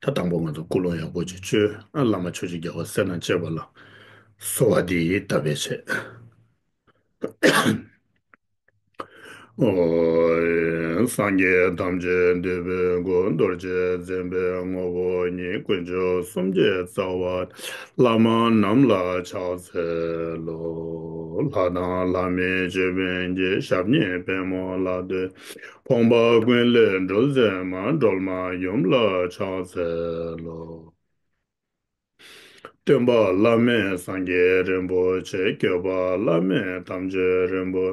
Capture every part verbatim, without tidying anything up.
ད་དང་པོ་ང་ཚོ་ཀུན་སློང་ཡག་པོ་ཅིག་བཅོས། ཨ། བླ་མ་ཆོས་ཀྱི་རྒྱལ་བ་སྲས་དང་བཅས་པ་ལ་གསོལ་བ་འདེབས་ཡིན། ད་བས་བྱས། ཨོ། སངས་རྒྱས་ཐམས་ཅད་འདུས་པའི་སྐུ། རྡོ་རྗེ་འཛིན་པའི་ངོ་བོ་ཉིད། དཀོན་མཆོག་གསུམ་གྱི་རྩ་བ། བླ་མ་རྣམས་ལ་ཕྱག་འཚལ་ལོ། ལྷ་དང་ལྷ་མིན་ཅོད་པན་གྱི། ཞབས་གཉིས་པད་མོ་ལ་བསྟོད། ཕོངས་པ་ཀུན་ལས་སྒྲོལ་མཛད་མ། སྒྲོལ་མ་ཡུམ་ལ་ཕྱག་འཚལ་ལོ། སྟོན་པ་བླ་མེད་སངས་རྒྱས་རིན་པོ་ཆེ། སྐྱོབ་པ་བླ་མེད་དམ་ཆོས་རིན་པོ།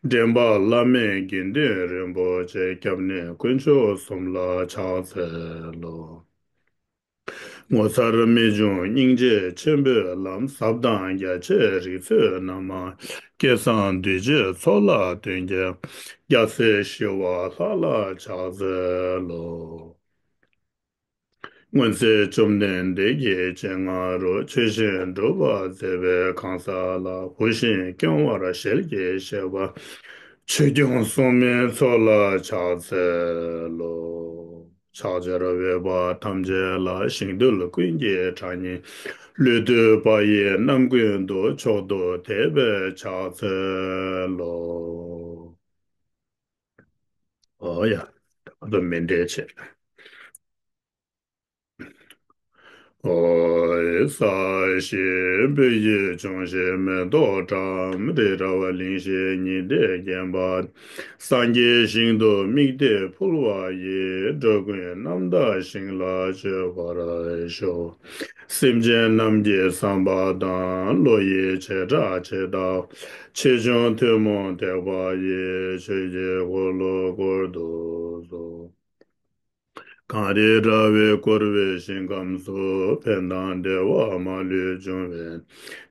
འདྲེན་པ་བླ་མེད་དགེ་འདུན་རིན་པོ་ཆེ། སྐྱབས་གནས་དཀོན་མཆོག་གསུམ་ལ་ཕྱག་འཚལ་ལོ། ངོ་མཚར་རྨད་བྱུང་སྙིང་རྗེ་ཆེན་པོའི་ལམ། ཟབ་དང་རྒྱ་ཆེ་རིགས་ཚོད་རྣམ་མང་། སྐལ་བཟང་གདུལ་བྱའི་ཚོགས་ལ་སྟོན་མཁན། རྒྱལ་སྲས་ཞི་བ་ལྷ་ལ་ཕྱག་འཚལ་ལོ། སྔོན་ཚེ་བཅོམ་ལྡན་འདས་ཀྱི་སྤྱན་སྔ་རུ། ཆོས་བཞིན་སྒྲུབ་པར་མཛད་པའི་གང་ཟག་ལ། བུ་བཞིན་སྐྱོང་བར་ཞལ་གྱིས་བཞེས་པ། ཆོས་སྐྱོང་སྲུང་མའི་ཚོགས་ལ་ཕྱག་འཚལ་ལོ། ཕྱག་བྱར་འོས་པ་ཐམས་ཅད་ལ། ཞིང་རྡུལ་ཀུན་གྱི་གྲངས་སྙེད། ལུས་བཏུད་པ་ཡི་རྣམ་ཀུན་ཏུ། མཆོག་ཏུ་དད་པས་ཕྱག་འཚལ་ལོ། ཨོ་ཡ། ད་ང་ཚོ་མཎྜལ་བྱེད། ཨོ། ས་གཞི་སྤོས་ཀྱིས་ཕྱུང་ཞིང་མེ་ཏོག་བཀྲམ། རི་རབ་གླིང་བཞི་ཉི་ཟླས་བརྒྱན་པ། སངས་རྒྱས་ཞིང་དུ་དམིགས་གཏད་ཕུལ་བ་ཡིས། འགྲོ་ཀུན་རྣམ་དག་ཞིང་ལ་སྤྱོད་པར་ཤོག། སེམས་ཅན་རྣམས་ཀྱི་བསམ་པ་དང་། བློ་ཡི་བྱེ་བྲག་ཇི་ལྟ་བ། ཆེ་ཆུང་ཐུན་མོང་ཐེག་པ་ཡི། ཆོས་ཀྱི་འཁོར་ལོ་བསྐོར་དུ་གསོལ། གངས་རི་ར་བས་བསྐོར་བའི་ཞིང་ཁམས་སུ། ཕན་དང་བདེ་བ་མ་ལུས་འབྱུང་བའི་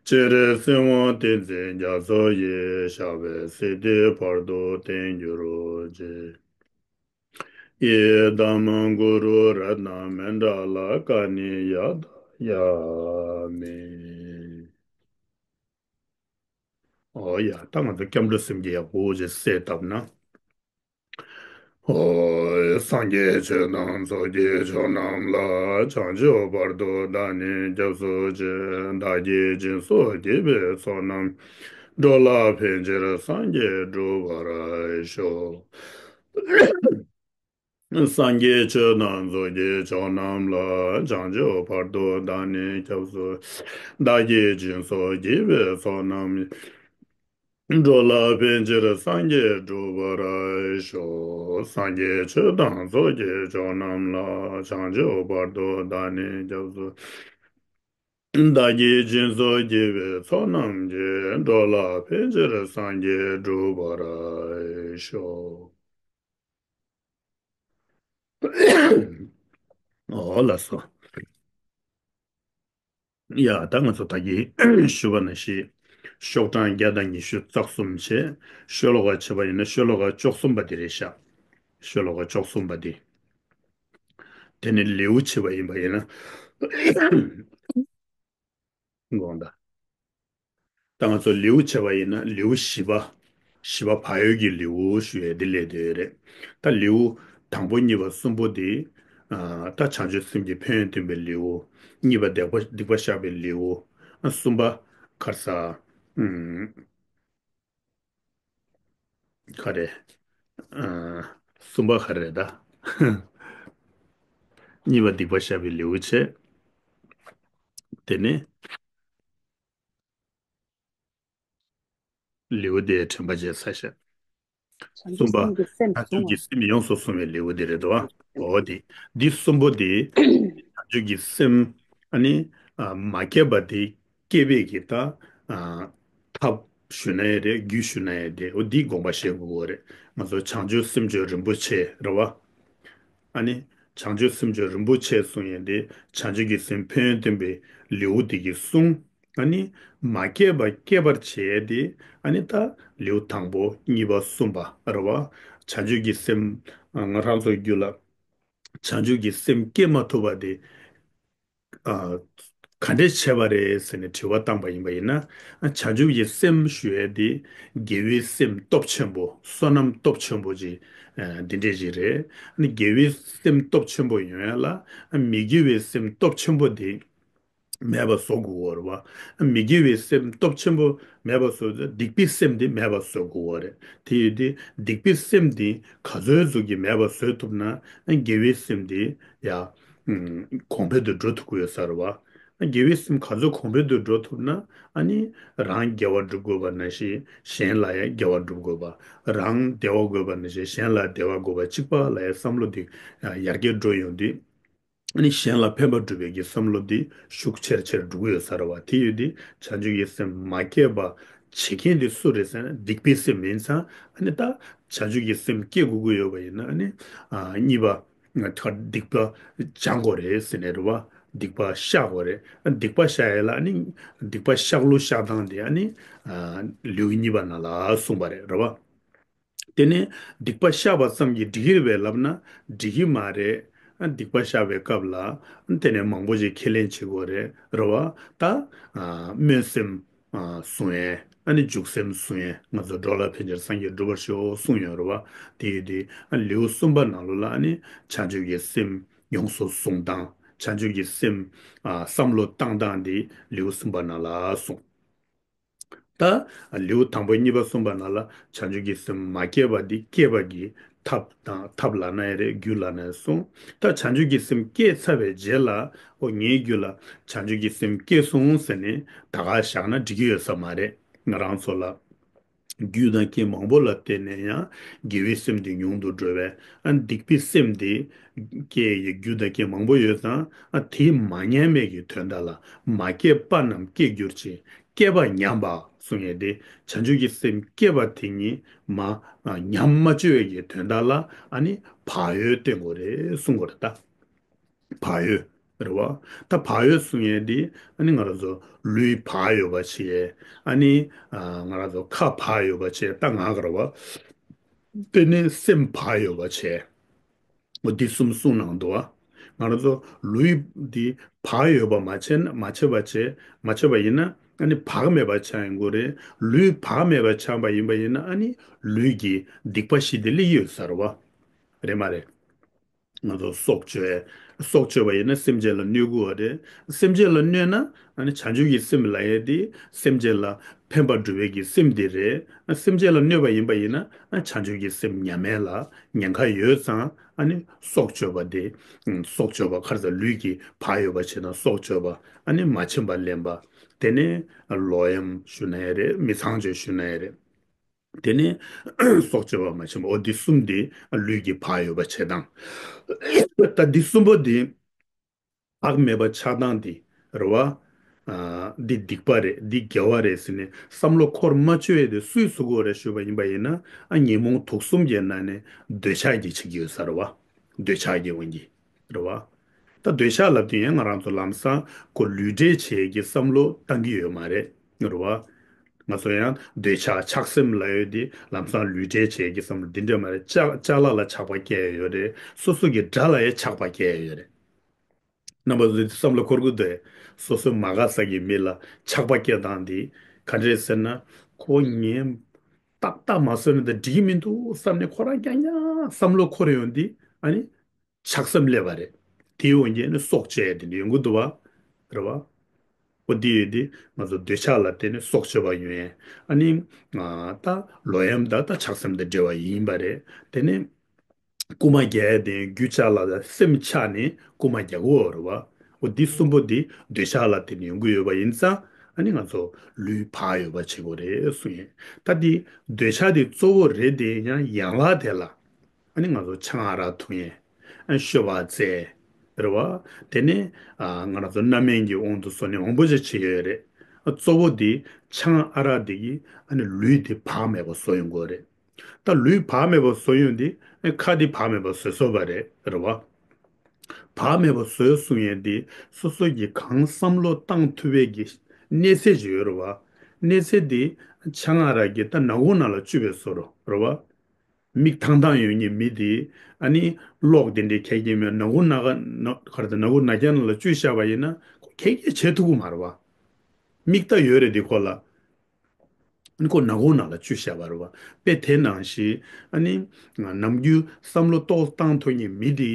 ཕྱིར། སྲིད་དབང་བསྟན་འཛིན་རྒྱ་མཚོ་ཡི། ཞབས་པད་སྲིད་མཐའི་བར་དུ་བརྟན་གྱུར་ཅིག། ཡི་དམ་གུ་རུ་རཏྣ་མཎྜལ། ཀ་ནི་ཡ་ཐ་ཡ་མི། ཨོ་ཡ། ད་ང་ཚོ་སྐྱབས་འགྲོ་སེམས་བསྐྱེད་ཡག་པོ་ཅིག་གསལ་བཏབ་ན། ཨོ། སངས་རྒྱས་ཆོས་དང་ཚོགས་ཀྱི་མཆོག་རྣམས་ལ། བྱང་ཆུབ་བར་དུ་བདག་ནི་སྐྱབས་སུ་མཆི། བདག་གིས་སྦྱིན་སོགས་བགྱིས་པའི་ཚོགས་རྣམས། འགྲོ་ལ་ཕན་ཕྱིར་སངས་རྒྱས་འགྲུབ་པར་ཤོག། སངས་རྒྱས་ཆོས་དང་ཚོགས་ཀྱི་མཆོག་རྣམས་ལ། བྱང་ཆུབ་བར་དུ་བདག་ནི་སྐྱབས་སུ། བདག་གིས་སྦྱིན་སོགས་བགྱིས་པའི་ཚོགས་རྣམས། འགྲོ་ལ་ཕན་ཕྱིར་སངས་རྒྱས་འགྲུབ་པར་ཤོག། སངས་རྒྱས་ཆོས་དང་ཚོགས་ཀྱི་མཆོག་རྣམས་ལ། བྱང་ཆུབ་བར་དུ་བདག་ནི་སྐྱབས་སུ། བདག་གིས་སྦྱིན་སོགས་བགྱིས་པའི་ཚོགས་རྣམས་ཀྱིས། འགྲོ་ལ་ཕན་ཕྱིར་སངས་རྒྱས་འགྲུབ་པར་ཤོག། ཨོ་ལགས་སོ། ཡ། ད་ང་ཚོ་ད་གིན་ཞུས་པ་ནང་བཞིན། ཤོག་གྲངས་བརྒྱ་དང་ཉི་ཤུ་རྩ་གསུམ་བྱས། ཤོ་ལོ་ཀ་བྱས་པ་ཡིན་ན་ཤོ་ལོ་ཀ་བཅུ་གསུམ་པ་དེ་རེད་ཤག། ཤོ་ལོ་ཀ་བཅུ་གསུམ་པ་དེ། དེ་ནས་ལེའུ་བྱས་པ་ཡིན་པ་ཡིན་ན། དགོངས་དག། ད་ང་ཚོ་ལེའུ་བྱས་པ་ཡིན་ན་ལེའུ་བཞི་པ། བཞི་པ་བག་ཡོད་ཀྱི་ལེའུ་ཞུ་ཡས་དེ་སླེབས་བསྡད་ཡོད་རེད། ད་ལེའུ་དང་པོ་གཉིས་པ་གསུམ་པོ་དེ། ཨ། ད་བྱང་ཆུབ་སེམས་ཀྱི་ཕན་ཡོན་སྟོན་པའི་ལེའུ། གཉིས་པ་སྡིག་པ་སྡིག་པ་བཤགས་པའི་ལེའུ། ཨ། གསུམ་པ་ག་རེ་ཟ། ཨུམ། ག་རེ། ཨ། གསུམ་པ་ག་རེ་རེད་ད། གཉིས་པ་སྡིག་པ་བཤགས་པའི་ལེའུ་བྱས། དེ་ནས། ལེའུ་དེ་དྲན་པ་བརྗེད་ཚར་ཤག། བྱང་ཆུབ་གསུམ་པ། སེམས་ཀྱི་སེམས་བྱང་ཆུབ་ཀྱི་སེམས་ཡོངས་སུ་བཟུང་བའི་ལེའུ་དེ་རེད་དོ། འོ་དེ། འདི་གསུམ་པོ་དེ། བྱང་ཆུབ་ཀྱི་སེམས། ཨ་ནི། ཨ། མ་སྐྱེས་པ་དེ་སྐྱེ་བའི་གི་ད། ཨ། ཐབས་ཞུ་ན་ཡང་རེད། རྒྱུ་ཞུ་ན་ཡང་རེད། འོ་འདི་དགོངས་པ་བཞེས་དགོས་པ་རེད། ང་ཚོ་བྱང་ཆུབ་སེམས་མཆོག་རིན་པོ་ཆེ་རེད་བ། ཨ་ནི། བྱང་ཆུབ་སེམས་མཆོག་རིན་པོ་ཆེ་གསུང་ཡས་དེ། བྱང་ཆུབ་ཀྱི་སེམས་ཕན་ཡོན་སྟོན་པའི་ལེའུ་དེ་གི་གསུང་། ཨ་ནི། མ་སྐྱེས་པ་སྐྱེད་པར་བྱེད་དེ། ཨ་ནི་ད་ལེའུ་དང་པོ་གཉིས་པ་གསུམ་པ་རེད་བ། བྱང་ཆུབ་ཀྱི་སེམས། ང་རང་ཚོའི་རྒྱུད་ལ། བྱང་ཆུབ་ཀྱི་སེམས་སྐྱེ་མ་ཐུབ་པ་དེ། ཨ། ག་འདྲས་བྱས་པ་རེད་ཟེར་ནས་དྲི་བ་བཏང་པ་ཡིན་པ་ཡིན་ན། བྱང་ཆུབ་ཀྱི་སེམས་ཞུ་ཡས་དེ་དགེ་བའི་སེམས་སྟོབས་ཆེན་པོ། བསོད་ནམས་སྟོབས་ཆེན་པོ་ཅིག་འདི་འདྲས་ཅིག་རེད། དགེ་བའི་སེམས་སྟོབས་ཆེན་པོ་ཡོང་ཡ་ལ། མི་དགེ་བའི་སེམས་སྟོབས་ཆེན་པོ་དེ་མེད་པ་བཟོ་དགོས་པ་རེད་བ། མི་དགེ་བའི་སེམས་སྟོབས་ཆེན་པོ་མེད་པ་བཟོ། སྡིག་པའི་སེམས་དེ་མེད་པ་བཟོ་དགོས་པ་རེད། དེ་ཡོད་དུས་སྡིག་པའི་སེམས་དེ་ག་ཚོད་ཟུག་གི་མེད་པ་བཟོ་ཐུབ་ན། དགེ་བའི་སེམས་དེ་ཡ་གོང་འཕེལ་དུ་འགྲོ་ཐུབ་ཀྱི་ཡོད་ས་རེད་བ། དགེ་བའི་སེམས་ག་ཚོད་གོང་འཕེལ་དུ་འགྲོ་ཐུབ་ན། ཨ་ནི་རང་དགེ་བ་སྒྲུབ་དགོས་པ་ནང་བཞིན་གཞན་ལ་ཡང་དགེ་བ་སྒྲུབ་དགོས་པ། རང་བདེ་བ་དགོས་པ་ནང་བཞིན་གཞན་ལ་བདེ་བ་དགོས་པ། གཅིག་པ་ལ་ཡང་བསམ་བློ་དེ་ཡར་རྒྱས་འགྲོ་ཡོང་དུས། ཨ་ནི་གཞན་ལ་ཕན་པ་སྒྲུབ་པའི་གི་བསམ་བློ་འདི་ཤུགས་ཆེར་ཆེར་འགྲོ་གི་ཡོད་ས་རེད་བ། དེ་ཡོད་དུས་བྱང་ཆུབ་ཀྱི་སེམས་མ་སྐྱེས་པ་བྱེད་མཁན་དེ་སུ་རེད་ཟེར་ན། སྡིག་པའི་སེམས་ཡིན་ཙང་། ཨ་ནི་ད་བྱང་ཆུབ་ཀྱི་སེམས་སྐྱེ་དགོས་ཀྱི་ཡོད་པ་ཡིན་ན། ཨ་ནི་ཨ་གཉིས་པ་སྡིག་པ་སྦྱང་དགོས་རེད་ཟེར་ནས་རེད་བ། སྡིག་པ་བཤགས་དགོས་རེད། སྡིག་པ་བཤགས་ཡས་ལ། ཨ་ནི་སྡིག་པ་བཤགས་ལུགས་བཤགས་སྟངས་དེ་ཨ་ནི་ལེའུ་གཉིས་པ་ནང་ལ་གསུངས་པ་རེད། རེད་བ། དེ་ནས་སྡིག་པ་བཤགས་པ་ཙམ་གྱིས་འགྲིག་གི་རེད་པས་ལབ་ན། འགྲིག་གི་མ་རེད། སྡིག་པ་བཤགས་པའི་སྐབས་ལ་དེ་ནས་མང་པོ་ཞིག་ཁས་ལེན་བྱེད་དགོས་རེད། རེད་བ། ད་སྨོན་སེམས་བཟུང་ཡས། ཨ་ནི་འཇུག་སེམས་བཟུང་ཡས། ང་ཚོ་འགྲོ་ལ་ཕན་ཕྱིར་སངས་རྒྱས་འགྲུབ་པར་ཤོག་གསུངས་ཡོད་རེད་བ། དེ་ཡོད་དུས་ལེའུ་གསུམ་པ་ནང་ལོགས་ལ་ཨ་ནི་བྱང་ཆུབ་ཀྱི་སེམས་ཡོངས་སུ་བཟུང་སྟངས། བྱང་ཆུབ་ཀྱི་སེམས་བསམ་བློ་བཏང་སྟངས་དེ་ལེའུ་གསུམ་པ་ནང་ལ་གསུངས། ད་ལེའུ་དང་པོ་གཉིས་པ་གསུམ་པ་ནང་ལ་བྱང་ཆུབ་ཀྱི་སེམས་མ་སྐྱེས་པ་འདི་སྐྱེས་པ་གི་ཐབས་དང་། ཐབས་ལབ་ན་ཡང་རེད། རྒྱུ་ལབ་ན་ཡང་སོང་། ད་བྱང་ཆུབ་ཀྱི་སེམས་སྐྱེས་ཚར་བའི་རྗེས་ལ། ཨོ་ངའི་རྒྱུད་ལ་བྱང་ཆུབ་ཀྱི་སེམས་སྐྱེས་སོང་ཟེར་ནས་ད་ག་བཞག་ན་འགྲིག་གི་ཡོད་ས་མ་རེད། ང་རང་ཚོ་ལ་རྒྱུ་དང་རྐྱེན་མང་པོ་ལ་བརྟེན་ནས་ཡང་དགེ་བའི་སེམས་དེ་ཉུང་དུ་འགྲོ་བས། ཨ་སྡིག་པའི་སེམས་དེ་སྐྱེ་ཡི་རྒྱུ་དང་རྐྱེན་མང་པོ་ཡོད་ཙང་། ཨ་དེ་མ་ཉམས་པའི་གི་དོན་དག་ལ། མ་སྐྱེས་པ་རྣམས་སྐྱེ་འགྱུར་ཅིང་། སྐྱེས་པ་ཉམས་པ་གསུངས་ཡས་དེ། བྱང་ཆུབ་ཀྱི་སེམས་སྐྱེས་པ་དེ་ཉིད་མ་ཉམས་མ་བཅོས་པའི་གི་དོན་དག་ལ། ཨ་ནི་བག་ཡོད་བསྟེན་དགོས་རེད་གསུང་དགོས་རེད་ད། བག་ཡོད་རེད་བ། ད་བག་ཡོད་གསུང་ཡས་དེ་ཨ་ནི་ང་རང་ཚོ་ལུས་བག་ཡོད་པ་བྱས། ཨ་ནི་ང་རང་ཚོ་ཁ་བག་ཡོད་པ་བྱས། ད་ངག་རེད་བ། དེ་ནས་སེམས་བག་ཡོད་པ་བྱས། འོ་འདི་གསུམ་གསུངས་གནང་འདུག་བ། ང་རང་ཚོ་ལུས་འདི་བག་ཡོད་པ་མ་བྱས་ན། མ་བྱས་པ་བྱས། མ་བྱས་པ་ཡིན་ན་ཨ་ནི་བག་མེད་པ་ཆགས་ཡོང་གི་རེད། ལུས་བག་མེད་པ་ཆགས་པ་ཡིན་པ་ཡིན་ན། ཨ་ནི་ལུས་ཀྱི་སྡིག་པ་བཞི་དེ་སླེབས་ཀྱི་ཡོད་ས་རེད་བ། རེད་མ་རེད། ང་ཚོ་སྲོག་གཅོད། སྲོག་གཅོད་པ་ཡིན་ན་སེམས་ཅན་ལ་གནོད་དགོས་པ་རེད། སེམས་ཅན་ལ་གནོད་ན་ཨ་ནི་བྱང་ཆུབ་ཀྱི་སེམས་ལབ་ཡས་དེ་སེམས་ཅན་ལ་ཕན་པ་སྒྲུབ་པའི་གི་སེམས་དེ་རེད། ཨ་སེམས་ཅན་ལ་གནོད་པ་ཡིན་པ་ཡིན་ན། ཨ་བྱང་ཆུབ་ཀྱི་སེམས་ཉམས་མེད་ལ་ཉེན་ཁ་ཡོད་ཙང་། ཨ་ནི་སྲོག་གཅོད་པ་དེ། ཨ་སྲོག་གཅོད་པ། ཁ་རྩ་ལུས་ཀྱི་བག་ཡོད་པ་བྱས་ན་སྲོག་གཅོད་པ། ཨ་ནི་མ་བྱིན་པ་ལེན་པ། དེ་ནས་ལོག་གཡེམ་ཞུ་ན་ཡང་རེད། མི་ཚངས་སྤྱོད་ཞུ་ན་ཡང་རེད། དེ་ནས་སྲོག་གཅོད་པ་མ་བྱིན་པ། འོ་འདི་གསུམ་དེ་ལུས་ཀྱི་བག་ཡོད་པ་བྱེད་སྟངས། ད་འདི་གསུམ་པོ་འདི་བག་མེད་པ་ཆགས་སྟངས་འདི་རེད་བ། ཨ་འདི་སྡིག་པ་རེད། འདི་དགེ་བ་རེད་ཟེར་ནས་བསམ་བློ་འཁོར་མ་བཅུག་ཡས་དེ་སུས་བཟོ་དགོས་རེད་ཞུས་པ་ཡིན་པ་ཡིན་ན། ཨ་ཉོན་མོངས་དུག་གསུམ་གྱི་ནང་ནས་འདོད་ཆགས་ཀྱིས་བྱེད་ཀྱི་ཡོད་ས་རེད་བ། འདོད་ཆགས་ཀྱི་དབང་གིས་རེད་བ། ད་འདོད་ཆགས་ལབ་དུས་ཡང་ང་རང་ཚོ་ལམ་སང་ཁོ་ལུས་འབྲེལ་བྱེད་ཀྱི་བསམ་བློ་བཏང་གི་ཡོད་མ་རེད། རེད་བ། ང་ཚོ་ཡང་འདོད་ཆགས་ཆགས་སེམས་ལབ་ཡོད་དེ་ལམ་སང་ལུས་འབྲེལ་བྱེད་ཀྱི་བསམ་བློ་འདི་འདྲ་མ་རེད། ཅ་ཅ་ལག་ལ་ཆགས་པ་སྐྱེ་ཡོད་རེད། སོ་སོ་གི་དགྲ་ལ་ཡང་ཆགས་པ་སྐྱེ་ཡོད་རེད། རྣམ་པ་ཚོས་བསམ་བློ་འཁོར་གི་འདུག་སོ་སོའི་མ་དགའ་ས་གི་མི་ལ་ཆགས་པ་སྐྱེ་སྟངས་འདི་ག་འདྲས་ཟེར་ན། ཁོ་ངས་ཏག་ཏག་མ་བཟོས་ན་ད་འགྲིག་གི་མི་འདུག་བསམ་ནས་ཁོ་རང་རྐྱང་རྐྱང་བསམ་བློ་འཁོར་ཡོང་དུས། ཨ་ནི་ཆགས་སེམས་སླེབས་པ་རེད། དེའི་འོན་ཀྱང་ནི་སྲོག་གཅོད་དེ་འདྲ་ཡོང་གི་འདུག་བ། རེད་བ། འོ་དེ་ཡོད་དེ་ང་ཚོ་འདོད་ཆགས་ལ་བརྟེན་ནས་སྲོག་གཅོད་པ་ཡོང་ཡས། ཨ་ནི་ད་ལོག་གཡེམ་དང་ད་ཆགས་སེམས་དང་འབྲེལ་བ་ཡིན་པ་རེད། དེ་ནས་རྐུན་མ་རྒྱག་ཡས་དེ་རྒྱུ་ཅ་ལག་ལ་སེམས་ཆགས་ནས་རྐུན་མ་རྒྱག་གི་ཡོད་རེད་བ། འོ་འདི་གསུམ་པོ་འདི་འདོད་ཆགས་ལ་བརྟེན་ནས་ཡོང་གི་ཡོད་པ་ཡིན་ཙང་། ཨ་ནི་ང་ཚོ་ལུས་བག་ཡོད་པ་བྱེད་དགོས་རེད་གསུངས་ཡིན། ད་འདི་འདོད་ཆགས་དེ་གཙོ་བོ་རེད་དེ། ཡང་ཡན་ལག་དེ་ལ་ཨ་ནི་ང་ཚོ་ཆང་ཨ་རག་འཐུང་ཡས། ཨ་ནི་ཤོ་སྦག་རྩེ་རེད་བ། དེ་ནས་ཨ་ང་རང་ཚོ་རྣམ་སྨིན་གྱི་དབང་དུ་སོང་ནས་མང་པོ་ཞིག་བྱེད་ཡོད་རེད། ཨ་གཙོ་བོ་དེ་ཆང་ཨ་རག་དེ་གིས་ཨ་ནི་ལུས་དེ་བག་མེད་པ་བཟོ་ཡོང་གི་རེད། ད་ལུས་བག་མེད་པ་བཟོ་ཡོང་དུས་ཨ་ཁ་དེ་བག་མེད་པ་བཟོས་བཟོས་པ་རེད། རེད་བ། བག་མེད་པ་བཟོས་གསུང་ཡས་དེ་སོ་སོ་གིས་གང་བསམ་བློ་བཏང་ཐུབ་པའི་གི་གནས་ཚད་ཅིག་ཡོད་རེད་བ། གནས་ཚད་དེ་ཆང་ཨ་རག་གིས་ད་ནག་ཁུང་ནང་ལ་བཅུག་པའི་བཟོ་འདྲ་རེད་བ། མིག་ཐང་ཐང་ཡོད་མཁན་མི་དེ་ཨ་ནི་གློག་དེ་འདྲའི་ཁྱད་ཀྱི་མེད། ནག་ཁུང་ནང་ག་ནག་ག་རེ་ཟེར། ནག་ཁུང་ནག་རྐྱང་ནང་ལ་བཅུག་བཞག་པ་ཡིན་ན་ཁོ་ དེ་གས་བྱེད་ཐུབ་ཀྱི་མ་རེད་བ། མིག་ལྟ་ཡོད་རེད་དེ་ཁོ་ལ། ཨ་ནི་ཁོ་ནག་ཁུང་ནང་ལ་བཅུག་བཞག་པ་རེད་བ། དཔེ་དེ་ནང་བཞིན་ཨ་ནི་ནམ་རྒྱུན་བསམ་བློ་ཏོག་བཏང་ཐུབ་མཁན་མི་དེ་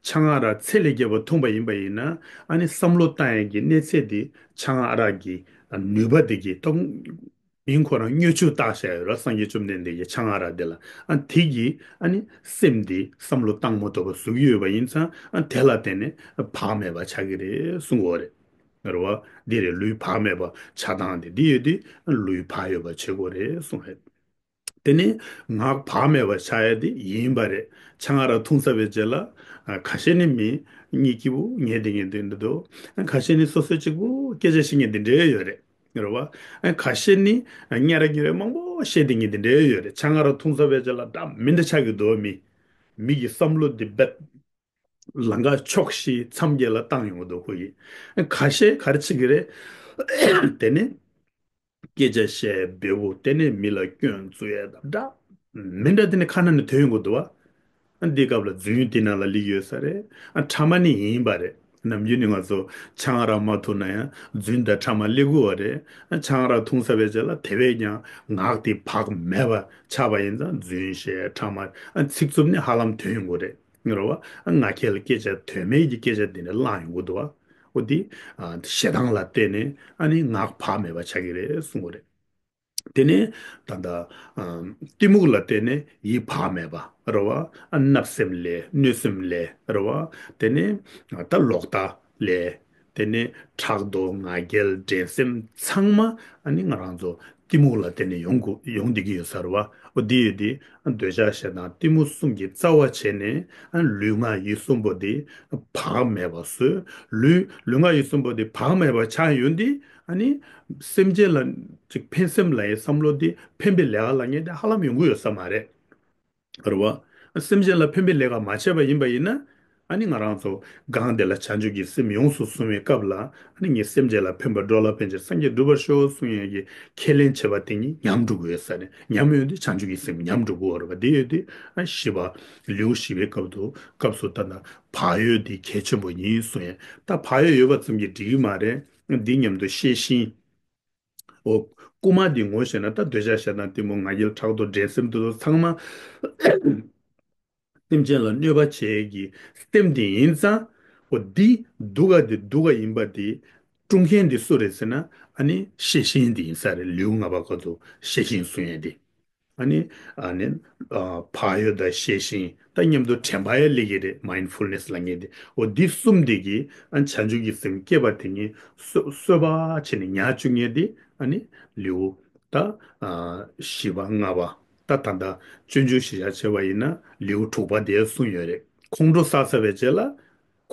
ཆང་ཨ་རག་ཚད་ལས་བརྒལ་བ་འཐུང་པ་ཡིན་པ་ཡིན་ན། ཨ་ནི་བསམ་བློ་བཏང་ཡས་ཀྱི་གནས་ཚད་དེ་ཆང་ཨ་རག་གི་ནུས་པ་དེ་གིས་ཏོག་མིང་ཁོ་རང་དངུལ་ཆུ་བཏགས་བཞག་ཡོད་ར། སངས་རྒྱས་བཅོམ་ལྡན་འདས་ཀྱི་ཆང་ཨ་རག་དེ་ལ། ཨ་དེ་གིས་ཨ་ནི་སེམས་དེ་བསམ་བློ་བཏང་མ་ཐུབ་པ་བཟོ་གི་ཡོད་པ་ཡིན་ཙང་། ཨ་དེ་ལ་བརྟེན་ནས་བག་མེད་པ་ཆགས་ཀྱི་རེད་གསུང་གི་ཡོད་རེད། རེད་བ། འདི་རེད། ལུས་བག་མེད་པ་ཆགས་སྟངས་དེ། འདི་ཡོད་དུས་ལུས་བག་ཡོད་པ་བྱེད་དགོས་རེད་གསུངས་རེད། དེ་ནས་ངག་བག་མེད་པ་ཆགས་ཡ་དེ་ཡིན་པ་རེད། ཆང་ཨ་རག་འཐུང་ཚར་བའི་རྗེས་ལ། ཨ་ཁ་ཤས་ནི་མི་གཉིས་སྐྱིད་པོ་ངས་འདི་ངས་འདི་འདི་འདུག་ཨ་ཁ་ཤས་ནི་སོ་སོའི་གཅིག་པུ་སྐད་ཆ་བཤད་མཁན་འདི་འདྲའི་ཡོད་རེད། རེད་བ། ཨ་ཁ་ཤས་ནི་ཉེ་ར་ཉེ་ར་མང་པོ་བཤད་འདི་ངས་འདི་འདྲའི་ཡོད་རེད། ཆང་ཨ་རག་འཐུང་ཚར་བའི་རྗེས་ལ་འདྲ་མི་འདྲ་ཆགས་ཀྱི་འདུག་མི། མི་གི་བསམ་བློ་འདི་རྦད། ལམ་ཁ་ཕྱོགས་བཞི་མཚམས་བརྒྱད་ལ་བཏང་ཡོང་གི་འདུག་ཁོ་ཡིས། ཁ་ཤས་ག་རེ་བྱེད་ཀྱི་རེད། དེ་ནས་སྐད་ཆ་བཤད་འབེལ་པོ། དེ་ནས་མི་ལ་སྐྱོན་བཙུགས་ཡས་དང་འདྲ་མི་འདྲ་དེ་ནས་ཁ་ན་ནས་ཐོན་ཡོང་གི་འདུག་བ། འདིའི་སྐབས་ལ་རྫུན་དེ་ནང་ལ་སླེབས་ཡོད་ས་རེད། ཨ་ཕྲ་མ་ནི་ཡིན་པ་རེད། ནམ་རྒྱུན་ནི་ང་ཚོ་ཆང་ཨ་རག་མ་འཐུང་ན་ཡང་རྫུན་དང་ཕྲ་མ་སླེབས་ཀྱི་ཡོད་རེད། ཨ་ཆང་ཨ་རག་འཐུང་ཚར་བའི་རྗེས་ལ་དེ་བས་ཀྱང་ངག་དེ་བག་མེད་པ་ཆགས་པ་ཡིན་ཙང་། རྫུན་བཤད། ཕྲ་མ། ཨ་ཚིག་རྩུབ་ནི་ཧ་ལམ་ཐོན་ཡོང་གི་རེད། རེད་བ། ང་ཁྱེད་ལ་སྐད་ཆ་དོན་མེད་ཀྱི་སྐད་ཆ་འདི་འདྲ་བླངས་ཡོང་གི་འདུག་བ། འོ་འདི་ཞེ་སྡང་ལ་བརྟེན་ནས་ཨ་ནི་ངག་བག་མེད་པ་ཆགས་ཀྱི་རེད་གསུང་གི་རེད། དེ་ནས་ད་ལྟ་གཏི་མུག་ལ་བརྟེན་ནས་ཡིད་བག་མེད་པ། རེད་བ། བརྣབ་སེམས་ལས། གནོད་སེམས་ལས། རེད་བ། དེ་ནས་ད་ལོག་ལྟ་ལས། དེ་ནས་ཕྲག་དོག་ང་རྒྱལ་འགྲན་སེམས་ཚང་མ་ཨ་ནི་ང་རང་ཚོ་གཏི་མུག་ལ་བརྟེན་ནས་ཡོང་གོ་ཡོང་བསྡད་ཀྱི་ཡོད་ས་རེད་བ། འོ་འདི་ཡོད་དེ། འདོད་ཆགས་ཞེ་སྡང་གཏི་མུག་གསུམ་གྱི་རྩ་བ་བྱས་ནས། ཨ་ལུས་ངག་ཡིད་གསུམ་པོ་དེ་བག་མེད་པ་བཟོས། ལུས་ལུས་ངག་ཡིད་གསུམ་པོ་དེ་བག་མེད་པ་ཆགས་ཡོང་དུས། ཨ་ནི་སེམས་ཅན་ལ་ཅིག་ཕན་སེམས་ལ་ཡི་བསམ་བློ་དེ། ཕན་པའི་ལས་ཀ་ལ་ངེས་དེ་ཧ་ལམ་ཡོང་གི་ཡོད་ས་མ་རེད། རེད་བ། སེམས་ཅན་ལ་ཕན་པའི་ལས་ཀ་མ་བྱས་པ་ཡིན་པ་ཡིན་ན། ཨ་ནི་ང་རང་ཚོ་སྒང་དེ་ལ་བྱང་ཆུབ་ཀྱི་སེམས་ཡོངས་སུ་བཟུང་བའི་སྐབས་ལ། ཨ་ནི་ངས་སེམས་ཅན་ལ་ཕན་པ། འགྲོ་ལ་ཕན་ཕྱིར་སངས་རྒྱས་འགྲུབ་པར་ཤོག་གསུང་ཡས་ཀྱི་ཁས་ལེན་བྱས་པ་དེ་ཉིད་ཉམས་འགྲོ་གི་ཡོད་ས་རེད། ཉམས་ཡོང་དུས་བྱང་ཆུབ་ཀྱི་སེམས་ཉམས་འགྲོ་གི་ཡོད་རེད་བ། དེ་ཡོད་དུས་ཨ་ཞི་བ། ལེའུ་བཞི་པའི་སྐབས་དུ་སྐབས་སུ་ད་ལྟ་བག་ཡོད་དེ་གལ་ཆེན་པོ་ཡིན་གསུང་ཡས། ད་བག་ཡོད་ཡོད་པ་ཙམ་གྱིས་འགྲིག་གི་མ་རེད། འདི་མཉམ་དུ་ཤེས་བཞིན། འོ། རྐུ་མ་འདི་ངོ་ཤེས་ན། ད་འདོད་ཆགས་ཞེ་སྡང་གཏི་མུག་ང་རྒྱལ་ཕྲག་དོག་འགྲན་སེམས་དེ་ཚོ་ཚང་མ་སེམས་ཅན་ལ་གནོད་པ་བྱེད་ཀྱི་སེམས་དེ་ཡིན་ཙང་། འོ་འདི་སྡུག་ག་དེ་སྡུག་ག་ཡིན་པ་དེ་དཀྲུག་མཁན་དེ་སུ་རེད་ཟེར་ན། ཨ་ནི་ཤེས་བཞིན་དེ་ཡིན་ས་རེད། ལེའུ་ལྔ་པ་ཁོ་ཚོ་ཤེས་བཞིན་གསུང་ཡས་དེ། ཨ་ནི་ཨ་ནི་ཨ་བག་ཡོད་དང་ཤེས་བཞིན། ད་མཉམ་དུ་དྲན་པ་ཡང་སླེབས་ཀྱི་རེད། མའིན་ཌ་ཕུལ་ནེ་སི་ལབ་མཁན་དེ། འོ་འདི་གསུམ་དེ་གིས་ཨ་བྱང་ཆུབ་ཀྱི་སེམས་སྐྱེས་པ་དེ་ཉིད་གསོ་གསོ་བ་བྱས་ནས་ཉར་བཅུག་མཁན་དེ། ཨ་ནི་ལེའུ་ད་ཨ་བཞི་པ་ལྔ་པ། ད་ད་ལྟ་སྤྱོད་འཇུག་གཞིར་བཞག་བྱས་པ་ཡིན་ན་ལེའུ་དྲུག་པ་དེ་གསུངས་ཡོད་རེད། ཁོང་ཁྲོ་ཟ་ཚར་བའི་རྗེས་ལ།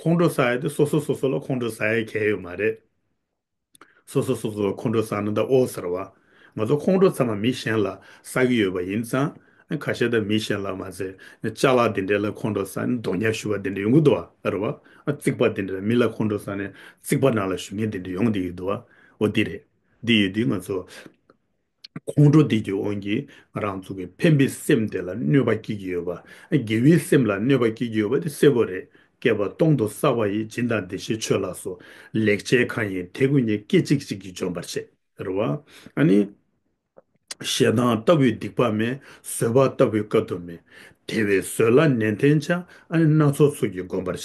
ཁོང་ཁྲོ་ཟ་ཡ་དེ་སོ་སོ་སོ་སོ་ལ་ཁོང་ཁྲོ་ཟ་ཡ་གལ་ཡོད་མ་རེད། སོ་སོ་སོ་སོ་ལ་ཁོང་ཁྲོ་ཟ་ན་ད་ཨོ་ཟེར་བ། ང་ཚོ་ཁོང་ཁྲོ་ཚང་མ་མི་གཞན་ལ་ཟ་གི་ཡོད་པ་ཡིན་ཙང་། ཁ་ཤས་ད་མི་གཞན་ལ་མ་ཟད་ཅ་ལག་འདི་འདྲ་ལ་ཁོང་ཁྲོ་ཟ་ནས་རྡོག་ཉར་ཞུ་བ་འདི་འདྲ་ཡོང་གི་འདུག་བ། རེད་བ། རྩིག་པ་འདི་འདྲ་མི་ལ་ཁོང་ཁྲོ་ཟ་ནས་རྩིག་པ་ནང་ལ་ཞུ་མཁན་འདི་འདྲ་ཡོང་བསྡད་ཀྱི་འདུག་བ། འོ་འདི་རེད། འདི་ཡོད་དུས་ང་ཚོ་ཁོང་ཁྲོ་འདི་གི་དབང་གིས་ང་རང་ཚོ་གི་ཕན་པའི་སེམས་དེ་ལ་གནོད་པ་སྐྱེལ་གྱི་ཡོད་པ། དགེ་བའི་སེམས་ལ་གནོད་པ་སྐྱེལ་གྱི་ཡོད་པ་དེ་གསལ་པོ་རེད། བསྐལ་པ་སྟོང་དུ་བསགས་པ་ཡི། སྦྱིན་དང་བདེ་གཤེགས་མཆོད་ལ་སོགས། ལེགས་སྤྱད་གང་ཡིན་དེ་ཀུན་ཉིད། སྐད་ཅིག་གཅིག་གིས་འཇོམས་པར་བྱེད། རེད་བ། ཨ་ནི་ཞེ་སྡང་ལྟ་བུའི་སྡིག་པ་མེད། བཟོད་པ་ལྟ་བུའི་དཀའ་ཐུབ་མེད། དེ་བས་བཟོད་ལ་ནན་ཏན་བྱ། ཨ་ནི་སྣ་ཚོགས་ཚུལ་གྱིས་བསྒོམ་པར་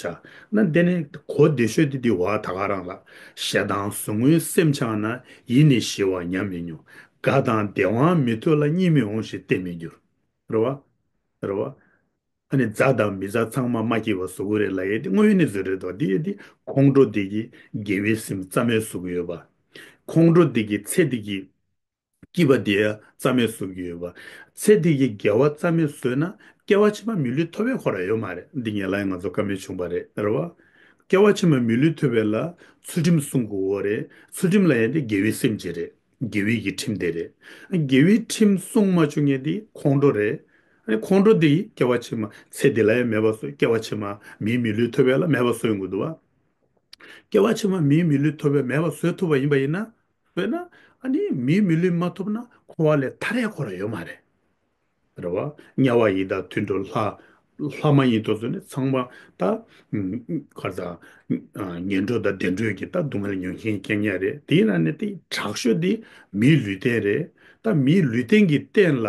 བྱ། ན་དེ་ནི་གོ་བདེ་ཤོས་དེ་འདི་བ་ད་ག་རང་ལ། ཞེ་སྡང་ཟུག་རྔུའི་སེམས་འཆང་ན། ཡིད་ནི་ཞི་བ་ཉམས་མི་མྱོང་། དགའ་དང་བདེ་བའང་མི་ཐོབ་ལ། གཉིད་མི་འོང་ཞིང་བརྟན་མི་འགྱུར། རེད་བ། རེད་བ། ཨ་ནི་མཛའ་དང་མི་མཛའ་ཚང་མ་མ་སྐྱིད་པ་བཟོ་གི་རེད་ལབ་ཡས་དེ་དངོས་ཡོད་གནས་ཚུལ་རེད་དོ། དེ་ཡས་དེ་ཁོང་ཁྲོ་དེ་གིས་དགེ་བའི་སེམས་རྩ་མེད་བཟོ་གི་ཡོད་པ། ཁོང་ཁྲོ་དེ་གིས་ཚེ་འདི་གི་སྐྱིད་པ་དེ་རྩ་མེད་བཟོ་གི་ཡོད་པ། ཚེ་འདི་གི་དགེ་བ་རྩ་མེད་བཟོས་ན་སྐྱེ་བ་ཕྱི་མ་མི་ལུས་ཐོབ་པའི་ཁོ་ར་ཡོད་མ་རེད། འདི་ངས་ལབ་ཡས་ང་ཚོ་བཀའ་མོལ་བྱུང་པ་རེད། རེད་བ། སྐྱེ་བ་ཕྱི་མ་མི་ལུས་ཐོབ་པའི་ལ་ཚུལ་ཁྲིམས་སྲུང་དགོས་གོ་རེད། ཚུལ་ཁྲིམས་ལབ་ཡས་དེ་དགེ་བའི་སེམས་ཅིག་རེད། དགེ་བའི་གི་ཁྲིམས་དེ་རེད། དགེ་བའི་ཁྲིམས་སྲུང་མ་བཅུག་མཁན་དེ་ཁོང་ཁྲོ་རེད། ཨ་ནི་ཁོང་ཁྲོ་དེ་ཡིས་སྐྱེ་བ་ཕྱི་མ་ཚེ་འདི་ལ་ཡང་མེད་པ་བཟོ། སྐྱེ་བ་ཕྱི་མ་མིའི་མི་ལུས་ཐོབ་པའི་ལ་མེད་པ་བཟོ་ཡོང་གི་འདུག་བ། སྐྱེ་བ་ཕྱི་མ་མིའི་མི་ལུས་ཐོབ་པའི་མེད་པ་བཟོ་ཐུབ་པ་ཡིན་པ་ཡིན་ན། དཔེར་ན། ཨ་ནི་མིའི་མི་ལུས་མ་ཐོབ་ན་འཁོར་བ་ལས་ཐར་ཡ་ཁོ་ར་ཡོད་མ་རེད། རེད་བ། དམྱལ་བ་ཡི་དྭགས་དུད་འགྲོ་ལྷ། ལྷ་མ་ཡིན་དུ་སོང་ནས་ཚང་མ་ད་ཨ་ག་རེ་ཟ། ཨ་ངན་འགྲོ་དང་བདེ་འགྲོའི་གི་ད་སྡུག་བསྔལ་མྱོང་མཁན་རྐྱང་རྐྱང་རེད། དེ་ཡིན་ན་ནི་དེ་དྲག་ཤོས་དེ་མིའི་ལུས་རྟེན་རེད། ད་མིའི་ལུས་རྟེན་གྱི་སྟེང་ལ་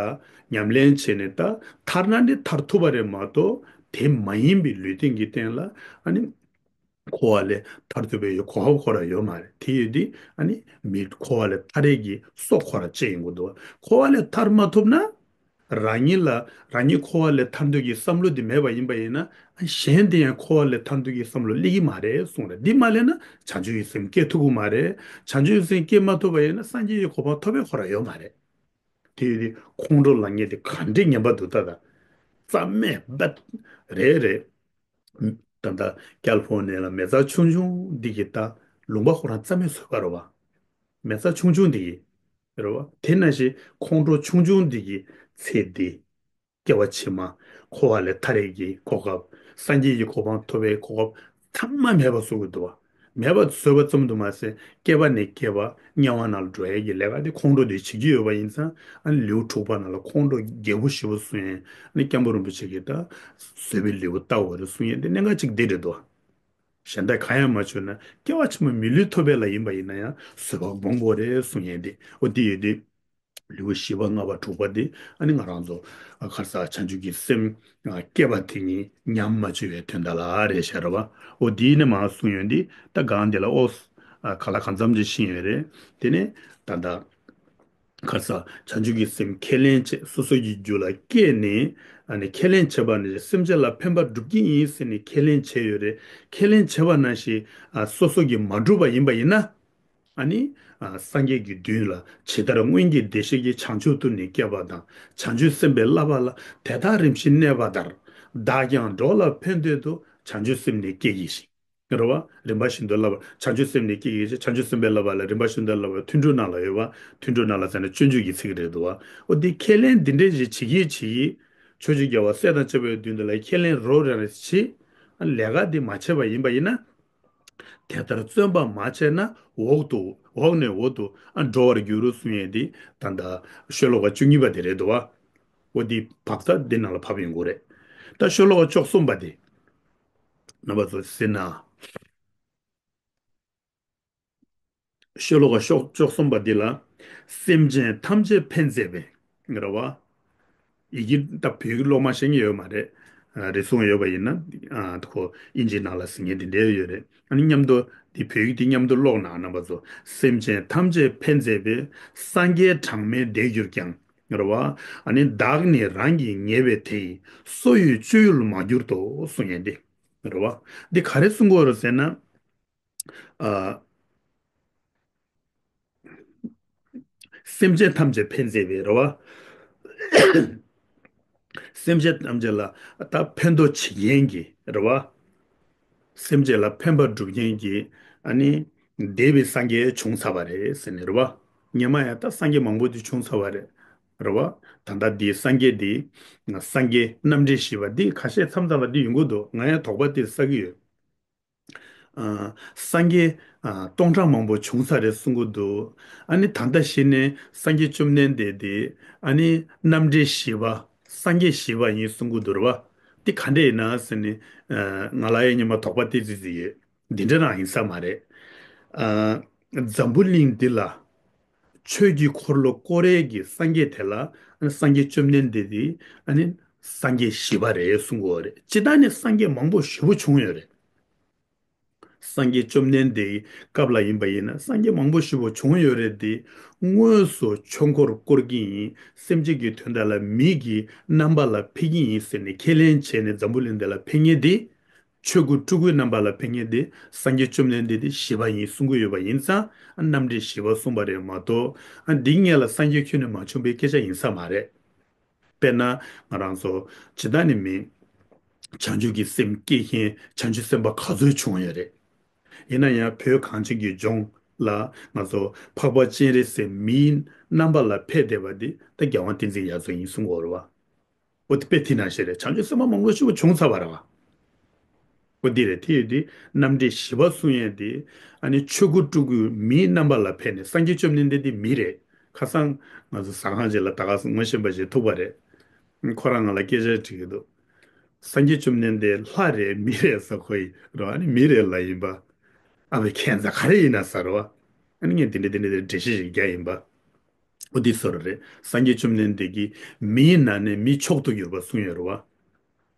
ཉམས་ལེན་བྱས་ནས་ད་ཐར་ན་ནི་ཐར་ཐུབ་པ་རེད་མ་གཏོགས། དེ་མ་ཡིན་པའི་ལུས་རྟེན་གྱི་སྟེང་ལ་ཨ་ནི་འཁོར་བ་ལས་ཐར་ཐུབ་པའི་གོ་སྐབས་ཁོ་རང་ཡོད་མ་རེད། དེ་ཡོད་དུས་ཨ་ནི་མི་འཁོར་བ་ལས་ཐར་ཡས་ཀྱི་སྲོག་ཁོ་རང་བཅད་ཡོང་གི་འདུག་འཁོར་བ་ལས་ཐར་མ་ཐུབ་ན། རང་ཉིད་ལ་རང་ཉིད་འཁོར་བ་ལས་ཐར་འདོད་ཀྱི་བསམ་བློ་དེ་མེད་པ་ཡིན་པ་ཡིན་ན། གཞན་དེ་ཡང་འཁོར་བ་ལས་ཐར་འདོད་ཀྱི་བསམ་བློ་སླེབས་ཀྱི་མ་རེད་གསུངས་རེད། འདི་མ་སླེབས་ན་བྱང་ཆུབ་ཀྱི་སེམས་སྐྱེ་ཐུབ་ཀྱི་མ་རེད། བྱང་ཆུབ་ཀྱི་སེམས་སྐྱེ་མ་ཐུབ་པ་ཡིན་ན་སངས་རྒྱས་ཀྱི་གོ་འཕང་ཐོབ་པའི་ཁོ་རང་ཡོད་མ་རེད། དེ་ཡོད་དུས་ཁོང་ཁྲོ་ལངས་མཁན་དེ་ག་འདྲས་ངན་པ་འདུག་ད་ད་རྩ་མེད་པ་རེད་རེད། ད་ལྟ་ཀལ་ཧྥོ་ནི་ཡ་ལ་མེ་བཙའ་ཆུང་ཆུང་འདི་གི་ད་ལུང་པ་ཁོ་རང་རྩ་མེད་བཟོས་པ་རེད་བ། མེ་བཙའ་ཆུང་ཆུང་འདི་གི་རེད་བ། དེ་ནང་བཞིན་ཁོང་ཁྲོ་ཆུང་ཆུང་འདི་གི་ཚེ་འདི་སྐྱེ་བ་ཕྱི་མ་འཁོར་བ་ལས་ཐར་ཡས་ཀྱི་གོ་སྐབས། སངས་རྒྱས་ཀྱི་གོ་འཕང་ཐོབ་པའི་གོ་སྐབས་ཚང་མ་མེད་པ་བཟོ་གི་འདུག་བ། མེད་པ་བཟོས་པ་ཙམ་དུ་མ་ཟད། སྐྱེ་བ་ནས་སྐྱེ་བ་དམྱལ་བ་ནང་ལ་འགྲོ་ཡས་ཀྱི་ལས་ཀ་དེ་ཁོང་ཁྲོ་དེ་བྱེད་ཀྱི་ཡོད་པ་ཡིན་ཙང་། ཨ་ནི་ལེའུ་དྲུག་པ་ནང་ལ་ཁོང་ཁྲོ་རྒྱས་པོ་ཞེ་པོ་གསུང་ཡས། ཨ་ནི་སྐྱབས་མགོན་རིན་པོ་ཆེ་གིས་ད་བཟོད་པའི་ལེའུ་བཏབ་པ་རེད་གསུང་ཡས་དེ་གནད་འགག་ཅིག་འདི་རེད་འདུག་གཞན་དག་གང་ཡང་མ་བྱུང་ན་སྐྱེ་བ་ཕྱི་མ་མི་ལུས་ཐོབ་པའི་ལ་ཡིན་པ་ཡིན་ན་ཡང་བཟོད་པ་སྦོམ་པོ་རེད་གསུང་ཡས་དེ། འོ་དེ་ཡོད་དེ། ལེའུ་བཞི་པ་ལྔ་པ་དྲུག་པ་དེ་ཨ་ནི་ང་རང་ཚོ་ཨ་ག་རེ་ཟ། བྱང་ཆུབ་ཀྱི་སེམས་ཨ་བསྐྱེད་པ་དེ་ཉིད་ཉམས་མ་བཅུག་པའི་དོན་དག་ལ་རེད་ཤག་རེད་བ། འོ་དེ་ནས་མར་གསུངས་ཡོད་འདི་ད་སྒང་འདི་ལ་ཨོ་ཨ་ག་ལ་གང་འཚམ་ཅིག་ཤེས་ཡོད་རེད། དེ་ནས་ད་ལྟ་ག་རེ་ཟ། བྱང་ཆུབ་ཀྱི་སེམས་ཁས་ལེན་བྱས། སོ་སོ་ཡི་རྒྱུད་ལ་སྐྱེས་ནས་ཨ་ནི་ཁས་ལེན་བྱས་པ་ནི་སེམས་ཅན་ལ་ཕན་པ་སྒྲུབ་ཀྱི་ཡིན་ཟེར་ནས་ཁས་ལེན་བྱས་ཡོད་རེད། ཁས་ལེན་བྱས་པ་ནང་བཞིན་ཨ་སོ་སོ་གིས་མ་བསྒྲུབས་པ་ཡིན་པ་ཡིན་ན། ཨ་ནི། ཨ་སངས་རྒྱས་ཀྱི་མདུན་ལ་ཇི་ལྟར་སྔོན་གྱི་བདེ་གཤེགས་ཀྱིས་བྱང་ཆུབ་ཏུ་ནི་བསྐྱེད་པ་དང་། བྱང་ཆུབ་སེམས་དཔའི་བསླབ་པ་ལ་དེ་ལྟར་རིམ་བཞིན་གནས་པ་ལྟར། བདག་ཀྱང་འགྲོ་ལ་ཕན་འདོད་དུ། བྱང་ཆུབ་སེམས་ནི་བསྐྱེད་བགྱི་ཞིང་། རེད་བ། རིམ་པ་བཞིན་དུ་བསླབ་པ། བྱང་ཆུབ་སེམས་ནི་བསྐྱེད་བགྱི་ཞིང་། བྱང་ཆུབ་སེམས་དཔའི་བསླབ་པ་ལ་རིམ་པ་བཞིན་དུ་བསླབ་པ། ཐུན་དྲུག་ནང་ལ་ཡོད་པ། ཐུན་དྲུག་ནང་ལ་ཟེར་ན་སྤྱོད་འཇུག་གི་ཚིག་རེད་འདུག་བ། འོ་འདི་ཁས་ལེན་འདི་འདྲས་ཞིག་བྱེད་ཀྱི་བྱེད་ཀྱི། ཕྱོགས་བཅུའི་རྒྱལ་བ་སྲས་དང་བཅས་པའི་མདུན་དུ་ལ་ཁས་ལེན་རོ་རེ་རེ་བྱེད། ལས་ཀ་འདི་མ་བྱས་པ་ཡིན་པ་ཡིན་ན། དེ་ལྟར་བརྩོན་པ་མ་བྱས་ན་འོག་ཏུ་འོག་ནས་འོག་ཏུ་ཨ་འགྲོ་བར་འགྱུར་གསུང་ཡས་འདི་ད་ལྟ་ཤོ་ལོ་ཀ་བཅུ་གཉིས་པ་དེ་རེད་འདུག་བ། འོ་འདི་བབ་ས་འདི་ནང་ལ་བབས་ཡོང་གི་རེད། ད་ཤོ་ལོ་ཀ་བཅུ་གསུམ་པ་དེ་རྣམ་པ་ཚོ་གཟིགས་ན། ཤོ་ལོ་ཀ་ཤོ་བཅུ་གསུམ་པ་འདི་ལ། སེམས་ཅན་ཐམས་ཅད་ཕན་མཛད་པའི། རེད་བ། ཡི་གེ་ད་བོད་ཀྱི་ཀློག་མ་ཤེས་མཁན་ཡོད་མ་རེད། ཨ་རེ་ཟུང་ཡོད་པ་ཡིན་ན། ཨ་ཁོ་དབྱིན་ཇིའི་ནང་ལ་ཟིན་མཁན་དེ་འདྲ་ཡོད་རེད། ཨ་ནི་མཉམ་དུ་དེ་བོད་ཡིག་དེ་མཉམ་དུ་ཀློག་ན་རྣམ་པ་ཚོ། སེམས་ཅན་ཐམས་ཅད་ཕན་མཛད་པའི། སངས་རྒྱས་གྲངས་མེད་འདས་གྱུར་ཀྱང་། རེད་བ། ཨ་ནི་བདག་ནི་རང་གིས་ཉེས་པའི་དེ། སོ་ཡི་སྤྱོད་ཡུལ་མ་གྱུར་ཏོ་གསུང་མཁན་དེ། རེད་བ། འདི་ག་རེ་གསུང་གི་ཡོད་རེད་ཟེར་ན། ཨ། སེམས་ཅན་ཐམས་ཅད་ཕན་མཛད་པའི་རེད་བ། སེམས་ཅན་ཐམས་ཅད་ལ་ད་ཕན་ཐོགས་བྱེད་མཁན་གྱི་རེད་བ། སེམས་ཅན་ལ་ཕན་པ་སྒྲུབ་མཁན་གྱི་ཨ་ནི་འདས་པའི་སངས་རྒྱས་བྱུང་ཚར་བ་རེད་ཟེར་ནས་རེད་བ། སྔོན་མ་ཡང་ད་སངས་རྒྱས་མང་པོ་དེ་བྱུང་ཚར་བ་རེད། རེད་བ། ད་ལྟ་འདི་སངས་རྒྱས་འདི་སངས་རྒྱས་རྣམ་འདྲེན་བཞི་པ་འདི་ཁ་ཤས་མཚམས་མཚམས་ལ་འདི་ཡོང་གི་འདུག་ང་ཡང་དོགས་པ་དེ་ཟ་གི་ཡོད། ཨ། སངས་རྒྱས་ཨ་སྟོང་ཕྲག་མང་པོ་བྱུང་ཚར་རེད་གསུང་གི་འདུག་ཨ་ནི་ད་ལྟ་གཞི་ནས་སངས་རྒྱས་བཅོམ་ལྡན་འདས་དེ་ཨ་ནི་རྣམ་འདྲེན་བཞི་པ་སངས་རྒྱས་བཞི་པ་ཡིན་གསུང་གི་འདུག་རེད་བ། འདི་ག་འདྲས་ཡིན་ན་ཟེར་ནས་ཨ་ང་ལ་ཡང་སྔོན་མ་དོགས་པ་དེ་ཙི་ཙི་ཡོད། འདི་འདྲ་རང་ཡིན་ས་མ་རེད། ཨ་འཛམ་བུ་གླིང་འདི་ལ་ཆོས་ཀྱི་འཁོར་ལོ་བསྐོར་ཡས་ཀྱི་སངས་རྒྱས་དེ་ལ་ཨ་ནི་སངས་རྒྱས་བཅོམ་ལྡན་འདས་དེ་ཨ་ནི་སངས་རྒྱས་བཞི་པ་རེད་གསུང་གི་ཡོད་རེད། སྤྱིར་བཏང་ནས་སངས་རྒྱས་མང་པོ་ཞེ་པོ་བྱུང་ཡོད་རེད། སངས་རྒྱས་བཅོམ་ལྡན་འདས་སྐབས་ལ་ཡིན་པ་ཡིན་ན་སངས་རྒྱས་མང་པོ་ཞེ་པོ་བྱུང་ཡོད་རེད་དེ། དངོས་སུ་ཆོས་འཁོར་བསྐོར་གྱི་ཡིན། སེམས་ཅན་གྱི་དོན་དག་ལ་མིའི་རྣམ་པ་ལ་ཕེབས་ཀྱི་ཡིན་ཟེར་ནས་ཁས་ལེན་བྱས་ནས་འཛམ་བུ་གླིང་འདི་ལ་ཕེབས་མཁན་དེ། ཆོས་སྐུ་སྤྲུལ་སྐུའི་རྣམ་པ་ལ་ཕེབས་མཁན་དེ་སངས་རྒྱས་བཅོམ་ལྡན་འདས་དེ་བཞི་པ་ཡིན་གསུང་གི་ཡོད་པ་ཡིན་ཙང་རྣམ་འདྲེན་བཞི་པ་གསུངས་པ་རེད་མ་གཏོགས། འདི་སྔོན་ལ་སངས་རྒྱས་ཁྱོན་ནས་མ་བྱུང་བའི་སྐད་ཆ་ཡིན་ས་མ་རེད། དཔེར་ན་ང་རང་ཚོ་ཇི་ལྟར་ནི་མིན། བྱང་ཆུབ་ཀྱི་སེམས་བསྐྱེད་མཁན་བྱང་ཆུབ་སེམས་དཔའ་ག་ཚོད་བྱུང་ཡོད་རེད། ཡིན་ན་ཡང་བོད་གངས་ཅན་གྱི་ལྗོངས་ལ་ང་ཚོ་འཕགས་པ་སྤྱན་རས་གཟིགས་མིའི་རྣམ་པ་ལ་ཕེབས་བསྡད་པ་འདི་ད་རྒྱལ་དབང་བསྟན་འཛིན་ཡར་འཛུགས་ཡིན་གསུང་གི་ཡོད་རེད་བ། འོ་དེ་དཔེ་དེ་ནང་བཞིན་རེད། བྱང་ཆུབ་སེམས་དཔའ་མང་པོ་ཞིག་བྱུང་ཚར་བ་རེད་བ། འོ་འདི་རེད། དེ་ཡོད་དུས་རྣམ་འདྲེན་བཞི་པ་གསུང་ཡས་དེ་ཨ་ནི་ཆོས་སྐུ་སྤྲུལ་སྐུ་མིའི་རྣམ་པ་ལ་ཕེབས་ནས། སངས་རྒྱས་བཅོམ་ལྡན་འདས་དེ་མི་རེད། ཁ་སང་ང་ཚོ་ཟ་ཁང་ཅིག་ལ་ད་ག་ངོ་ཤེས་པ་ཞིག་ཐུག་པ་རེད། ཁོ་རང་ང་ལ་སྐད་ཆ་དྲིས་ཀྱི་འདུག་སངས་རྒྱས་བཅོམ་ལྡན་འདས་ལྷ་རེད་མི་རེད་ཟེར་གོ་ཡི་རོ། ཨ་ནི་མི་རེད་ལབ་ཡིན་པ། ཨ་བའི་ཁྱད་མཚར་ག་རེ་ཡིན་ན་ཟེར་རོ། ཨ་ནི་ངས་དེ་འདྲ་དེ་འདྲ་དེ་འགྲེལ་བཤད་ཞིག་རྒྱག་ཡིན་པ། འོ་འདི་ཟེར་རེད། སངས་རྒྱས་བཅོམ་ལྡན་འདས་ཀྱིས་མིའི་ནང་ནས་མི་མཆོག་ཏུ་གྱུར་པ་གསུངས་ཡོད་རེད་བ།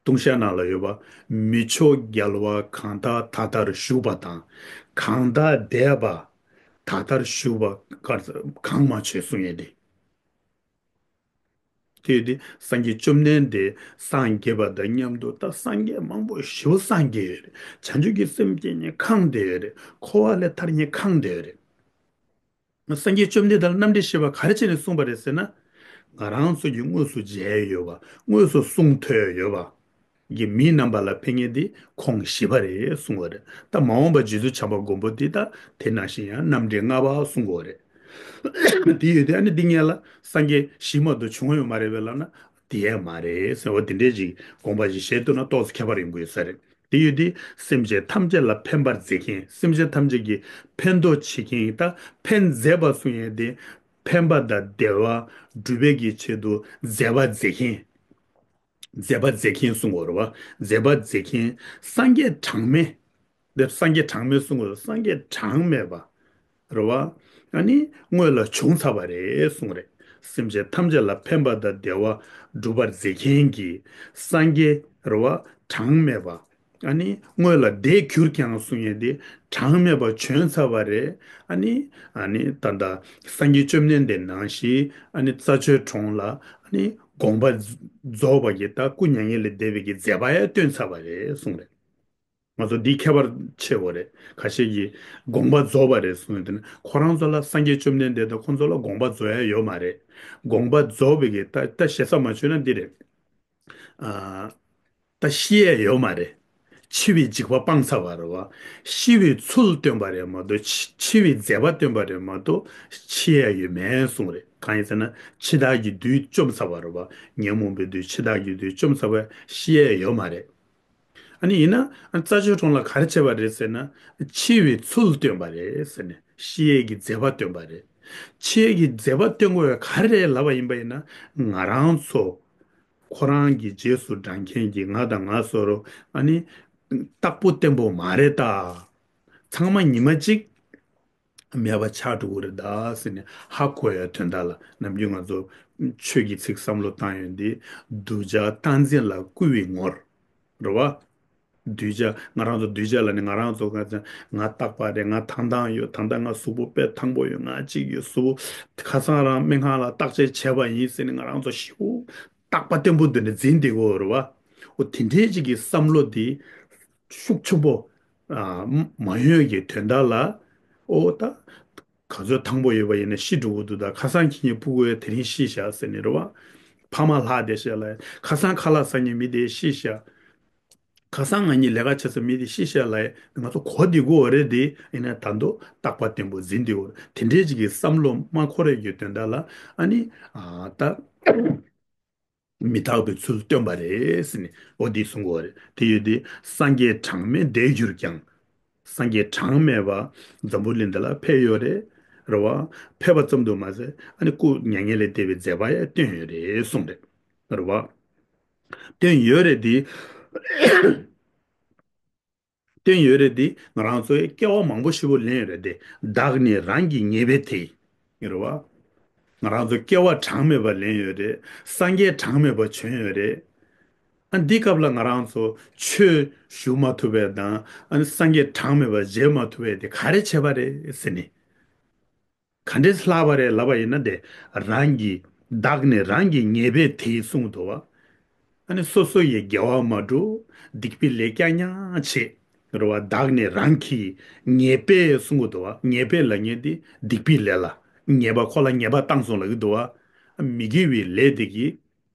ལྟུང་བཤགས་ནང་ལ་ཡོད་པ། མི་མཆོག་རྒྱལ་བ་གང་དག་ད་ལྟར་བཞུགས་པ་དང་། གང་དག་འདས་པ། ད་ལྟར་བཞུགས་པ་གང་མ་བྱོན་གསུང་ཡས་དེ། དེ་ཡོད་དེ་སངས་རྒྱས་བཅོམ་ལྡན་འདས་སངས་རྒྱས་པ་དང་མཉམ་དུ་ད་སངས་རྒྱས་མང་པོ་ཞེ་པོ་སངས་རྒྱས་ཡོད་རེད། བྱང་ཆུབ་ཀྱི་སེམས་བསྐྱེད་མཁན་གང་བསྡད་ཡོད་རེད། འཁོར་བ་ལས་ཐར་མཁན་གང་བསྡད་ཡོད་རེད། སངས་རྒྱས་བཅོམ་ལྡན་འདས་ལ་རྣམ་འདྲེན་བཞི་པ་ག་རེ་བྱས་ནས་གསུངས་པ་རེད་ཟེར་ན། ང་རང་ཚོ་གིས་དངོས་སུ་མཇལ་ཡོད་པ། དངོས་སུ་གསུང་ཐོས་ཡོད་པ་གི་མིའི་རྣམ་པ་ལ་ཕན་མཁན་དེ་ཁོང་བཞི་པ་རེད་གསུངས་པ་རེད། ད་མ་འོངས་པ་རྗེ་བཙུན་བྱམས་པ་མགོན་པོ་འདི་ད་དེ་ནང་བཞིན་ཡང་རྣམ་འདྲེན་ལྔ་པ་གསུངས་པ་རེད། དེ་ཡོད་དེ་ཨ་ནི་འདི་སྔོན་ལ་སངས་རྒྱས་བཞི་མ་གཏོགས་བྱུང་ཡོད་མ་རེད་པས་ལབ་ན། དེ་ཡང་མ་རེད་ཟེར་བ་དེ་འདྲས་ཅིག་དགོངས་པ་ཞིག་བཞེས་ཐུབ་ན་ཏོག་ཙམ་ཁྱད་པར་ཡོང་གི་ཡོད་ས་རེད། དེ་ཡོད་དེ་སེམས་ཅན་ཐམས་ཅད་ལ་ཕན་པར་མཛད་མཁན། སེམས་ཅན་ཐམས་ཅད་ཀྱི་ཕན་ཐོགས་བྱེད་མཁན། ད་ཕན་མཛད་པ་གསུང་ཡས་དེ་ཕན་པ་དང་བདེ་བ་སྒྲུབ་པའི་གི་ཆེད་དུ་མཛད་པ་མཛད་མཁན། མཛད་པ་མཛད་མཁན་གསུང་གོ་རེད་བ། མཛད་པ་མཛད་མཁན་སངས་རྒྱས་གྲངས་མེད། འདིར་སངས་རྒྱས་གྲངས་མེད་གསུང་གོ། སངས་རྒྱས་གྲངས་མེད་པ་རེད་བ། ཨ་ནི་སྔོན་ལ་བྱུང་ཚར་བ་རེད་གསུང་རེད། སེམས་ཅན་ཐམས་ཅད་ལ་ཕན་པ་དང་བདེ་བ་སྒྲུབ་པར་མཛད་མཁན་གྱི་སངས་རྒྱས་རེད་བ། གྲངས་མེད་པ། ཨ་ནི་སྔོན་ལ་འདས་གྱུར་ཀྱང་གསུང་ཡས་དེ་གྲངས་མེད་པ་བྱོན་ཚར་བ་རེད། ཨ་ནི་ཨ་ནི་ད་ལྟ་སངས་རྒྱས་བཅོམ་ལྡན་འདས་ནང་བཞིན་ཨ་ནི་རྩྭ་མཆོག་གྲོང་ལ་ཨ་ནི་དགོངས་པ་རྫོགས་པ་གི་ད་སྐུ་མྱ་ངན་ལས་འདས་པའི་གི་མཛད་པ་ཡང་སྟོན་ཚར་བ་རེད་གསུང་རེད། ང་ཚོ་འདི་ཁྱད་པར་ཆེ་བོ་རེད། ཁ་ཤས་ཀྱིས་དགོངས་པ་རྫོགས་པ་རེད་གསུངས་ཡོད་དེ་ནི་ཁོ་རང་ཚོ་ལ་སངས་རྒྱས་བཅོམ་ལྡན་འདས་དང་ཁོང་ཚོ་ལ་དགོངས་པ་རྫོགས་ཡ་ཡོད་མ་རེད། དགོངས་པ་རྫོགས་པའི་གི་ད་ད་ཞེ་ས་མ་བྱུང་ན་འདི་རེད། ཨ། ད་ཤི་ཡས་ཡོད་མ་རེད། འཆི་བའི་འཇིགས་པ་སྤངས་ཚར་བ་རེད་བ། ཤི་བའི་ཚུལ་སྟོན་པ་རེད་མ་གཏོགས་འཆི་འཆི་བའི་མཛད་པ་སྟོན་པ་རེད་མ་གཏོགས་འཆི་ཡས་ཡོད་མེད་གསུངས་རེད། གང་ཡིན་ཟེར་ན་འཆི་བདག་གི་བདུད་བཅོམ་ཚར་བ་རེད་བ། ཉོན་མོངས་པའི་བདུད་འཆི་བདག་གི་བདུད་བཅོམ་ཚར་བ། ཤི་ཡས་ཡོད་མ་རེད། ཨ་ནི་ཡིན་ན་ཨ་རྩྭ་མཆོག་གྲོང་ལ་ག་རེ་བྱས་པ་རེད་ཟེར་ན། འཆི་བའི་ཚུལ་སྟོན་པ་རེད་ཟེར་ནས་ཤི་ཡས་ཀྱི་མཛད་པ་སྟོན་པ་རེད། འཆི་ཡས་ཀྱི་མཛད་པ་སྟོན་དགོས་པ་ག་རེ་རེད་ལབ་པ་ཡིན་པ་ཡིན་ན། ང་རང་ཚོ་ཁོ་རང་གི་རྗེས་སུ་འབྲང་མཁན་གྱི་ང་དང་ང་ཚོར་ཨ་ནི་རྟག་པོ་བརྟན་པོ་མ་རེད་ད། ཚང་མ་ཉི་མ་གཅིག་མེད་པ་ཆགས་འགྲོ་གི་རེད་ད་ཟེར་ནས་ཧ་གོ་ཡ་དོན་དག་ལ་ནམ་རྒྱུན་ང་ཚོ་ཆོས་ཀྱི་ཚིག་བསམ་བློ་བཏང་ཡོང་དུས་གདུལ་བྱ་རྟག་འཛིན་ལ་བསྐུལ་བའི་ངོར། རེད་བ། གདུལ་བྱ་ང་རང་ཚོ་གདུལ་བྱ་ལ་ནི་ང་རང་ཚོ་ང་ང་རྟག་པ་རེད། ང་ཐང་ཐང་ཡོད། ད་ལྟ་ང་གཟུགས་པོ་དཔེ་ཐང་པོ་ཡོད། ང་གཅིག་ཡོད། གཟུགས་པོ་ཁ་སང་རང་སྨན་ཁང་ལ་བརྟག་དཔྱད་བྱས་པ་ཡིན་ཟེར་ནས་ང་རང་ཚོ་ཞེ་པོ་རྟག་པ་བརྟན་པོ་འདི་འདྲ་འཛིན་བསྡད་ཀྱི་ཡོད་རེད་བ། འོ་དེ་འདྲའི་ཅིག་གི་བསམ་བློ་དེ་ཤུགས་ཆེན་པོ་ཨ་མ་ཡོང་གི་དོན་དག་ལ། འོ་ད་ག་ཚོད་ཐང་པོ་ཡོད་པ་ཡིན་ན་ཤི་འགྲོ་གི་འདུག་ད་ཁ་སང་ཁྱེད་གཉིས་ཕྲུ་གུ་དེ་རིང་ཤི་ཤག་ཟེར་ནས་རེད་བ། ཕ་མ་ལྷག་བསྡད་ཤག་ལ། ཁ་སང་ཁ་ལག་ཟ་མཁན་མི་དེ་ཤི་ཤག་ཁ་སང་ང་གཉིས་ལས་ཀ་བྱེད་ས་མི་དེ་ཤི་ཤག་ལ། ང་ཚོ་གོ་བདེ་གོ་རེད་དེ། ཡིན་ན་ད་དུང་རྟག་པ་བརྟན་པོ་འཛིན་བསྡད་ཡོད་རེད། དེ་འདྲའི་ཅིག་གི་བསམ་བློ་མ་འཁོར་ཡས་ཀྱི་དོན་དག་ལ་ཨ་ནི་ཨ་ད་མི་རྟག་པའི་ཚུལ་སྟོན་པ་རེད་ཟེར་ནས་འོ་འདི་གསུང་གི་ཡོད་རེད། དེ་ཡོད་དེ་སངས་རྒྱས་གྲངས་མེད་འདས་གྱུར་ཀྱང་། སངས་རྒྱས་གྲངས་མེད་པ་འཛམ་བུ་གླིང་འདི་ལ་ཕེབས་ཡོད་རེད། རེད་བ། ཕེབས་པ་ཙམ་དུ་མ་ཟད་ཨ་ནི་སྐུ་མྱ་ངན་ལས་འདས་པའི་མཛད་པ་ཡང་སྟོན་ཡོད་རེད་གསུངས་རེད། རེད་བ། སྟོན་ཡོད་རེད་དེ། སྟོན་ཡོད་རེད་དེ་ང་རང་ཚོའི་སྐྱེ་བ་མང་པོ་ཞིག་པོ་ལེན་ཡོད་རེད་དེ། བདག་ནི་རང་གི་ཉེས་པའི་དེ། རེད་བ། ང་རང་ཚོ་སྐྱེ་བ་གྲངས་མེད་པ་ལེན་ཡོད་རེད། སངས་རྒྱས་གྲངས་མེད་པ་བྱོན་ཡོད་རེད། ཨ་འདི་སྐབས་ལ་ང་རང་ཚོ་ཆོས་ཞུ་མ་ཐུབ་པའི་དང་ཨ་ནི་སངས་རྒྱས་གྲངས་མེད་པ་མཇལ་མ་ཐུབ་པའི་དེ་ག་རེ་བྱས་པ་རེད་ཟེར་ནས། ག་འདྲས་ལྷག་པ་རེད་ལབ་པ་ཡིན་ན་དེ་རང་གི་བདག་ནི་རང་གི་ཉེས་པའི་དེ་གསུངས་འདུག་བ། ཨ་ནི་སོ་སོ་ཡི་དགེ་བ་མ་སྒྲུབ། སྡིག་པའི་ལས་རྐྱང་རྐྱང་བྱེད། རེད་བ། བདག་ནི་རང་གི་ཉེས་པས་གསུང་གི་འདུག་བ། ཉེས་པས་ལབ་མཁན་དེ་སྡིག་པའི་ལས་ལ་ཉེས་པ། ཁོ་ལ་ཉེས་པ་བཏང་སོང་ལབ་ཀྱི་འདུག་བ། མི་དགེ་བའི་ལས་དེ་གིས་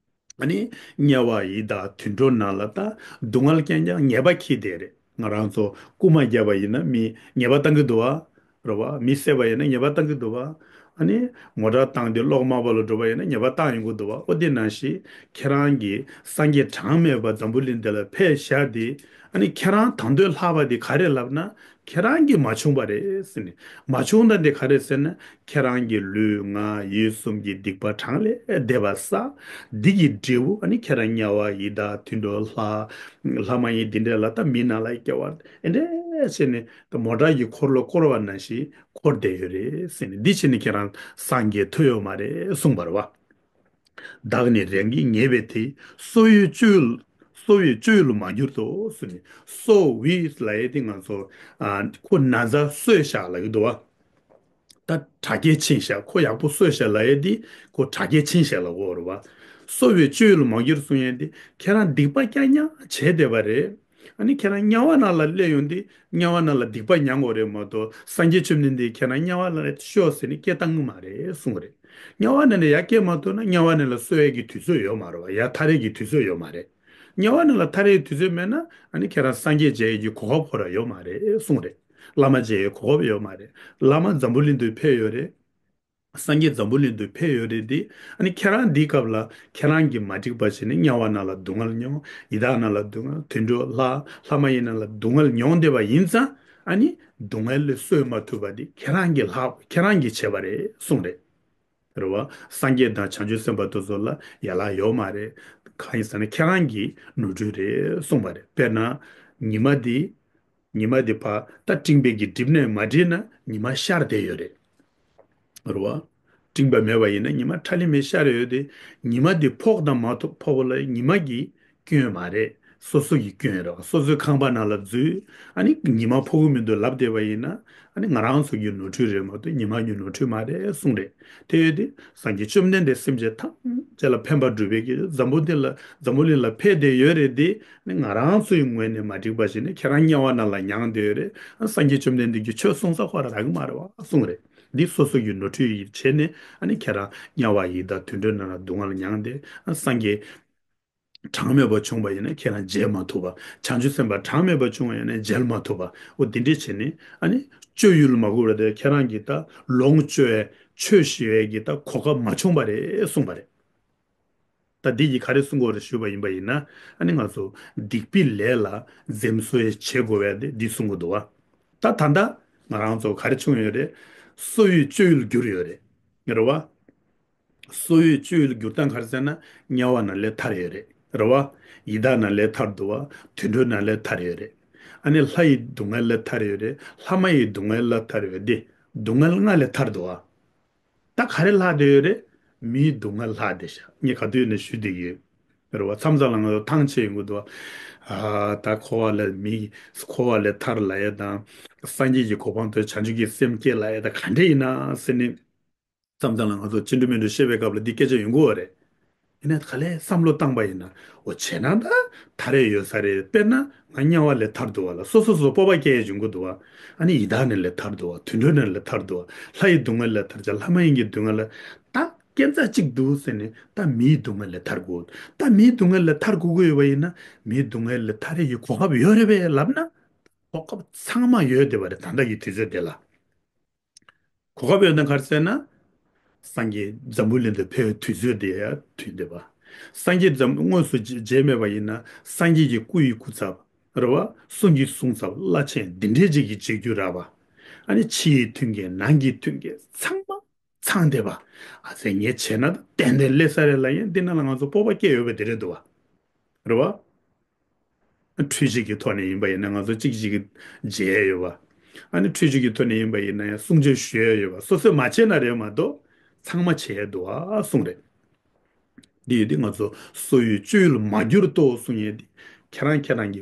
ཨ་ནི་དམྱལ་བ་ཡི་དྭགས་དུད་འགྲོ་ནང་ལ་ད་སྡུག་བསྔལ་རྐྱང་རྐྱང་ཉེས་པ་འཁྱེར་བསྡད་རེད། ང་རང་ཚོ་རྐུ་མ་བརྒྱབ་པ་ཡིན་ན་མི་ཉེས་པ་བཏང་གི་འདུག་བ། རེད་བ། མི་བསད་པ་ཡིན་ན་ཉེས་པ་བཏང་གི་འདུག་བ། ཨ་ནི་མོ་ཊ་བཏང་སྟེ་གློག་དམར་པོ་ལ་འགྲོ་བ་ཡིན་ན་ཉེས་པ་བཏང་ཡོང་གི་འདུག་བ། ཨོ་དེ་ནང་བཞིན་ཁྱེད་རང་གིས་སངས་རྒྱས་གྲངས་མེད་པ་འཛམ་བུ་གླིང་འདི་ལ་ཕེབས་བཞག་དེ། ཨ་ནི་ཁྱེད་རང་དང་དོད་ལྷག་པ་དེ་ག་རེ་ལབ་ན། ཁྱེད་རང་གིས་མ་བྱུང་བ་རེད་ཟེར་ནས། མ་བྱུང་ད་འདི་ག་རེད་ཟེར་ན། ཁྱེད་རང་གི་ལུས་ངག་ཡིད་གསུམ་གྱི་སྡིག་པ་གྲངས་ལས་འདས་པ་བསགས། འདི་གི་འབྲས་བུ་ཨ་ནི་ཁྱེད་རང་དམྱལ་བ་ཡི་དྭགས་དུད་འགྲོ་ལྷ། ལྷ་མ་ཡིན་འདི་འདྲ་ལ་ད་མི་ནང་ལ་སྐྱེ་བ་ཨེ་འདྲ་བྱས་ནས་ད་མོ་ཊ་གི་འཁོར་ལོ་བསྐོར་བ་ནང་བཞིན་འཁོར་བསྡད་ཡོད་རེད་ཟེར་ནས། འདི་བྱས་ནས་ཁྱེད་རང་སངས་རྒྱས་ཐུབ་ཡོད་མ་རེད་གསུངས་པ་རེད་བ། བདག་ནི་རང་གིས་ཉེས་པའི་དེ། གསོ་བའི་སྤྱོད་ཡུལ། གསོ་བའི་སྤྱོད་ཡུལ་མ་གྱུར་ཏོ་ཟེར་ནས། གསོ་བའི་ལབ་ཡས་དེ་ང་ཚོ་ཨ་ཁོ་ན་ཚ་གསོས་བཞག་ལབ་ཀྱི་འདུག་བ། ད་དྲག་སྐྱེད་ཕྱིན་བཞག་ཁོ་ཡག་པོ་གསོས་བཞག་ལབ་ཡས་དེ་ཁོ་དྲག་སྐྱེད་ཕྱིན་བཞག་ལབ་དགོས་རེད་བ། གསོ་བའི་སྤྱོད་ཡུལ་མ་གྱུར་གསུང་ཡས་དེ་ཁྱེད་རང་སྡིག་པ་རྐྱང་རྐྱང་བྱས་བསྡད་པ་རེད། ཨ་ནི་ཁྱེད་རང་དམྱལ་བ་ནང་ལ་སླེབས་ཡོང་དུས་དམྱལ་བ་ནང་ལ་སྡིག་པ་མྱང་དགོས་རེད་མ་གཏོགས། སངས་རྒྱས་བཅོམ་ལྡན་འདས་ཁྱེད་རང་དམྱལ་བ་ནང་ལ་ཤོག་ཟེར་ནས་སྐད་བཏང་གི་མ་རེད་གསུངས་རེད། དམྱལ་བ་ནང་ནས་ཡར་སྐྱེས་མ་ཐུབ་ན་དམྱལ་བ་ནང་ལ་གསོ་ཡས་ཀྱི་དུས་ཚོད་ཡོད་མ་རེད་བ། ཡར་ཐར་ཡས་ཀྱི་དུས་ཚོད་ཡོད་མ་རེད། དམྱལ་བ་ནང་ལ་ཐར་ཡས་དུས་ཚོད་མེད་ན་ཨ་ནི་ཁྱེད་རང་སངས་རྒྱས་མཇལ་ཡས་ཀྱི་གོ་སྐབས་ཁོ་རང་ཡོད་མ་རེད་གསུངས་རེད། བླ་མ་མཇལ་ཡས་གོ་སྐབས་ཡོད་མ་རེད། བླ་མ་འཛམ་བུ་གླིང་དུ་ཕེབས་ཡོད་རེད། སངས་རྒྱས་འཛམ་བུ་གླིང་དུ་ཕེབས་ཡོད་རེད་དེ། ཨ་ནི་ཁྱེད་རང་འདིའི་སྐབས་ལ་ཁྱེད་རང་གིས་མ་འགྲིག་པ་བྱས་ནས་དམྱལ་བ་ནང་ལ་སྡུག་བསྔལ་མྱོང་། ཡི་དྭགས་ནང་ལ་སྡུག་བསྔལ། དུད་འགྲོ་ལྷ་ལྷ་མ་ཡིན་ནང་ལ་སྡུག་བསྔལ་མྱོང་བསྡད་པ་ཡིན་ཙང་། ཨ་ནི་སྡུག་བསྔལ་ལས་གསོས་མ་ཐུབ་པ་དེ་ཁྱེད་རང་གིས་ལྷག་ཁྱེད་རང་གིས་བྱས་པ་རེད་གསུངས་རེད། རེད་བ། སངས་རྒྱས་དང་བྱང་ཆུབ་སེམས་དཔའ་དེ་ཚོ་ལ་ཡན་ལག་ཡོད་མ་རེད། གང་ཡིན་ཟེར་ན་ཁྱེད་རང་གི་ནོར་འཁྲུལ་རེད་གསུངས་པ་རེད། དཔེར་ན། ཉི་མ་འདི། ཉི་མ་འདི་ཕར་ད་སྤྲིན་པའི་གི་གྲིབ་ནས་མ་བསྒྲིལ་ན་ཉི་མ་ཤར་བསྡད་ཡོད་རེད། རེད་བ། སྤྲིན་པ་མེད་པ་ཡིན་ན་ཉི་མ་ཁྲ་ལི་མེ་ཤར་ཡོད་དེ། ཉི་མ་འདི་ཕོག་དང་མ་ཐོག་ཕོག་པ་ལ་ཉི་མ་གི་སྐྱོན་མ་རེད། སོ་སོ་ཡི་སྐྱོན་རེད་བ། སོ་སོའི་ཁང་པ་ནང་ལ་འཛུལ། ཨ་ནི་ཉི་མ་ཕོག་གི་མི་འདུག་ལབ་བསྡད་པ་ཡིན་ན། ཨ་ནི་ང་རང་ཚོ་གི་ནོར་འཁྲུལ་རེད་མ་གཏོགས་ཉི་མ་གི་ནོར་འཁྲུལ་མ་རེད་གསུངས་རེད། དེ་ཡོད་དེ་སངས་རྒྱས་བཅོམ་ལྡན་འདས་སེམས་ཅན་ཐམས་ཅད་ལ་ཕན་པ་སྒྲུབ་པའི་གི་འཛམ་བུ་འདི་ལ་འཛམ་བུ་གླིང་ལ་ཕེབས་བསྡད་ཡོད་རེད་དེ། ཨ་ནི་ང་རང་ཚོ་ཡི་ངོས་ནས་མ་འགྲིག་པ་བྱས་ནས་ཁྱེད་རང་དམྱལ་བ་ནང་ལ་མྱངས་བསྡད་ཡོད་རེད། ཨ་སངས་རྒྱས་བཅོམ་ལྡན་འདས་ཀྱིས་ཆོས་གསུང་ས་ཁོ་རང་རག་གི་མ་རེད་བ་གསུངས་རེད། འདི་སོ་སོ་གི་ནོར་འཁྲུལ་ཡིན་བྱས་ནས། ཨ་ནི་ཁྱེད་རང་དམྱལ་བ་ཡི་དྭགས་དུད་འགྲོ་ནང་ལ་སྡུག་བསྔལ་མྱངས་ཏེ། ཨ་སངས་རྒྱས་གྲངས་མེད་པ་བྱུང་བ་ཡིན་ན་ཁྱེད་རང་མཇལ་མ་ཐུབ་པ། བྱང་ཆུབ་སེམས་དཔའ་གྲངས་མེད་པ་བྱུང་བ་ཡིན་ན་མཇལ་མ་ཐུབ་པ། འོ་འདི་འདྲས་བྱས་ནས་ཨ་ནི་སྤྱོད་ཡུལ་མ་གོ་བ་དེ་ཁྱེད་རང་གིས་ད་ལོངས་སྤྱོད་ཡས་ཆོས་ཞུ་ཡས་ཀྱི་ད་གོ་སྐབས་མ་བྱུང་བ་རེད་གསུངས་པ་རེད། ད་འདི་ཡིས་ག་རེ་གསུང་གི་ཡོད་རེད་ཞུས་པ་ཡིན་པ་ཡིན་ན། ཨ་ནི་ང་ཚོ་སྡིག་པའི་ལས་ལ་འཛེམ་ཟོན་བྱེད་དགོས་པ་དེ་འདི་གསུང་གི་འདུག་བ། ད་ད་ལྟ་ང་རང་ཚོ་ག་རེ་བྱུང་ཡོད་རེད། གསོ་བའི་སྤྱོད་ཡུལ་གྱུར་ཡོད་རེད། རེད་བ། གསོ་བའི་སྤྱོད་ཡུལ་གྱུར་སྟངས་ག་རེ་ཟེར་ན། དམྱལ་བ་ནང་ལས་ཐར་ཡོད་རེད། རེད་བ། ཡི་དྭགས་ནང་ལས་ཐར་འདུག་བ། དུད་འགྲོ་ནང་ལས་ཐར་ཡོད་རེད། ཨ་ནི་ལྷ་ཡི་སྡུག་བསྔལ་ལས་ཐར་ཡོད་རེད། ལྷ་མ་ཡི་སྡུག་བསྔལ་ལས་ཐར་ཡོད་དེ། སྡུག་བསྔལ་ལྔ་ལས་ཐར་འདུག་བ། ད་ག་རེ་ལྷག་བསྡད་ཡོད་རེད། མིའི་སྡུག་བསྔལ་ལྷག་བསྡད་ཤག་ངས་ག་དུས་ནས་ཞུས་བསྡད་ཀྱི་ཡོད། རེད་བ། མཚམས་མཚམས་ལ་ང་ཚོ་ཐང་ཆད་ཡོང་གི་འདུག་བ། ཨ་ད་འཁོར་བ་ལས་མི། འཁོར་བ་ལས་ཐར་ལབ་ཡས་དང་། སངས་རྒྱས་ཀྱི་གོ་འཕང་ཐོབ། བྱང་ཆུབ་ཀྱི་སེམས་བསྐྱེད་ལབ་ཡས་དང་ག་འདྲ་ཡིན་ན་ཟེར་ནས། མཚམས་མཚམས་ལ་ང་ཚོ་ཅི་འདྲ་མི་འདྲ་བཤད་པའི་སྐབས་ལ་འདི་སྐད་ཆ་ཡོང་གི་ཡོད་རེད། ཡིན་ནའི་ག་ལེར་བསམ་བློ་བཏང་པ་ཡིན་ན། འོ་བྱས་ན་ད་ཐར་ཡས་ཡོད་ས་རེད། དཔེར་ན་ང་དམྱལ་བ་ལས་ཐར་འདུག་བ་ལ་སོ་སོ་སོ་སྤོབས་པ་སྐྱེ་ཡས་བྱུང་གི་འདུག་བ། ཨ་ནི་ཡི་དྭགས་ནང་ལས་ཐར་འདུག་བ། དུད་འགྲོ་ནང་ལས་ཐར་འདུག་བ། ལྷ་ཡི་སྡུག་བསྔལ་ལས་ཐར་བྱ། ལྷ་མ་ཡིན་གྱི་སྡུག་བསྔལ་ལས་ད་སྐྱེན་ཚ་གཅིག་འདུག་ཟེར་ནས་ད་མིའི་སྡུག་བསྔལ་ལས་ཐར་དགོས། ད་མིའི་སྡུག་བསྔལ་ལས་ཐར་དགོས་ཀྱི་ཡོད་པ་ཡིན་ན། མིའི་སྡུག་བསྔལ་ལས་ཐར་ཡས་ཀྱི་གོ་སྐབས་ཡོད་རེད་པས་ལབ་ན། གོ་སྐབས་ཚང་མ་ཡོད་བསྡད་པ་རེད། ད་ལྟ་གི་དུས་ཚོད་དེ་ལ། གོ་སྐབས་ཡོད་ན་ག་རེ་ཟེར་ན། སངས་རྒྱས་འཛམ་བུ་གླིང་དུ་ཕེབས་པའི་དུས་ཚོད་དེ་ཡང་ཐོན་བསྡད་པ། སངས་རྒྱས་འཛམ་དངོས་སུ་མཇལ་མཇལ་མེད་པ་ཡིན་ན། སངས་རྒྱས་ཀྱི་སྐུ་ཡི་སྐུ་ཚབ། རེད་བ། གསུང་གི་གསུང་ཚབ། བླ་ཆེན་འདི་འདྲའི་ཅིག་གི་མཇལ་རྒྱུ་རག་པ། ཨ་ནི་ཕྱི་ཡི་མཐུན་རྐྱེན་ནང་གི་མཐུན་རྐྱེན་ཚང་མ་ཚང་བསྡད་པ། ཨ་ཙི་ངས་བྱས་ན་ཏན་ཏན་སླེབས་ས་རེད་ལབ་ཡས་འདི་ནང་ལ་ང་ཚོ་སྤོབས་པ་སྐྱེ་ཡོད་པ་དེ་རེད་འདུག་བ། རེད་བ། འཁྲུལ་ཞིག་གི་ཐོག་ནས་ཡིན་པ་ཡིན་ན་ང་ཚོ་གཅིག་གཅིག་གི་མཇལ་ཡོད་པ། ཨ་ནི་འཁྲུལ་ཞིག་གི་ཐོག་ནས་ཡིན་པ་ཡིན་ན་ཡང་གསུང་ཆོས་ཞུ་ཡ་ཡོད་པ། སོ་སོས་མ་བྱས་ན་རེད་མ་གཏོགས་ཚང་མ་བྱས་ཡ་འདུག་ཨ་གསུངས་རེད། འདི་ཡོད་དུས་ང་ཚོ་གསོ་བའི་སྤྱོད་ཡུལ་མ་གྱུར་ཏོ་གསུང་ཡས་འདི་ཁྱེད་རང་ཁྱེད་རང་གི་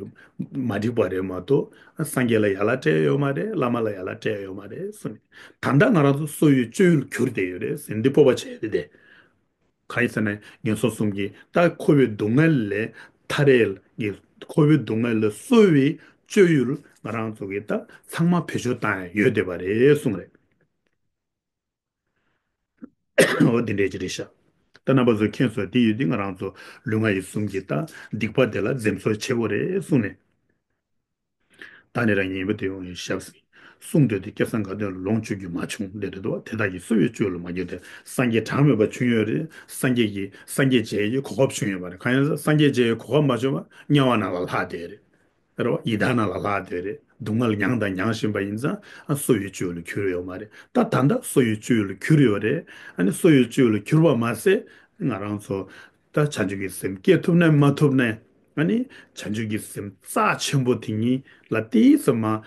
མ་འགྲིག་པ་རེད་མ་གཏོགས། སངས་རྒྱས་ལ་ཡ་ལ་སྤྲད་ཡ་ཡོད་མ་རེད། བླ་མ་ལ་ཡ་ལ་སྤྲད་ཡ་ཡོད་མ་རེད་གསུངས་ནས། ད་ལྟ་ང་རང་ཚོ་གསོ་བའི་སྤྱོད་ཡུལ་གྱུར་བསྡད་ཡོད་རེད་ཟེར་འདི་སྤོབས་པ་བྱས་ཏེ་བསྡད། གང་ཡིན་ཟེར་ན་ངན་སོང་གསུམ་གྱི་ད་འཁོར་བའི་སྡུག་བསྔལ་ལས་ཐར་ཡས་ཀྱི། འཁོར་བའི་སྡུག་བསྔལ་ལས་གསོ་བའི་སྤྱོད་ཡུལ་ང་རང་ཚོ་གི་ད་ཚང་མ་བེད་སྤྱོད་བཏང་ཡ་ཡོད་བསྡད་པ་རེད་གསུངས་རེད། འོ་འདི་འདྲས་ཅིག་རེད་ཤག་ད་རྣམ་པ་ཚོ་མཁྱེན་སོང་། དེ་ཡོད་དུས་ང་རང་ཚོ་ལུས་ངག་ཡིད་གསུམ་གྱི་ད་སྡིག་པ་དེ་ལ་འཛེམ་ཟོན་བྱེད་དགོས་རེད་གསུངས་ནས། བདག་ནི་རང་ཉེས་པའི་དེ་ཡོང་བའི་ཞབས་ཟིན། གསུང་འདོད་དེ་སྐལ་བཟང་དགའ་སྟོན་ལོངས་སྤྱོད་རྒྱུ་མ་བྱུང་། འདི་རེད་དོ། དེ་དག་གིས་གསོ་བའི་སྤྱོད་ལ་མ་གྱུར་ཏེ། སངས་རྒྱས་གྲངས་མེད་པ་བྱུང་ཡོད་རེད། སངས་རྒྱས་ཀྱི་སངས་རྒྱས་མཇལ་ཡའི་གོ་སྐབས་བྱུང་ཡོད་པ་རེད། གང་ཡིན་ཟེར་སངས་རྒྱས་མཇལ་ཡའི་གོ་སྐབས་མ་བྱུང་བ་དམྱལ་བ་ནང་ལ་ལྷག་བསྡད་རེད། རེད་བ། ཡི་དྭགས་ནང་ལ་ལྷག་བསྡད་རེད། སྡུག་བསྔལ་མྱངས་དང་མྱང་བཞིན་པ་ཡིན་ཙང་ཨ་སོ་ཡི་སྤྱོད་ལ་གྱུར་ཡོད་མ་རེད། ད་ད་ལྟ་སོ་ཡི་སྤྱོད་ལ་གྱུར་ཡོད་རེད། ཨ་ནི་སོ་ཡི་སྤྱོད་ལ་གྱུར་པ་མ་ཟད་ང་རང་ཚོ་ད་བྱང་ཆུབ་ཀྱི་སེམས་སྐྱེ་ཐུབ་ནས་མ་ཐུབ་ནས། ཨ་ནི་བྱང་ཆུབ་ཀྱི་སེམས་རྩ་ཆེན་པོ་དེ་ཉིད་ལ་ཏིས་མ་ཨ་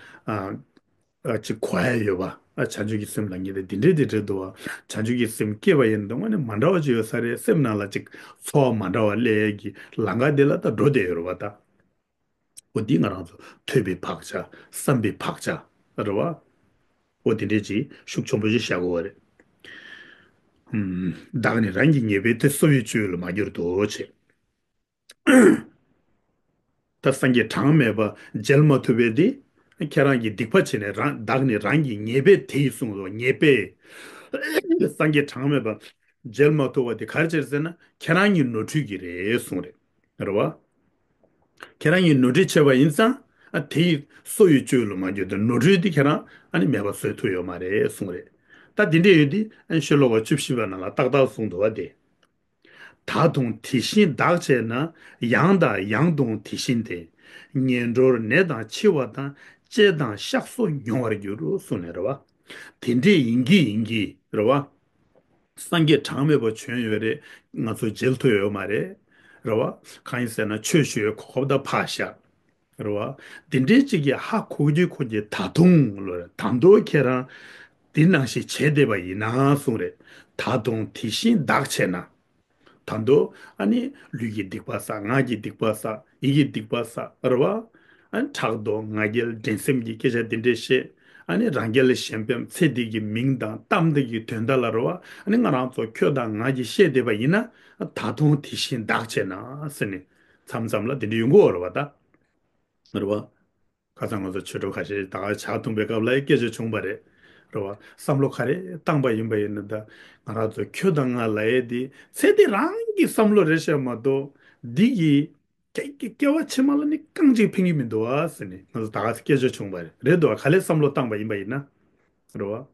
ཨ་ཅིག་གོ་ཡ་ཡོད་པ། ཨ་བྱང་ཆུབ་ཀྱི་སེམས་ལ་ངེས་དེ་འདི་འདྲའི་འདི་འདྲའི་འདུག་བ། བྱང་ཆུབ་ཀྱི་སེམས་སྐྱེས་པ་ཡིན་དུས་ཨ་ནི་མ་འདྲ་བ་ཅིག་ཡོད་ས་རེད། སེམས་ནང་ལ་ཅིག་ཚོར་བ་མ་འདྲ་བ་སླེབས་ཡས་ཀྱི་ལམ་ཁ་དེ་ལ་ད་འགྲོ་བསྡད་ཡོད་རེད་བ་ད། འོ་འདི་ང་རང་ཚོ་ཐོས་པའི་བག་ཆགས། བསམ་པའི་བག་ཆགས་རེད་བ། འོ་དེ་འདྲས་ཅིག་ཤུགས་ཆེན་པོ་ཞིག་བཞག་དགོས་པ་རེད། ཨུམ། བདག་ནི་རང་གི་ཉེས་པའི་དེ། སོ་ཡི་སྤྱོད་ལ་མ་གྱུར་ཏོ་ཞེས། ད་སངས་རྒྱས་གྲངས་མེད་པ་མཇལ་མ་ཐུབ་པའི་དེ། ཁྱེད་རང་གི་སྡིག་པ་བྱས་ནས་རང་བདག་ནི་རང་གི་ཉེས་པའི་དེ་ཡིས་གསུངས་སོ། ཉེས་པའི་སངས་རྒྱས་གྲངས་མེད་པ་མཇལ་མ་ཐུབ་པ་དེ་ག་རེ་བྱས་ཟེར་ན་ཁྱེད་རང་གི་ནོར་འཁྲུལ་གྱིས་རེད་གསུངས་རེད། རེད་བ། ཁྱེད་རང་གིས་ནོར་འཁྲུལ་བྱས་པ་ཡིན་ཙང་ཨ་དེ་ཡི་སོ་ཡི་སྤྱོད་ལ་མ་གྱུར་ཏོ། ནོར་འཁྲུལ་དེ་ཁྱེད་རང་ཨ་ནི་མེད་པ་བཟོ་ཐུབ་ཡོད་མ་རེད་གསུངས་རེད། ད་དེ་འདྲས་ཡོད་དེ་ཨ་ནི་ཤོ་ལོ་ཀ་བཅུ་བཞི་པ་ནང་ལ་ཏག་ཏག་གསུངས་འདུག་བ་དེ། ད་དུང་དེ་བཞིན་བདག་བྱས་ན། ཡང་དང་ཡང་དུ་དེ་བཞིན་ཏེ། ངན་འགྲོར་གནས་དང་འཆི་བ་དང་། བཅད་དང་གཤགས་སོགས་མྱོང་བར་འགྱུར་གསུངས་ནས་རེད་བ། དེ་འདྲས་ཡིན་གྱི་ཡིན་གྱི་རེད་བ། སངས་རྒྱས་གྲངས་མེད་པ་བྱོན་ཡོད་རེད། ང་ཚོ་མཇལ་ཐུབ་ཡོད་མ་རེད། རེད་བ། གང་ཡིན་ཟེར་ན་ཆོས་ཞུ་བའི་གོ་སྐབས་ད་ཕར་བཞག་རེད་བ། དེ་འདྲའི་གཅིག་གིས་ཧ་གོ་རྒྱུ་གོ་རྒྱུ་ད་དུང་ལོ་རེད། ད་དུང་ཁྱེད་རང་དེ་ནང་བཞིན་བྱས་བསྡད་པ་ཡིན་ན་གསུངས་རེད། ད་དུང་དེ་བཞིན་བདག་བྱས་ན། ད་དུང་ཨ་ནི་ལུས་ཀྱི་སྡིག་པ་བསགས། ངག་གི་སྡིག་པ་བསགས། ཡིད་ཀྱི་སྡིག་པ་བསགས་རེད་བ། ཨ་ནི་ཕྲག་དོག་ང་རྒྱལ་འགྲན་སེམས་ཀྱི་སྐད་ཆ་དེ་འདྲས་བཤད། ཨ་ནི་རང་རྒྱལ་ཞེན་པའམ་ཚེ་འདི་གི་མིང་དང་གཏམ་འདི་གི་དོན་དག་ལ་རེད་བ། ཨ་ནི་ང་རང་ཚོ་ཁྱོད་དང་ང་གིས་བཤད་བསྡད་པ་ཡིན་ན་ད་དུང་དེ་བཞིན་བདག་བྱས་ན་ཟེར་ནས་མཚམས་མཚམས་ལ་དེ་འདྲས་ཡོང་གི་ཡོད་རེད་བ་ད། རེད་བ། ཁ་སང་ང་ཚོ་ཆོས་གྲོགས་ཁ་ཤས་ད་ག་ཇ་འཐུང་པའི་སྐབས་ལ་སྐད་ཆ་བྱུང་བ་རེད། རེད་བ། བསམ་བློ་ག་རེ་བཏང་པ་ཡིན་པ་ཡིན་ན་ད་ང་རང་ཚོ་ཁྱོད་དང་ང་ལབ་ཡས་དེ་ཚེ་འདི་རང་གི་བསམ་བློ་རེད་ཤག་མ་གཏོགས་འདི་གི་སྐྱེ་སྐྱེ་སྐྱེ་བ་ཕྱི་མ་ལ་ནི་རྐང་གཅིག་ཕན་གྱི་མི་འདུག་ཨ་ཟེར་ནས་ང་ཚོ་ད་ག་སྐད་ཆ་བྱུང་བ་རེད། རེད་འདུག་ཨ། ག་ལེར་བསམ་བློ་བཏང་པ་ཡིན་པ་ཡིན་ན། རེད་བ།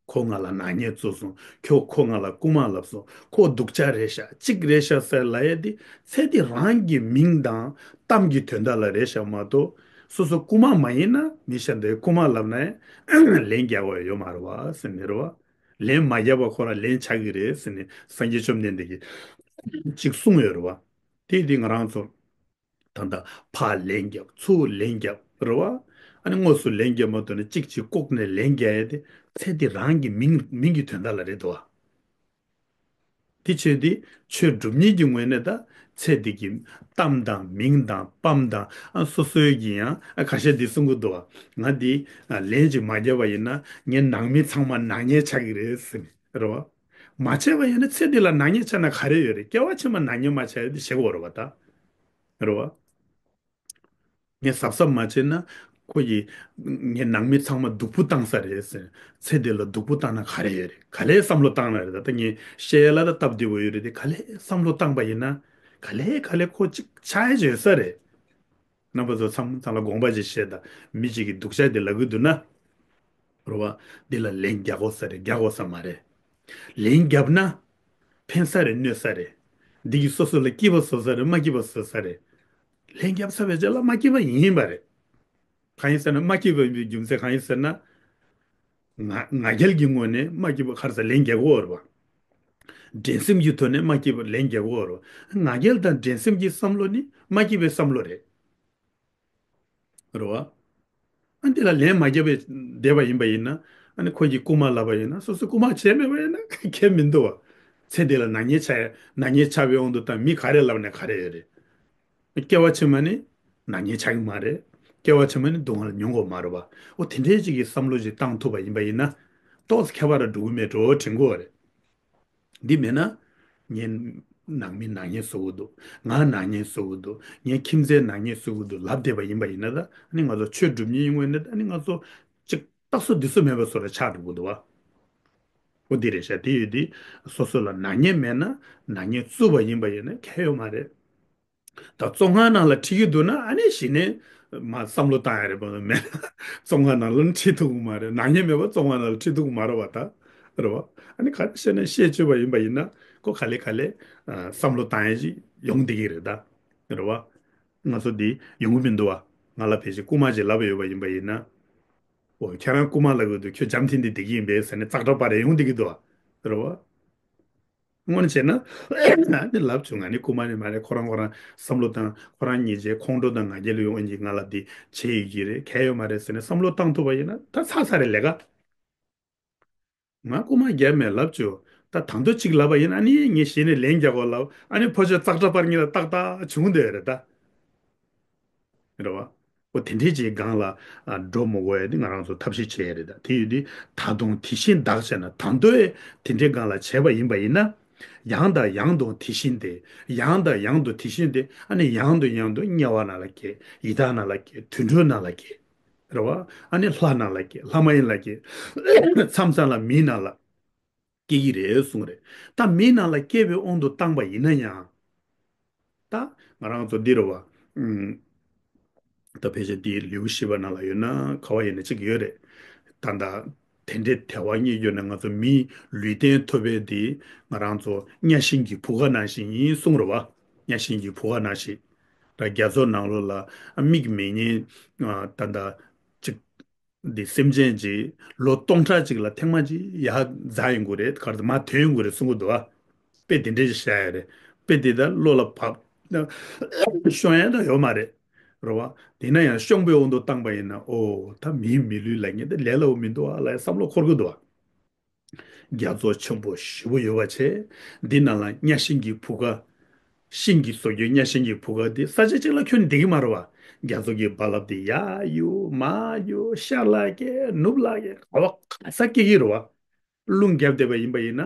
ཁོ་ང་ལ་ནག་ཉེས་བཙུགས་སོང་། ཁྱོད་ཁོ་ང་ལ་རྐུ་མ་ལབ་སོང་། ཁོ་སྡུག་ཅག་རེད་ཤག་གཅིག་རེད་ཤག་ཟེར་ལབ་ཡས་དེ་ཚེ་འདི་རང་གི་མིང་དང་གཏམ་གྱི་དོན་དག་ལ་རེད་ཤག་མ་གཏོགས་སོ་སོ་རྐུ་མ་མ་ཡིན་ན། མི་གཞན་དེ་རྐུ་མ་ལབ་ན་ཡང་ལན་རྒྱག་དགོས་ཡོད་མ་རེད་བ་ཟེར་ནི་རེད་བ། ལན་མ་རྒྱབ་པ་ཁོ་རང་ལན་ཆགས་ཀྱི་རེད་ཟེར་ནས་སངས་རྒྱས་བཅོམ་ལྡན་འདས་ཀྱིས་གཅིག་གསུངས་ཡོད་རེད་བ། དེ་དེ་ང་རང་ཚོ་ད་ལྟ་ཕར་ལན་རྒྱབ། ཚུར་ལན་རྒྱབ་རེད་བ། ཨ་ནི་དངོས་སུ་ལན་རྒྱབ་མ་ཐུབ་ན་གཅིག་གཅིག་ལྐོག་ནས་ལན་རྒྱག་ཡས་དེ་ཚེ་འདི་རང་གི་མིང་མིང་གི་དོན་དག་ལ་རེད་དོ། དེ་བྱས་ཏེ་ཆོས་སྒྲུབ་མཁན་གྱི་ངོས་ནས་ད་ཚེ་འདི་གི་གཏམ་དང་མིང་དང་སྤམ་དང་ཨ་སོ་སོའི་གི་ཡང་ཨ་ཁ་ཤས་འདི་གསུང་གི་འདུག་བ། ང་འདི་ཨ་ལན་ཅིག་མ་བརྒྱབ་པ་ཡིན་ན་ངའི་ནང་མི་ཚང་མ་ནག་ཉེས་ཆགས་ཀྱི་རེད་ཟེར་ནས་རེད་བ། མ་བྱས་པ་ཡིན་ན་ཚེ་འདི་ལ་ནག་ཉེས་ཆགས་ན་ག་རེ་ཡོད་རེད། སྐྱེ་བ་ཕྱི་མ་ནག་ཉེས་མ་ཆགས་ཡ་དེ་བྱེད་དགོས་རེད་བ་ད། རེད་བ། ངས་གཟབ་གཟབ་མ་བྱས་ན་ཁོ་ཡིས་ངའི་ནང་མི་ཚང་མ་སྡུག་པོ་བཏང་ས་རེད་ཟེར། ཚེ་འདི་ལ་སྡུག་པོ་བཏང་ན་ག་རེ་ཡོད་རེད། ག་ལེར་བསམ་བློ་བཏང་ན་རེད། ད་ལྟ་ངས་བཤད་ཡ་ལ་ད་སྟབས་བདེ་པོ་ཡོད་རེད་དེ། ག་ལེར་བསམ་བློ་བཏང་པ་ཡིན་ན་ག་ལེ་ག་ལེ་ཁོ་གཅིག་ཆགས་ཡ་ཅིག་ཡོད་ས་རེད། རྣམ་པ་ཚོ་མཚམས་མཚམས་ལ་དགོངས་པ་ཅིག་བཞེས་དང་། མི་གཅིག་གིས་སྡུག་ཅག་དེ་ལབ་གི་འདུག་ན། རེད་བ། འདི་ལ་ལན་རྒྱག་དགོས་ས་རེད། རྒྱག་དགོས་ས་མ་རེད། ལན་བརྒྱབ་ན་ཕན་ས་རེད། གནོད་ས་རེད། འདི་གིས་སོ་སོ་ལ་སྐྱིད་པ་བཟོ་ས་རེད། མ་སྐྱིད་པ་བཟོ་ས་རེད། ལན་བརྒྱབ་ཚར་བའི་རྗེས་ལ་མ་སྐྱིད་པ་ཡིན་པ་རེད། གང་ཡིན་ཟེར་ན་མ་སྐྱིད་པ་ཡིན་པའི་རྒྱུ་མཚན་གང་ཡིན་ཟེར་ན། ང་ང་རྒྱལ་གྱི་ངོས་ནས་མ་སྐྱིད་པ་ག་རེ་ཟེར་ལན་རྒྱག་གི་ཡོད་རེད་བ། འགྲན་སེམས་ཀྱི་ཐོག་ནས་མ་སྐྱིད་པ་ལན་རྒྱག་གི་ཡོད་རེད་བ། ང་རྒྱལ་དང་འགྲན་སེམས་ཀྱི་བསམ་བློ་ནི་མ་སྐྱིད་པའི་བསམ་བློ་རེད། རེད་བ། ཨ་འདི་ལ་ལན་མ་བརྒྱབ་པའི་བསྡད་པ་ཡིན་པ་ཡིན་ན། ཨ་ནི་ཁོ་གིས་རྐུ་མ་ལབ་པ་ཡིན་ན། སོ་སོས་རྐུ་མ་བྱས་མེད་པ་ཡིན་ན་ཁྱད་མི་འདུག་བ། ཚེ་འདི་ལ་ནག་ཉེས་ཆགས་ནག་ཉེས་ཆགས་པའི་དབང་དུ་བཏང་མི་ག་རེ་ལབ་ན་ག་རེ་ཡོད་རེད། སྐྱེ་བ་ཕྱི་མ་ནི་ནག་ཉེས་ཆགས་ཀྱི་མ་རེད། སྐྱེ་བ་ཕྱི་མ་ནི་སྡུག་བསྔལ་མྱོང་དགོས་མ་རེད་བ། འོ་དེ་འདྲའི་ཅིག་གི་བསམ་བློ་ཅིག་བཏང་ཐུབ་པ་ཡིན་པ་ཡིན་ན། ཏོག་ཙམ་ཁྱད་པར་འགྲོ་གི་མེད་འགྲོ་དྲན་གྱི་ཡོད་རེད། འདི་མེད་ན། ངའི་ནང་མི་ནག་ཉེས་བཟོ་གི་འདུག་ང་ནག་ཉེས་བཟོ་གི་འདུག་ངའི་ཁྱིམ་མཚེས་ནག་ཉེས་བཟོ་གི་འདུག་ལབ་བསྡད་པ་ཡིན་པ་ཡིན་ན། ད་ཨ་ནི་ང་ཚོ་ཆོས་སྒྲུབ་མཁན་ཡིན་དགོས་ན། ད་ཨ་ནི་ང་ཚོ་ཅིག་རྟག་བཟོ་འདི་བཟོ་མེད་པ་བཟོ་འདྲ་ཆགས་འགྲོ་གི་འདུག་བ། འོ་འདི་རེད་ཤག་དེ་ཡོད་དུས་སོ་སོ་ལ་ནག་ཉེས་མེད་ན། ནག་ཉེས་བཙུགས་པ་ཡིན་པ་ཡིན་ན་ཁྱད་ཡོད་མ་རེད། ད་བཙོན་ཁང་ནང་ལ་ཁྲིད་ཀྱི་འདུག་ན་ཨ་ནི་གཞི་ནས་མ་བསམ་བློ་བཏང་ཡ་རེད་པ། མེད་ན་བཙོན་ཁང་ནང་ལ་ཁྲིད་ཐུབ་ཀྱི་མ་རེད། ནག་ཉེས་མེད་པ་བཙོན་ཁང་ནང་ལ་ཁྲིད་ཐུབ་ཀྱི་མ་རེད་པ་ད། རེད་བ། ཨ་ནི་ག་རེ་བཤད་ན་བཤད་བཅུག་པ་ཡིན་པ་ཡིན་ན་ཁོ་ག་ལེ་ག་ལེ་ཨ་བསམ་བློ་བཏང་ཡ་ཅིག་ཡོང་བསྡད་ཀྱི་རེད་ད། རེད་བ། ང་ཚོ་འདི་ཡོང་གི་མི་འདུག་བ། ང་ལ་ཕལ་ཆེར་རྐུན་མ་ཅིག་ལབ་ཡོད་པ་ཡིན་པ་ཡིན་ན། འོ་ཁྱེད་རང་རྐུན་མ་ལབ་ཀྱི་འདུག་ཁྱོད་འཇམ་ཐིང་ཐིང་བསྡད་ཀྱི་ཡིན་པས་ཟེར་ནས་ཙག་སྒྲ་པར་རེ་ཡོང་བསྡད་ཀྱི་འདུག་བ། རེད་བ། དངོས་གནས་བྱས་ན། ཨ་ནི་ལབ་བྱུང་། ང་ནི་རྐུན་མ་ནི་མ་རེད། ཁོ་རང་ཁོ་རང་བསམ་བློ་བཏང་། ཁོ་རང་ཉིད་ཀྱི་ཁོང་ཁྲོ་དང་ང་རྒྱལ་ལ་ཡོང་གི་ང་ལ་འདི་བྱེད་ཡོད་ཀྱི་རེད། གལ་ཡོད་མ་རེད་ཟེར་ནས་བསམ་བློ་བཏང་ཐུབ་པ་ཡིན་ན་ད་ཚར་ཚར་རེད་ལས་ཀ། ང་རྐུན་མ་རྒྱབ་མེད་ལབ་བྱུང་། ད་དང་དོ་གཅིག་ལབ་པ་ཡིན་ན་ཨ་ནི་ངས་གཞི་ནས་ལན་རྒྱག་དགོས་ལབ། ཨ་ནི་ཕོ་ཆོས་ཙག་སྒྲ་པར་ངེད་ལ་ཏག་ཏག་བྱུང་བསྡད་རེད་ད། རེད་བ། འོ་དེ་འདྲའི་ཅིག་སྒང་ལ་ཨ་འགྲོ་མི་དགོས་ཡ་དེ་ང་རང་ཚོ་ཐབས་ཤེས་བྱེད་ཡ་རེད་ད། དེ་ཡོད་དུས་ད་དུང་དེ་བཞིན་བདག་བྱས་ན་ད་དུང་དེ་འདྲའི་སྒང་ལ་བྱས་པ་ཡིན་པ་ཡིན་ན། ཡང་དང་ཡང་དུ་དེ་བཞིན་ཏེ། ཡང་དང་ཡང་དུ་དེ་བཞིན་ཏེ། ཨ་ནི་ཡང་དུ་ཡང་དུ་དམྱལ་བ་ནང་ལ་སྐྱེ། ཡི་དྭགས་ནང་ལ་སྐྱེ། དུད་འགྲོ་ནང་ལ་སྐྱེ། རེད་བ། ཨ་ནི་ལྷ་ནང་ལ་སྐྱེ། ལྷ་མ་ཡིན་ལ་སྐྱེ། མཚམས་མཚམས་ལ་མིའི་ནང་ལ་སྐྱེ་གི་རེད་གསུངས་རེད། ད་མིའི་ནང་ལ་སྐྱེ་བའི་དབང་དུ་བཏང་པ་ཡིན་ན་ཡང་། ད་ང་རང་ཚོ་འདི་རེད་བ། ཨུམ། ད་ཕལ་ཆེར་འདི་ལེའུ་བཞི་པ་ནང་ལ་ཡོད་ན་ག་བ་ཡིན་ན་གཅིག་ཡོད་རེད། ད་ད་དེ་འདྲའི་དལ་བ་རྙེད་གྱུར་ནས་ང་ཚོ་མིའི་ལུས་རྟེན་ཐོབ་པའི་འདི་ང་རང་ཚོ་གཉའ་ཤིང་གི་བུ་ག་ནང་བཞིན་ཡིན་གསུངས་རེད་བ། གཉའ་ཤིང་གི་བུ་ག་ནང་བཞིན། ད་རྒྱ་མཚོ་ནང་ལོགས་ལ་མིག་མེད་མཁན་ད་ད་ཅིག་འདི་སེམས་ཅན་ཅིག་ལོ་སྟོང་ཕྲག་ཅིག་ལ་ཐེངས་མ་ཅིག་ཡར་འཛེག་ཡོང་གི་རེད། ག་རེ་མར་ཐོན་ཡོང་གི་རེད་གསུང་གི་འདུག་ཨ། དཔེ་དེ་འདྲས་ཤིག་བཞག་ཡ་རེད། དཔེ་དེ་ད་བློ་ལ་བབས། ཤོང་ཡ་ད་ཡོད་མ་རེད། རེད་བ། དེ་ན་ཡང་ཤོང་པའི་དབང་དུ་བཏང་པ་ཡིན་ན། ཨོ་ད་མིའི་མི་ལུས་ལ་ངས་ད་ལས་སླ་བོ་མི་འདུག་ཨ་ལབ་ཡ་བསམ་བློ་འཁོར་གི་འདུག་ཨ། རྒྱ་མཚོ་ཆེན་པོ་ཞེ་པོ་ཡོད་པ་བྱས། འདི་ནང་ལ་གཉའ་ཤིང་གི་བུ་ག་ཤིང་གི་བཟོ་རྒྱུའི་གཉའ་ཤིང་གི་བུ་ག་དེ་ས་ཆ་གཅིག་ལ་ཁྱོན་བསྡད་ཀྱི་མ་རེད་བ། རྒྱ་མཚོ་གི་རྦ་རླབས་དེ་ཡར་གཡུག་མར་གཡུག་ཤར་ལ་བསྐྱལ་ནུབ་ལ་བསྐྱལ་ག་བ་ག་ས་སྐྱེ་གི་རེད་བ། རླུང་རྒྱབ་བསྡད་པ་ཡིན་པ་ཡིན་ན།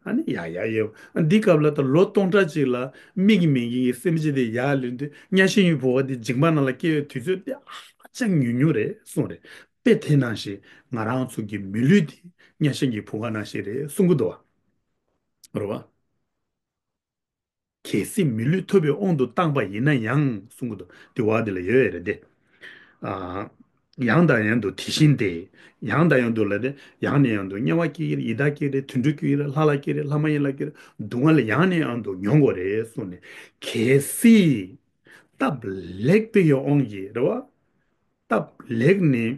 ཨ་ནི་ཡར་ཡར་ཡོད། འདི་སྐབས་ལ་ད་ལོ་སྟོང་ཕྲག་གཅིག་ལ་མིག་མེད་མཁན་གྱི་སེམས་ཅན་དེ་ཡར་ལོན་དུས་གཉའ་ཤིང་གི་བུ་ག་དེ་མཇིང་པ་ནང་ལ་སྐྱེ་བའི་དུས་ཚོད་དེ་ཧ་ཅང་ཉུང་ཉུང་རེད་གསུངས་རེད། དཔེ་དེ་ནང་བཞིན་ང་རང་ཚོ་གི་མི་ལུས་དེ་གཉའ་ཤིང་གི་བུ་ག་ནང་བཞིན་རེད་གསུང་གི་འདུག་བ། རེད་བ། གལ་སྲིད་མི་ལུས་ཐོབ་པའི་དབང་དུ་བཏང་པ་ཡིན་ན་ཡང་གསུང་གི་འདུག་དེ་བ་དེ་ལ་ཡོད་ཡ་རེད་དེ། ཨ། ཡང་དང་ཡང་དུ་དེ་བཞིན་ཏེ། ཡང་དང་ཡང་དུ་ལ་དེ་ཡང་ནས་ཡང་དུ་དམྱལ་བ་སྐྱེ་གི་རེད། ཡི་དྭགས་སྐྱེ་གི་རེད། དུད་འགྲོ་སྐྱེ་གི་རེད། ལྷ་ལ་སྐྱེ་གི་རེད། ལྷ་མ་ཡིན་ལ་སྐྱེ་གི་རེད། སྡུག་བསྔལ་ཡང་ནས་ཡང་དུ་མྱོང་དགོས་རེད་གསུངས་ནས། གལ་སྲིད་སྟབས་ལེགས་པའི་དབང་གིས་རེད་བ། སྟབས་ལེགས་ནས་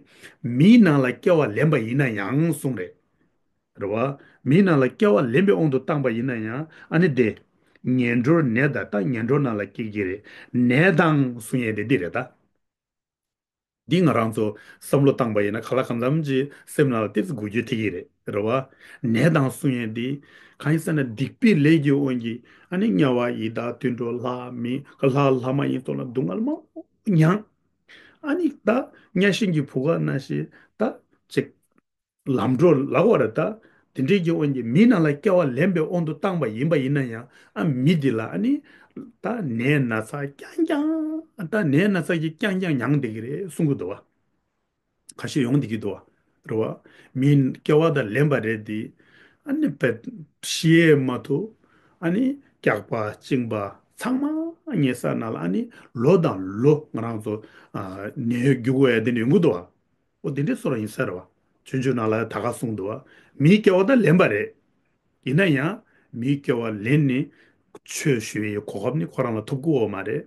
མིའི་ནང་ལ་སྐྱེ་བ་ལེན་པ་ཡིན་ན་ཡང་གསུངས་རེད། རེད་བ། མིའི་ནང་ལ་སྐྱེ་བ་ལེན་པའི་དབང་དུ་བཏང་པ་ཡིན་ན་ཡང་ཨ་ནི་དེ། ངན་འགྲོར་ནད་དང་། ད་ངན་འགྲོ་ནང་ལ་སྐྱེ་གི་རེད། ནད་དང་གསུང་ཡས་དེ་འདི་རེད་ད། འདི་ང་རང་ཚོ་བསམ་བློ་བཏང་པ་ཡིན་ན་གང་ལ་གང་འཚམ་གྱི་སེམས་ནང་ལ་ཏོག་ཙམ་འགུལ་སྐྱོད་ཐེབས་ཀྱི་རེད། རེད་བ། ནད་དང་གསུང་ཡས་འདི་གང་ཡིན་ཟེར་ན་སྡིག་པའི་ལས་ཀྱི་དབང་གིས་ཨ་ནི་དམྱལ་བ་ཡི་དྭགས་དུད་འགྲོ་ལྷ་མི་ལྷ་ལྷ་མ་ཡིན་སོགས་ལ་སྡུག་བསྔལ་མང་པོ་མྱངས། ཨ་ནི་ད་གཉའ་ཤིང་གི་བུ་ག་ནང་བཞིན་ད་ཅིག་ལམ་འགྲོ་ལབ་པ་རེད་ད། དེ་འདྲའི་གི་དབང་གིས་མིའི་ནང་ལ་སྐྱེ་བ་ལེན་པའི་དབང་དུ་བཏང་པ་ཡིན་པ་ཡིན་ན་ཡང་ཨ་མི་འདི་ལ་ཨ་ནི་ད་ནད་ན་ཚ་རྐྱང་རྐྱང་། ད་ནད་ན་ཚ་གི་རྐྱང་རྐྱང་མྱངས་བསྡད་ཀྱི་རེད་གསུང་གི་འདུག་བ། ཁ་ཤས་ཡོང་བསྡད་ཀྱི་འདུག་བ། རེད་བ། མིའི་སྐྱེ་བ་ད་ལེན་པ་རེད་དེ། ཨ་ནི་བེད་ཤི་ཡས་མ་ཐུབ། ཨ་ནི་སྐྱག་པ་གཅིན་པ་ཚང་མ་ཉལ་ས་ནང་ལ་ཨ་ནི་ལོ་དང་ལོ་ང་རང་ཚོ་ཨ་ནད་རྒྱུག་དགོས་ཡ་དེ་འདྲ་ཡོང་གི་འདུག་བ། འོ་དེ་འདྲའི་བཟོ་འདྲ་ཡིན་ས་རེད་བ། ཆོས་འབྱུང་ནང་ལ་ད་ག་གསུངས་འདུག་བ། མིའི་སྐྱེ་བ་ད་ལེན་པ་རེད། ཡིན་ན་ཡང་མིའི་སྐྱེ་བ་ལེན་ནས་ཆོས་ཞུ་བའི་གོ་སྐབས་ནི་ཁོ་རང་ལ་ཐོབ་ཀྱི་ཡོད་མ་རེད།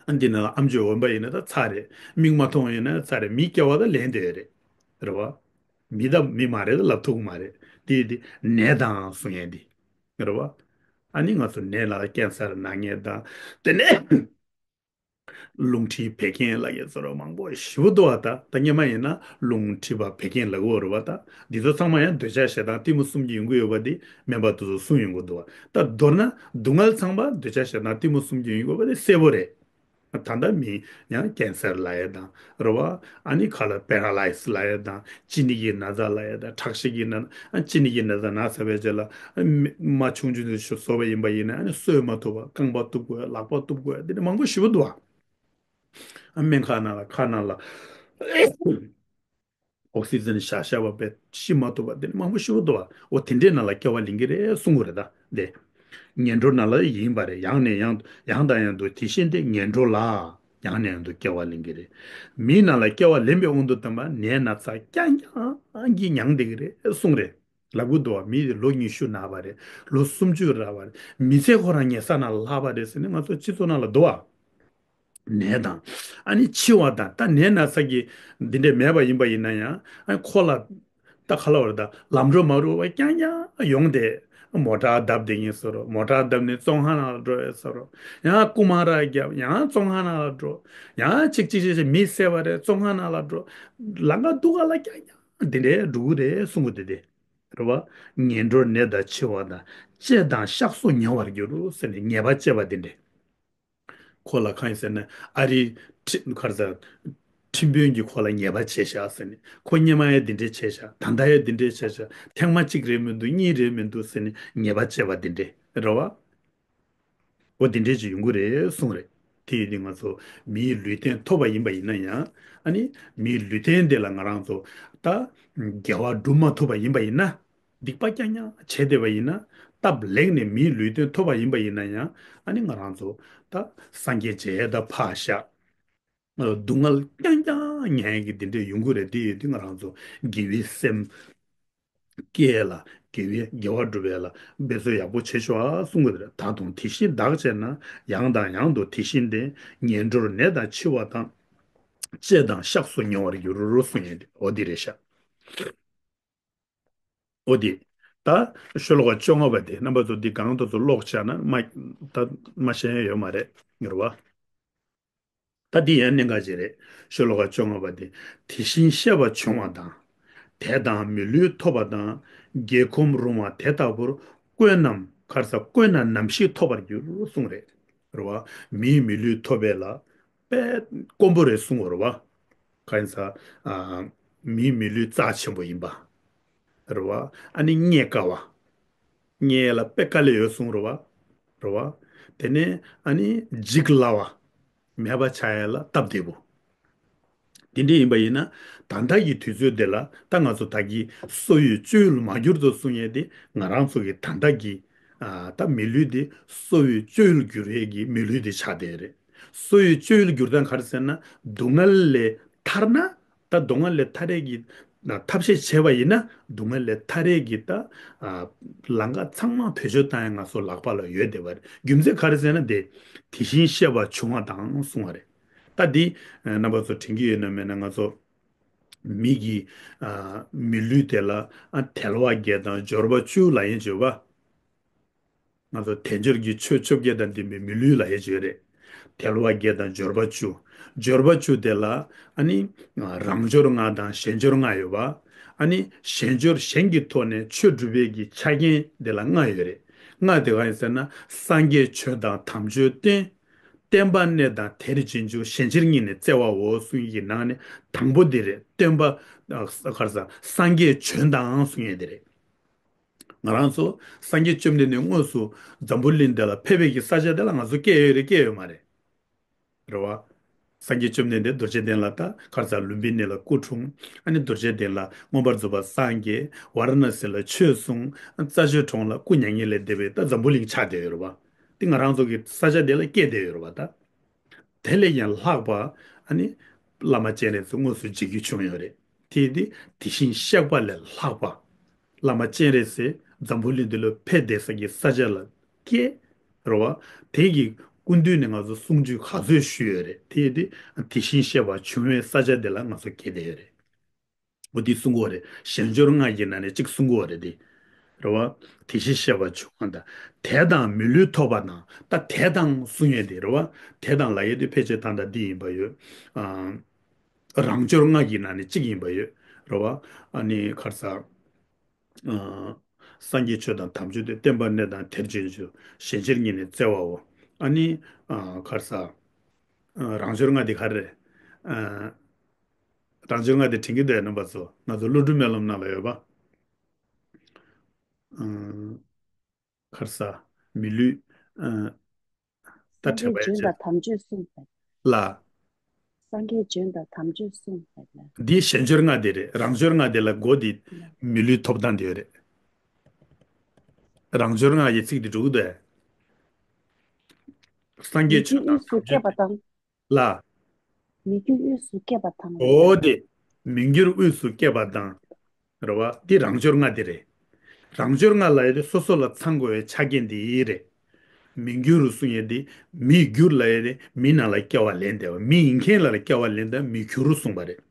ཨ་འདི་ནང་ལ་ཨམ་ཅོག་འོན་པ་ཡིན་ན་ད་ཚར་རེད། མིག་མ་མཐོང་ཡིན་ན་ཚར་རེད། མིའི་སྐྱེ་བ་ད་ལེན་བསྡད་ཡོད་རེད། རེད་བ། མི་ད་མི་མ་རེད་ད་ལབ་ཐུབ་ཀྱི་མ་རེད། དེ་དེ་ནད་དང་གསུང་ཡས་འདི། རེད་བ། ཨ་ནི་ང་ཚོ་ནད་ལ་ཀན་སར་ན་མཁན་དང་དེ་ནས། རླུང་མཁྲིས་བད་ཀན་ལབ་ཡས་ཚོ་ར་མང་པོ་ཞེ་པོ་འདུག་བ་ད། ད་སྔོན་མ་ཡིན་ན་རླུང་མཁྲིས་པ་བད་ཀན་ལབ་ཀྱི་ཡོད་རེད་བ་ད། འདི་ཚོ་ཚང་མ་ཡང་འདོད་ཆགས་ཞེ་སྡང་གཏི་མུག་གསུམ་གྱིས་ཡོང་གི་ཡོད་པ་འདི་སྨན་པ་དེ་ཚོ་གསུངས་ཡོང་གི་འདུག་བ། ད་མདོར་ན་སྡུག་བསྔལ་ཚང་མ་འདོད་ཆགས་ཞེ་སྡང་གཏི་མུག་གསུམ་གྱིས་ཡོང་གི་ཡོད་པ་འདི་གསལ་པོ་རེད། ད་ལྟ་མི་ཡང་ཀན་སར་ལབ་ཡས་དང་རེད་བ། ཨ་ནི་ཁ་ལ་པེ་ར་ལའི་སི་ལབ་ཡས་དང་གཅིན་སྙི་གི་ན་ཚ་ལབ་ཡས་དང་ཁྲག་ཤེད་ཀྱི་ན། ཨ་གཅིན་སྙི་གི་ན་ཚ་ན་ཚར་བའི་རྗེས་ལ་ཨ་མ་ཆུང་ཆུང་དེ་ཚོ་བཟོས་པ་ཡིན་པ་ཡིན་ན་ཨ་ནི་གསོ་མ་ཐུབ་པ། རྐང་པ་གཏུབ་དགོས། ལག་པ་གཏུབ་དགོས། འདི་འདྲ་མང་པོ་ཞེ་པོ་འདུག་བ། ཨ་སྨན་ཁང་ནང་ལ་ཁ་ནང་ལ་ཨོག་སི་ཛན་བཞག་བཞག་པ་བས་ཤི་མ་ཐུབ་པ་དེ་འདྲ་མང་པོ་ཞེ་པོ་འདུག་བ། འོ་དེ་འདྲའི་ནང་ལ་སྐྱེ་བ་ལེན་གྱི་རེད་གསུང་གི་རེད་ད་དེ། ངན་འགྲོ་ནང་ལ་ཡིན་པ་རེད། ཡང་ནས་ཡང་དུ་ཡང་དང་ཡང་དུ་དེ་བཞིན་ཏེ་ངན་འགྲོ་ལ་ཡང་ནས་ཡང་དུ་སྐྱེ་བ་ལེན་གྱི་རེད། མིའི་ནང་ལ་སྐྱེ་བ་ལེན་པའི་དབང་དུ་བཏང་པ་ནད་ན་ཚ་རྐྱང་རྐྱང་གིས་མྱངས་བསྡད་ཀྱི་རེད་གསུང་རེད། ལབ་གི་འདུག་བ། མི་དེ་ལོ་ཉི་ཤུ་ན་བ་རེད། ལོ་སུམ་ཅུ་ར་བ་རེད། མི་ཚེ་ཁོ་རང་ཉལ་ས་ནང་ལ་ལྷག་པ་རེད་ཟེར་ནས་ང་ཚོ་སྤྱི་ཚོགས་ནང་ལ་འདུག་བ། ནད་དང་། ཨ་ནི་འཆི་བ་དང་། ད་ནད་ན་ཚ་གི་འདི་འདྲས་མེད་པ་ཡིན་པ་ཡིན་ན་ཡང་། ཨ་ཁོ་ལ་ད་ག་ལབ་དགོས་རེད། ད་ལམ་འགྲོ་མ་འགྲོ་བ་རྐྱང་རྐྱང་ཡོང་སྟེ། མོ་ཊ་བརྡབས་བསྡད་མཁན་བཟོ་འདྲ། མོ་ཊ་བརྡབས་ནས་བཙོན་ཁང་ནང་ལ་འགྲོ་ཡས་བཟོ་འདྲ། ཡང་རྐུ་མ་ར་བརྒྱབ། ཡང་བཙོན་ཁང་ནང་ལ་འགྲོ། ཡང་ཅིག་ཅིག་ཅིག་ཅིག་མི་བསད་པ་རེད། བཙོན་ཁང་ནང་ལ་འགྲོ། ལམ་ཁ་སྡུག་ག་ལ་རྐྱང་རྐྱང་འདི་འདྲས་འགྲོ་གི་རེད་གསུང་གི་འདུག་སྟེ། རེད་བ། ངན་འགྲོར་ནད་དང་འཆི་བ་དང་། བཅད་དང་གཤགས་སུ་ཉེ་བར་འགྱུར་ཟེར་ནས་ཉེས་པ་བཅད་པ་འདི་འདྲས། ཁོ་ལ་གང་ཡིན་ཟེར་ན། ཨ་རིའི་ཁྲི་ག་རེ་ཟེར། ཁྲིམས་དཔོན་གྱིས་ཁོ་ལ་ཉེས་པ་བྱས་ཤག་ཟེར་ནས། ཁོ་སྔོན་མ་ཡང་འདི་འདྲས་བྱས་ཤག། ད་ལྟ་ཡང་འདི་འདྲས་བྱས་ཤག། ཐེངས་མ་གཅིག་རེད་མི་འདུག། གཉིས་རེད་མི་འདུག་ཟེར་ནས་ཉེས་པ་བཅད་པ་འདི་འདྲས་རེད་བ། འོ་འདི་འདྲས་ཅིག་ཡོང་གི་རེད་གསུངས་རེད། དེ་ཡིན་དུས་ང་ཚོ་མིའི་ལུས་རྟེན་ཐོབ་པ་ཡིན་པ་ཡིན་ན་ཡང་། ཨ་ནི་མིའི་ལུས་རྟེན་དེ་ལ་ང་རང་ཚོ་ད་དགེ་བ་སྒྲུབ་མ་ཐུབ་པ་ཡིན་པ་ཡིན་ན། སྡིག་པ་རྐྱང་རྐྱང་བྱས་བསྡད་པ་ཡིན་ན། སྟབས་ལེགས་ནས་མིའི་ལུས་རྟེན་ཐོབ་པ་ཡིན་པ་ཡིན་ན་ཡང་། ཨ་ནི་ང་རང་ཚོ་ད་སངས་རྒྱས་མཇལ་དང་ཕར་བཞག། སྡུག་བསྔལ་རྐྱང་རྐྱང་མྱང་གི་འདི་འདྲས་ཡོང་གི་རེད། དེ་ཡོད་དུས་ང་རང་ཚོ་དགེ་བའི་སེམས་སྐྱེ་ལ། དགེ་བའི་དགེ་བ་སྒྲུབ་པ་ལ་འབད་རྩོལ་ཡག་པོ་བྱེད་ཤོག་ཨ་གསུང་གི་རེད། ད་དུང་དེ་བཞིན་བདག་བྱས་ན། ཡང་དང་ཡང་དུ་དེ་བཞིན་ཏེ། ངན་འགྲོར་ནད་དང་འཆི་བ་དང་། བཅད་དང་གཤགས་སུ་ཉེ་བར་འགྱུར་གསུང་ཡས་དེ་འོ་འདི་རེད་ཤག། འོ་དེ། ད་ཤོ་ལོ་ཀ་བཅོ་ལྔ་པ་དེ་རྣམ་པ་ཚོ་འདི་གང་དུ་ཚོ་ཀློག་བྱས་ན་མ། ད་མ་ཤེས་ཡ་ཡོད་མ་རེད། ངེས་པ། ད་འདི་ཡང་གནད་འགག་ཅིག་རེད། ཤོ་ལོ་ཀ་བཅོ་ལྔ་པ་དེ། དེ་བཞིན་གཤེགས་པ་བྱུང་བ་དང་། དད་དང་མི་ལུས་ཐོབ་པ་དང་། དགེ་གོམས་རུང་བ་དེ་ལྟ་བུར། དཀོན་ནམ་ག་རེ་ཟ། དཀོན་ན་ནམ་ཞིག་ཐོབ་པར་འགྱུར་གསུངས་རེད། རེད་བ། མིའི་མི་ལུས་ཐོབ་པ་ལ་དཔེ་དཀོན་པོ་རེད་གསུངས་པ་རེད་བ། གང་ཡིན་ཟེར། ཨ། མིའི་མི་ལུས་རྩ་ཆེན་པོ་ཡིན་པ། རེད་བ། ཨ་ནི་རྙེད་དཀའ་བ། རྙེད་ཡ་ལ་དཔེ་དཀའ་ལས་ཡོད་གསུངས་རེད་བ། རེད་བ། དེ་ནས་ཨ་ནི་འཇིག་སླ་བ། མེད་པ་ཆགས་ཡ་ལ་སྟབས་བདེ་པོ། དེ་འདྲ་ཡིན་པ་ཡིན་ན། ད་ལྟ་གི་དུས་ཚོད་འདི་ལ་ད་ང་ཚོ་ད་གིན་གསོ་བའི་སྤྱོད་ཡུལ་མ་གྱུར་ཏོ་གསུང་ཡས་དེ། ང་རང་ཚོ་གི་ད་ལྟ་གི་ཨ། ད་མི་ལུས་དེ་གསོ་བའི་སྤྱོད་ཡུལ་གྱུར་ཡས་ཀྱི་མི་ལུས་དེ་ཆགས་བསྡད་ཡོད་རེད། གསོ་བའི་སྤྱོད་ཡུལ་གྱུར་སྟངས་ག་རེ་ཟེར་ན། སྡུག་བསྔལ་ལས་ཐར་ན། ད་སྡུག་བསྔལ་ལས་ཐར་ཡས་ཀྱི་ཐབས་ཤེས་བྱས་པ་ཡིན་ན། སྡུག་བསྔལ་ལས་ཐར་ཡས་ཀྱི་ད་ཨ། ལམ་ཁ་ཚང་མ་བེད་སྤྱོད་བཏང་ཡས་ང་ཚོ་ལག་པ་ལ་ཡོད་བསྡད་པ་རེད། རྒྱུ་མཚན་ག་རེ་ཟེར་ན། དེ་དེ་བཞིན་གཤེགས་པ་བྱུང་བ་དང་གསུང་བ་རེད། ད་འདི་རྣམ་པ་ཚོ་དྲན་གྱི་ཡོད་ན་མེད་ན། ང་ཚོ་མི་གི་ཨ། མི་ལུས་དེ་ལ་ཨ། དལ་བ་བརྒྱད་དང་འབྱོར་པ་བཅུ་ལབ་ཡས་ཅིག་ཡོད་པ། ང་ཚོ་དལ་འབྱོར་གྱི་ཆོས་བཅོ་བརྒྱད་དང་ལྡན་པའི་མི་ལུས་ལབ་ཡས་ཅིག་ཡོད་རེད། དལ་བ་བརྒྱད་དང་འབྱོར་པ་བཅུ། འབྱོར་པ་བཅུ་དེ་ལ་ཨ་ནི་རང་འབྱོར་ལྔ་དང་གཞན་འབྱོར་ལྔ་ཡོད་པ། ཨ་ནི་གཞན་འབྱོར་གཞན་གྱི་ཐོག་ནས་ཆོས་སྒྲུབ་པའི་གི་ཆ་རྐྱེན་དེ་ལ་ལྔ་ཡོད་རེད། ལྔ་དེ་གང་ཡིན་ཟེར་ན། སངས་རྒྱས་ཆོས་དང་དམ་ཆོས་བསྟེན། བསྟན་པ་གནས་དང་དེར་རྗེས་འཇུག། གཞན་ཕྱིར་སྙིང་ནས་བརྩེ་བའོ་གསུང་ཡས་ཀྱི་ནང་ནས་དང་པོ་འདི་རེད། བསྟན་པ། ཨ། ག་རེ་ཟ། སངས་རྒྱས་བྱོན་དང་གསུང་ཡས་འདི་རེད། ང་རང་ཚོ་སངས་རྒྱས་བཅོམ་ལྡན་འདས་དངོས་སུ་འཛམ་བུ་གླིང་འདི་ལ་ཕེབས་པའི་གི་ས་ཆ་དེ་ལ་ང་ཚོ་སྐྱེས་ཡོད་རེད། སྐྱེས་ཡོད་མ་རེད། རེད་བ། སངས་རྒྱས་བཅོམ་ལྡན་འདས་རྡོ་རྗེ་གདན་ལ་ད་ག་རེ་ཟ། ལུམ་བི་ནི་ལ་སྐུ་འཁྲུངས། ཨ་ནི་རྡོ་རྗེ་གདན་ལ་མངོན་པར་རྫོགས་པར་སངས་རྒྱས། ཝཱ་ར་ཎ་སི་ལ་ཆོས་གསུངས། རྩྭ་མཆོག་གྲོང་ལ་སྐུ་མྱ་ངན་ལས་འདས་པའི་ད་འཛམ་བུ་གླིང་ཆགས་བསྡད་ཡོད་རེད་བ། དེ་ང་རང་ཚོ་གི་ས་ཆ་དེ་ལ་སྐྱེས་བསྡད་ཡོད་རེད་བ་ད། དེ་ལས་ཀྱང་ལྷག་པ་ཨ་ནི་བླ་མ་སྤྱན་རས་གཟིགས་དངོས་སུ་མཇལ་རྒྱུ་བྱུང་ཡོད་རེད། དེ་དེ་དེ་བཞིན་གཤེགས་པ་ལས་ལྷག་པ། བླ་མ་སྤྱན་རས་གཟིགས་འཛམ་བུ་གླིང་འདི་ལ་ཕེབས་བསྡད་ས་གི་ས་ཆ་ལ་སྐྱེས། རེད་བ། དེ་གི་སྐུ་མདུན་ནས་ང་ཚོ་གསུང་ཆོས་ག་ཚོད་ཞུས་ཡོད་རེད། དེ་དེ་དེ་བཞིན་གཤེགས་པ་བྱུང་བའི་ས་ཆ་དེ་ལ་ང་ཚོ་སྐྱེས་བསྡད་ཡོད་རེད། འོ་འདི་གསུང་གི་ཡོད་རེད། གཞན་འབྱོར་ལྔ་གི་ནང་ནས་གཅིག་གསུང་གི་ཡོད་རེད་དེ། རེད་བ། དེ་བཞིན་གཤེགས་པ་བྱུང་བ་དང་། དད་དང་མི་ལུས་ཐོབ་པ་དང་། ད་དད་དང་གསུང་ཡས་དེ་རེད་བ། དད་དང་ལབ་ཡས་དེ་ཕལ་ཆེར་ད་ལྟ་འདི་ཡིན་པ་ཡོད། ཨ། རང་འབྱོར་ལྔ་གི་ནང་ནས་གཅིག་ཡིན་པ་ཡོད། རེད་བ། ཨ་ནི་ག་རེ་ཟ། ཨ། སངས་རྒྱས་ཆོས་དང་དམ་ཆོས་དེ། བསྟན་པ་གནས་དང་དེར་རྗེས་འཇུག། གཞན་ཕྱིར་སྙིང་ནས་བརྩེ་བའོ། ཨ་ནི། ཨ། ག་རེ་ཟ། ཨ། རང་འབྱོར་ལྔ་དེ་ག་རེ་རེད། ཨ། རང་འབྱོར་ལྔ་དེ་དྲན་གྱི་འདུག་རྣམ་པ་ཚོ། ང་ཚོ་ཀླུ་སྒྲུབ་སྨོན་ལམ་ནང་ལ་ཡོད་པ། ཨ། ག་རེ་ཟ། མི་ལུས། ཨ། ད་སངས་རྒྱས་བྱོན་དང་དམ་ཆོས་གསུངས་པ་ལ། སངས་རྒྱས་བྱོན་དང་དམ་ཆོས་གསུངས་པ་ལ། འདི་གཞན་འབྱོར་ལྔ་དེ་རེད། རང་འབྱོར་ལྔ་དེ་ལ་མགོ་དེ་མི་ལུས་ཐོབ་ཐང་དེ་ཡོད་རེད། རང་འབྱོར་ལྔ་ཡི་ཚིག་དེ་འགྲོ་གི་འདུག་ཨེ། སངས་རྒྱས་མི་བསྐྱོད་དབུས་སུ་སྐྱེས་པ་དང་། ལ། མི་བསྐྱོད་དབུས་སུ་སྐྱེས་པ་དང་། འོ་དེ། མི་འགྱུར་དབུས་སུ་སྐྱེས་པ་དང་། རེད་བ། འདི་རང་འབྱོར་ལྔ་དེ་རེད། རང་འབྱོར་ལྔ་ལབ་ཡས་དེ་སོ་སོ་ལ་ཚང་དགོས་པའི་ཆ་རྐྱེན་དེ་རེད། མི་འགྱུར་གསུང་ཡས་དེ་མི་འགྱུར་ལབ་ཡས་དེ་མི་ནང་ལ་སྐྱེ་བ་ལེན་བསྡད་པ། མི་ཡིན་མཁན་ལ་ལ་སྐྱེ་བ་ལེན་བསྡད་མི་འགྱུར་གསུངས་པ་རེད།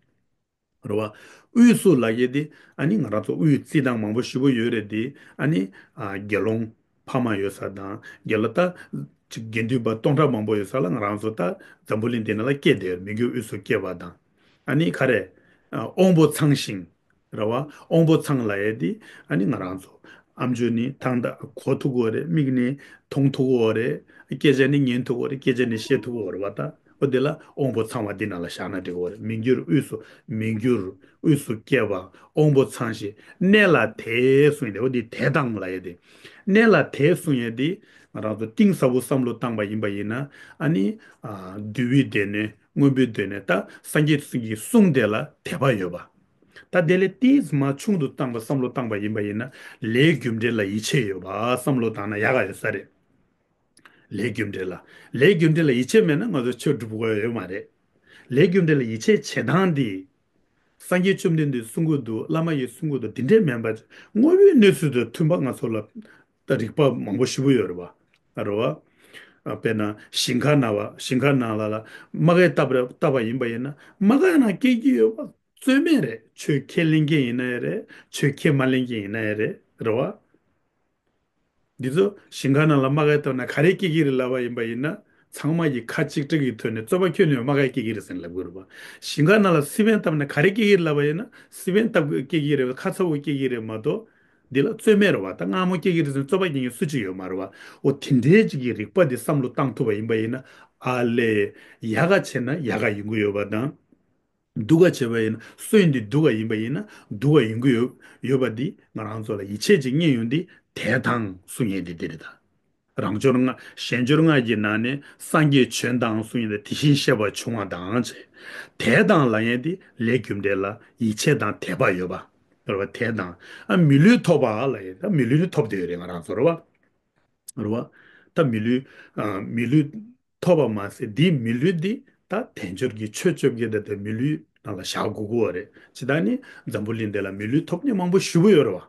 རེད་བ། དབུས་སུ་ལབ་ཡས་དེ་ཨ་ནི་ང་རང་ཚོ་དབུས་རྩིས་སྟངས་མང་པོ་ཞེ་པོ་ཡོད་རེད་དེ། ཨ་ནི་ཨ་དགེ་སློང་ཕ་མ་ཡོད་ས་དང་དགེ་སློང་ད་ཅིག་དགེ་འདུན་པ་སྟོང་ཕྲག་མང་པོ་ཡོད་ས་ལ་ང་རང་ཚོ་ད་འཛམ་བུ་གླིང་འདི་ནང་ལ་སྐྱེས་བསྡད་ཡོད། མི་འགྱུར་དབུས་སུ་སྐྱེ་བ་དང་། ཨ་ནི་ག་རེ། ཨ་དབང་པོ་ཚང་ཞིང་། རེད་བ། དབང་པོ་ཚང་ལབ་ཡས་དེ་ཨ་ནི་ང་རང་ཚོ་ཨམ་ཅོག་ནི་ཐང་ད་གོ་ཐུབ་ཀྱི་ཡོད་རེད། མིག་ནི་མཐོང་ཐུབ་ཀྱི་ཡོད་རེད། སྐད་ཆ་ནི་ཉན་ཐུབ་ཀྱི་ཡོད་རེད། སྐད་ཆ་ནི་བཤད་ཐུབ་ཀྱི་ཡོད་རེད་བ། ད་འོ་དེ་ལ་དབང་པོ་ཚང་བ་འདི་ནང་ལ་བཞག་ན་འགྲིག་གི་ཡོད་རེད། མི་འགྱུར་དབུས་སུ་མི་འགྱུར་དབུས་སུ་སྐྱེ་བ། དབང་པོ་ཚང་ཞིང་གནས་ལ་དད་གསུངས་ཡས་དེ། འོ་དེ་དད་དང་ལབ་ཡས་དེ། གནས་ལ་དད་གསུངས་ཡས་དེ་ང་རང་ཚོ་གཏིང་ཟབ་པོ་བསམ་བློ་བཏང་པ་ཡིན་པ་ཡིན་ན། ཨ་ནི་ཨ་འདུལ་བའི་སྡེ་སྣོད། མངོན་པའི་སྡེ་སྣོད། ད་སངས་རྒྱས་ཀྱི་གསུང་དེ་ལ་དད་པ་ཡོད་པ། ད་དེ་ལས་ཏིས་མ་ཆུང་དུ་བཏང་པ་བསམ་བློ་བཏང་པ་ཡིན་པ་ཡིན་ན། ལས་རྒྱུ་འབྲས་ལ་ཡིད་ཆེས་ཡོད་པ་བསམ་བློ་བཏང་ན་ཡག་ག་ཡོད་ས་རེད། ལས་རྒྱུ་འབྲས་ལ། ལས་རྒྱུ་འབྲས་ལ་ཡིད་ཆེས་མེད་ན་ང་ཚོ་ཆོས་སྒྲུབ་དགོས་ཡོད་མ་རེད། ལས་རྒྱུ་འབྲས་ལ་ཡིད་ཆེས་བྱེད་སྟངས་འདི། སངས་རྒྱས་བཅོམ་ལྡན་འདས་གསུང་གི་འདུག་བླ་མ་ཡིས་གསུང་གི་འདུག་འདི་འདྲས་མིན་པ། དངོས་པོའི་གནས་ཚུལ་དང་མཐུན་པ་ང་ཚོ་ལ་ད་རིགས་པ་མང་པོ་ཞེ་པོ་ཡོད་རེད་བ། རེད་བ། ཨ་དཔེར་ན་ཞིང་ཁ་ནང་བ། ཞིང་ཁ་ནང་ལ་ལ་དམག་གིས་བཏབ་རེད་བཏབ་པ་ཡིན་པ་ཡིན་ན། དམག་གི་ནང་སྐྱེ་གི་ཡོད་པ་རྩོད་མེད་རེད། ཆོས་ཁས་ལེན་མཁན་ཡིན་ན་ཡང་རེད། ཆོས་ཁས་མ་ལེན་མཁན་ཡིན་ན་ཡང་རེད། རེད་བ། འདི་ཚོ་ཞིང་ཁ་ནང་ལ་དམག་གིས་བཏབ་ན་ག་རེ་སྐྱེ་གི་རེད་ལབ་པ་ཡིན་པ་ཡིན་ན། ཚང་མ་གིས་ཁ་གཅིག་གྲགས་ཀྱི་ཐོག་ནས་རྩོད་པ་ཁྱོན་ནས་དམག་གིས་སྐྱེ་གི་རེད་ཟེར་ལབ་དགོས་རེད་བ། ཞིང་ཁ་ནང་ལ་སི་པན་བཏབ་ན་ག་རེ་སྐྱེ་གི་རེད་ལབ་པ་ཡིན་ན། སི་པན་བཏབ་སྐྱེ་གི་རེད། ཁ་ཚ་བོ་སྐྱེ་གི་རེད་མ་གཏོགས། འདི་ལ་རྩོད་མེད་རེད་བ། ད་མངར་མོ་སྐྱེ་གི་རེད་ཟེར་རྩོད་པ་རྒྱག་མཁན་སུ་གཅིག་ཡོད་མ་རེད་བ། འོ་དེ་འདྲའི་ཅིག་གི་རིགས་པ་འདི་བསམ་བློ་བཏང་ཐུབ་པ་ཡིན་པ་ཡིན་ན། ཨ་ལས། ཡག་ག་བྱས་ན་ཡག་ག་ཡོང་གི་ཡོད་པ་དང་། སྡུག་ག་བྱས་པ་ཡིན་ན། སོན་འདི་སྡུག་ག་ཡིན་པ་ཡིན་ན་སྡུག་ག་ཡོང་གི་ཡོད་ཡོད་པ་འདི་ང་རང་ཚོ་ལ་ཡིད་ཆེས་ཅིག་རྙེད་ཡོང་དུས་དད་དང་གསུང་ཡས་འདི་འདི་རེད་ད། རང་འབྱོར་ལྔ། གཞན་འབྱོར་ལྔ་གི་ནང་ནས་སངས་རྒྱས་བྱོན་དང་གསུང་ཡས་དེ་དེ་བཞིན་གཤེགས་པ་བྱུང་བ་དང་བཅས། དད་དང་ལབ་ཡས་འདི་ལས་རྒྱུ་འབྲས་ལ་ཡིད་ཆེས་དང་དད་པ་ཡོད་པ། རེད་བ། དད་དང་། ཨ་མི་ལུས་ཐོབ་པ་ལབ་ཡས། ད་མི་ལུས་ནི་ཐོབ་བསྡད་ཡོད་རེད་ང་རང་ཚོ། རེད་བ། རེད་བ། ད་མི་ལུས། ཨ་མི་ལུས་ཐོབ་པ་མ་ཟད་འདིའི་མི་ལུས་འདི་ད་དལ་འབྱོར་གྱི་ཆོས་བཅོ་བརྒྱད་དེ་ད་མི་ལུས་ནང་ལ་བཞག་དགོས་ཀྱི་ཡོད་རེད། ཇི་ལྟར་ནི་འཛམ་བུ་གླིང་འདི་ལ་མི་ལུས་ཐོབ་མཁན་མང་པོ་ཞེ་པོ་ཡོད་རེད་བ།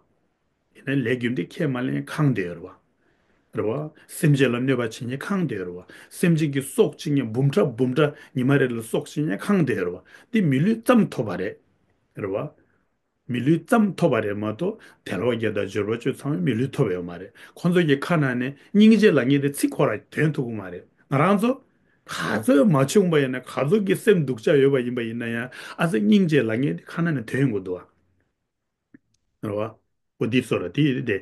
ཡིན་ནའི་ལས་རྒྱུ་འབྲས་ཁས་མ་ལེན་ཁེངས་བསྡད་ཡོད་རེད་བ། རེད་བ། སེམས་ཅན་ལ་གནོད་པ་བྱེད་མཁན་ཁེངས་བསྡད་ཡོད་རེད་བ། སེམས་ཅན་གྱི་སྲོག་བཅད་མཁན་འབུམ་ཕྲག་འབུམ་ཕྲག་ཉི་མ་རེ་ལ་སྲོག་བཅད་མཁན་ཁེངས་བསྡད་ཡོད་རེད་བ། འདི་མི་ལུས་ཙམ་ཐོབ་པ་རེད། རེད་བ། མི་ལུས་ཙམ་ཐོབ་པ་རེད་མ་གཏོགས་དལ་བ་བརྒྱད་དང་འབྱོར་པ་བཅུ་ཚང་མས་མི་ལུས་ཐོབ་ཡོད་མ་རེད། ཁོང་ཚོ་གི་ཁ་ནང་ནས་སྙིང་རྗེ་ལབ་མཁན་དེ་ཚིག་ཁོ་རང་ཐོན་ཐུབ་ཀྱི་མ་རེད། ང་རང་ཚོ་ག་ཚོད་མ་བྱུང་པ་ཡིན་ན། ག་ཚོད་ཀྱི་སེམས་སྡུག་ཅག་ཡོད་པ་ཡིན་པ་ཡིན་ན་ཡང་། ཨ་ཙི་སྙིང་རྗེ་ལབ་མཁན་དེ་ཁ་ནང་ནས་ཐོན་དགོས་འདུག་བ། རེད་བ། འོ་འདི་ཚོ་ར་དེ་དེ་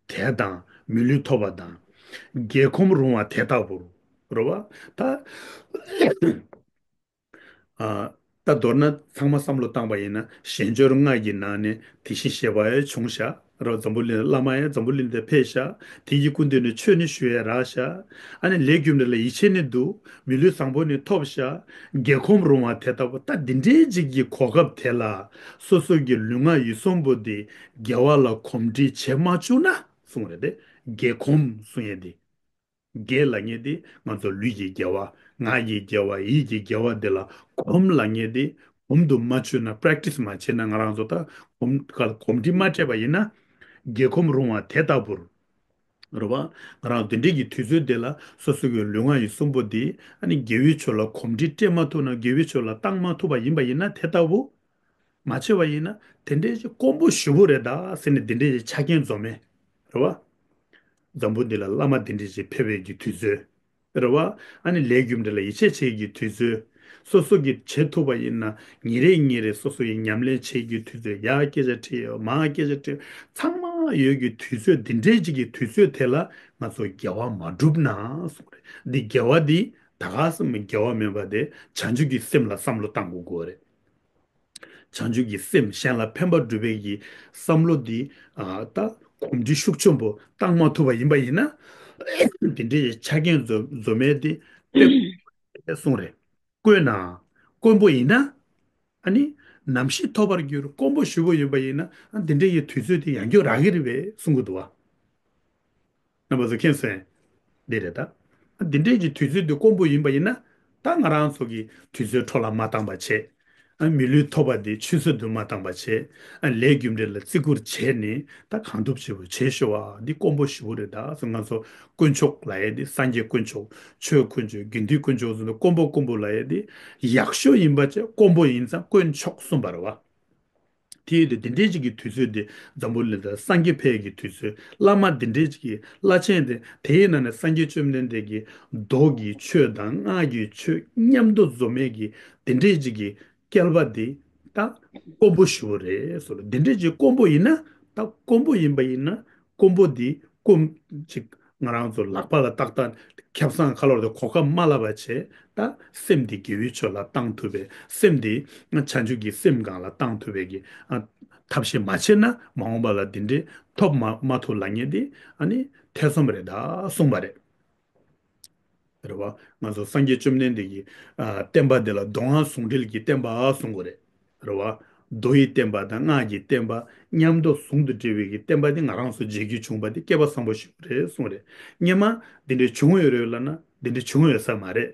དད་དང་མི་ལུས་ཐོབ་པ་དང་། རྒྱལ་ཁམས་རུང་བ་དེ་ལྟ་བུར། རེད་བ། ད། ཨ། ད་མདོར་ན་ཚང་མ་བསམ་བློ་བཏང་པ་ཡིན་ན། གཞན་འབྱོར་ལྔ་གི་ནང་ནས་དེ་བཞིན་གཤེགས་པ་ཡང་བྱུང་ཤག་རོ། འཛམ་བུ་གླིང་བླ་མ་ཡང་འཛམ་བུ་གླིང་འདིར་ཕེབས་ཤག་དེ་གི་སྐུ་མདུན་ནས་ཆོས་ནི་ཞུ་ཡས་རག་ཤག་ཨ་ནི་ལས་རྒྱུ་འབྲས་ལ་ཡིད་ཆེས་ནི་འདུག་མི་ལུས་བཟང་པོ་ནི་ཐོབ་ཤག་རྒྱལ་ཁམས་རུང་བ་དེ་ལྟ་བུ། ད་འདི་འདྲའི་ཅིག་གི་གོ་སྐབས་དེ་ལ་སོ་སོ་གི་ལུས་ངག་ཡིད་གསུམ་པོ་འདི་དགེ་བ་ལ་གོམས་འདྲིས་བྱེད་མ་བཅུག་ན་གསུངས་རེད་དེ། རྒྱལ་ཁམས་གསུང་ཡས་འདི། དགེ་ལབ་མཁན་དེ་ང་ཚོ་ལུས་ཀྱི་དགེ་བ། ངག་གི་དགེ་བ། ཡིད་ཀྱི་དགེ་བ་དེ་ལ་གོམས་ལབ་མཁན་དེ། གོམས་དུ་མ་ཆུད་ན། པེ་རེག་ཊི་སི་མ་བྱས་ན། ང་རང་ཚོ་ད་གོམས་ག་གོམས་འདྲིས་མ་སྤྲད་པ་ཡིན་ན། རྒྱལ་ཁམས་རུང་བ་དེ་ལྟ་བུར། རེད་བ། ང་རང་དེ་འདྲའི་གི་དུས་ཚོད་དེ་ལ་སོ་སོ་གི་ལུས་ངག་ཡིད་གསུམ་པོ་དེ་ཨ་ནི་དགེ་བའི་ཕྱོགས་ལ་གོམས་འདྲིས་སྤྲད་མ་ཐུབ་ན། དགེ་བའི་ཕྱོགས་ལ་བཏང་མ་ཐུབ་པ་ཡིན་པ་ཡིན་ན། དེ་ལྟ་བུ། མ་བྱས་པ་ཡིན་ན་དེ་འདྲའི་ཅིག་དཀོན་པོ་ཞེ་པོ་རེད་ད་ཟེར་ནས་དེ་འདྲའི་ཅིག་ཆ་རྐྱེན་འཛོམས་མེད། རེད་བ། འཛམ་བུ་འདི་ལ་བླ་མ་དེ་འདྲའི་ཅིག་ཕེབས་པའི་གི་དུས་ཚོད། རེད་བ། ཨ་ནི་ལས་རྒྱུ་འབྲས་ལ་ཡིད་ཆེས་བྱེད་ཀྱི་དུས་ཚོད། སོ་སོ་གིས་བྱེད་ཐུབ་པ་ཡིན་ན་ཉིན་རེ་ཉིན་རེ་སོ་སོ་ཡིས་ཉམས་ལེན་བྱེད་ཀྱི་དུས་ཚོད། ཡར་སྐད་ཆ་དྲིས་ཡོད། མར་སྐད་ཆ་དྲིས་ཡོད། ཚང་མ་ཡོད་ཀྱི་དུས་ཚོད། དེ་འདྲའི་ཅིག་གི་དུས་ཚོད་དེ་ལ་ང་ཚོ་དགེ་བ་མ་བསྒྲུབས་ན་གསུངས་རེད། འདི་དགེ་བ་འདི་ད་ག་སེ་མི་དགེ་བ་མིན་པ་དེ་བྱང་ཆུབ་ཀྱི་སེམས་ལ་བསམ་བློ་བཏང་དགོས་ཀྱི་རེད། བྱང་ཆུབ་ཀྱི་སེམས། གཞན་ལ་ཕན་པ་སྒྲུབ་པའི་གི་བསམ་བློ་འདི། ཨ། ད་གོམས་འདྲིས་ཤུགས་ཆེན་པོ་བཏང་མ་ཐུབ་པ་ཡིན་པ་ཡིན་ན། དེ་འདྲའི་ཆ་རྐྱེན་འཛོམས་འཛོམས་མེད་དེ་དཔེ་གསུངས་རེད། བཀོད་ན། དཀོན་པོ་ཡིན་ན། ཨ་ནི་ནམ་ཞིག་ཐོབ་པར་འགྱུར། དཀོན་པོ་ཞེ་པོ་ཡིན་པ་ཡིན་ན། ཨ། དེ་འདྲའི་གི་དུས་ཚོད་དེ་ཡང་བསྐྱར་རག་གི་རེད་པས་གསུང་གི་འདུག་བ། རྣམ་པ་ཚོ་མཁྱེན་སོང་། འདི་རེད་ད། འདི་འདྲའི་གི་དུས་ཚོད་འདི་དཀོན་པོ་ཡིན་པ་ཡིན་ན། ད་ང་རང་ཚོ་གི་དུས་ཚོད་འཕྲོ་བརླག་མ་བཏང་པ་བྱས། ཨ་མི་ལུས་ཐོབ་པ་འདི་ཆུད་ཟོས་དུ་མ་བཏང་པ་བྱས། ཨ་ལས་རྒྱུ་འབྲས་ལ་བརྩི་བཀུར་བྱས་ནས་ད་གང་ཐུབ་ཅི་ཐུབ་བྱེད་ཤོག་ཨ། འདི་དཀོན་པོ་ཞེ་པོ་རེད། ད་ང་ཚོ་དཀོན་མཆོག་ལབ་ཡས་འདི་སངས་རྒྱས་དཀོན་མཆོག་ཆོས་དཀོན་མཆོག་དགེ་འདུན་དཀོན་མཆོག་ཟེར་ནས་དཀོན་པོ་དཀོན་པོ་ལབ་ཡས་འདི་ཡག་ཤོས་ཡིན་པ་བྱས། དཀོན་པོ་ཡིན་ཙང་དཀོན་མཆོག་གསུངས་པ་རེད་བ། དེ་ཡོད་དུས་དེ་འདྲའི་ཅིག་གི་དུས་ཚོད་དེ་འཛམ་བུ་གླིང་ལ་སངས་རྒྱས་ཕེབས་ཀྱི་དུས་ཚོད། བླ་མ་དེ་འདྲའི་ཅིག་གི་བླ་ཆེན་དེ། དེའི་ནང་ནས་སངས་རྒྱས་བཅོམ་ལྡན་འདས་ཀྱིས་མདོ་གི་ཆོས་དང་སྔགས་ཀྱི་ཆོས་མཉམ་དུ་འཛོམས་མེད་ཀྱི་དེ་འདྲའི་ཅིག་གི་སྐལ་བ་དེ་ད་དཀོན་པོ་ཞེ་པོ་རེད་ཟེར། དེ་འདྲའི་ཅིག་དཀོན་པོ་ཡིན་ན། ད་དཀོན་པོ་ཡིན་པ་ཡིན་ན། དཀོན་པོ་འདི་དཀོན་ཅིག་ང་རང་ཚོ་ལག་པ་ལ་ཏག་ཏག་ཁེ་བཟང་ཁ་ལོར་དུ་གོ་སྐབས་མ་ལབ་པ་བྱས། ད་སེམས་འདི་དགེ་བའི་ཕྱོགས་ལ་བཏང་ཐུབ་པའི། སེམས་འདི་བྱང་ཆུབ་ཀྱི་སེམས་སྒང་ལ་བཏང་ཐུབ་པའི་གི་ཨ་ཐབས་ཤེས་མ་བྱས་ན། མ་འོངས་པ་ལ་འདི་འདྲའི་ཐོབ་མ་མ་ཐུབ་ལབ་མཁན་འདི་ཨ་ནི་ཐེ་ཚོམ་རེད་ད་གསུངས་པ་རེད། རེད་བ། ང་ཚོ་སངས་རྒྱས་བཅོམ་ལྡན་འདས་ཀྱི་ཨ་བསྟན་པ་འདི་ལ་མདོ་སྔགས་ཟུང་འབྲེལ་གྱི་བསྟན་པ་གསུང་གི་རེད། རེད་བ། མདོ་ཡི་བསྟན་པ་དང་སྔགས་ཀྱི་བསྟན་པ་མཉམ་དུ་ཟུང་དུ་འབྲེལ་བའི་གི་བསྟན་པ་འདི་ང་རང་ཚོ་མཇལ་རྒྱུ་བྱུང་བ་འདི་སྐལ་པ་བཟང་པོ་ཞིག་རེད་གསུངས་རེད། སྔོན་མ་འདི་འདྲའི་བྱུང་ཡོད་རེད་ལབ་ན། འདི་འདྲའི་བྱུང་ཡོད་ས་མ་རེད།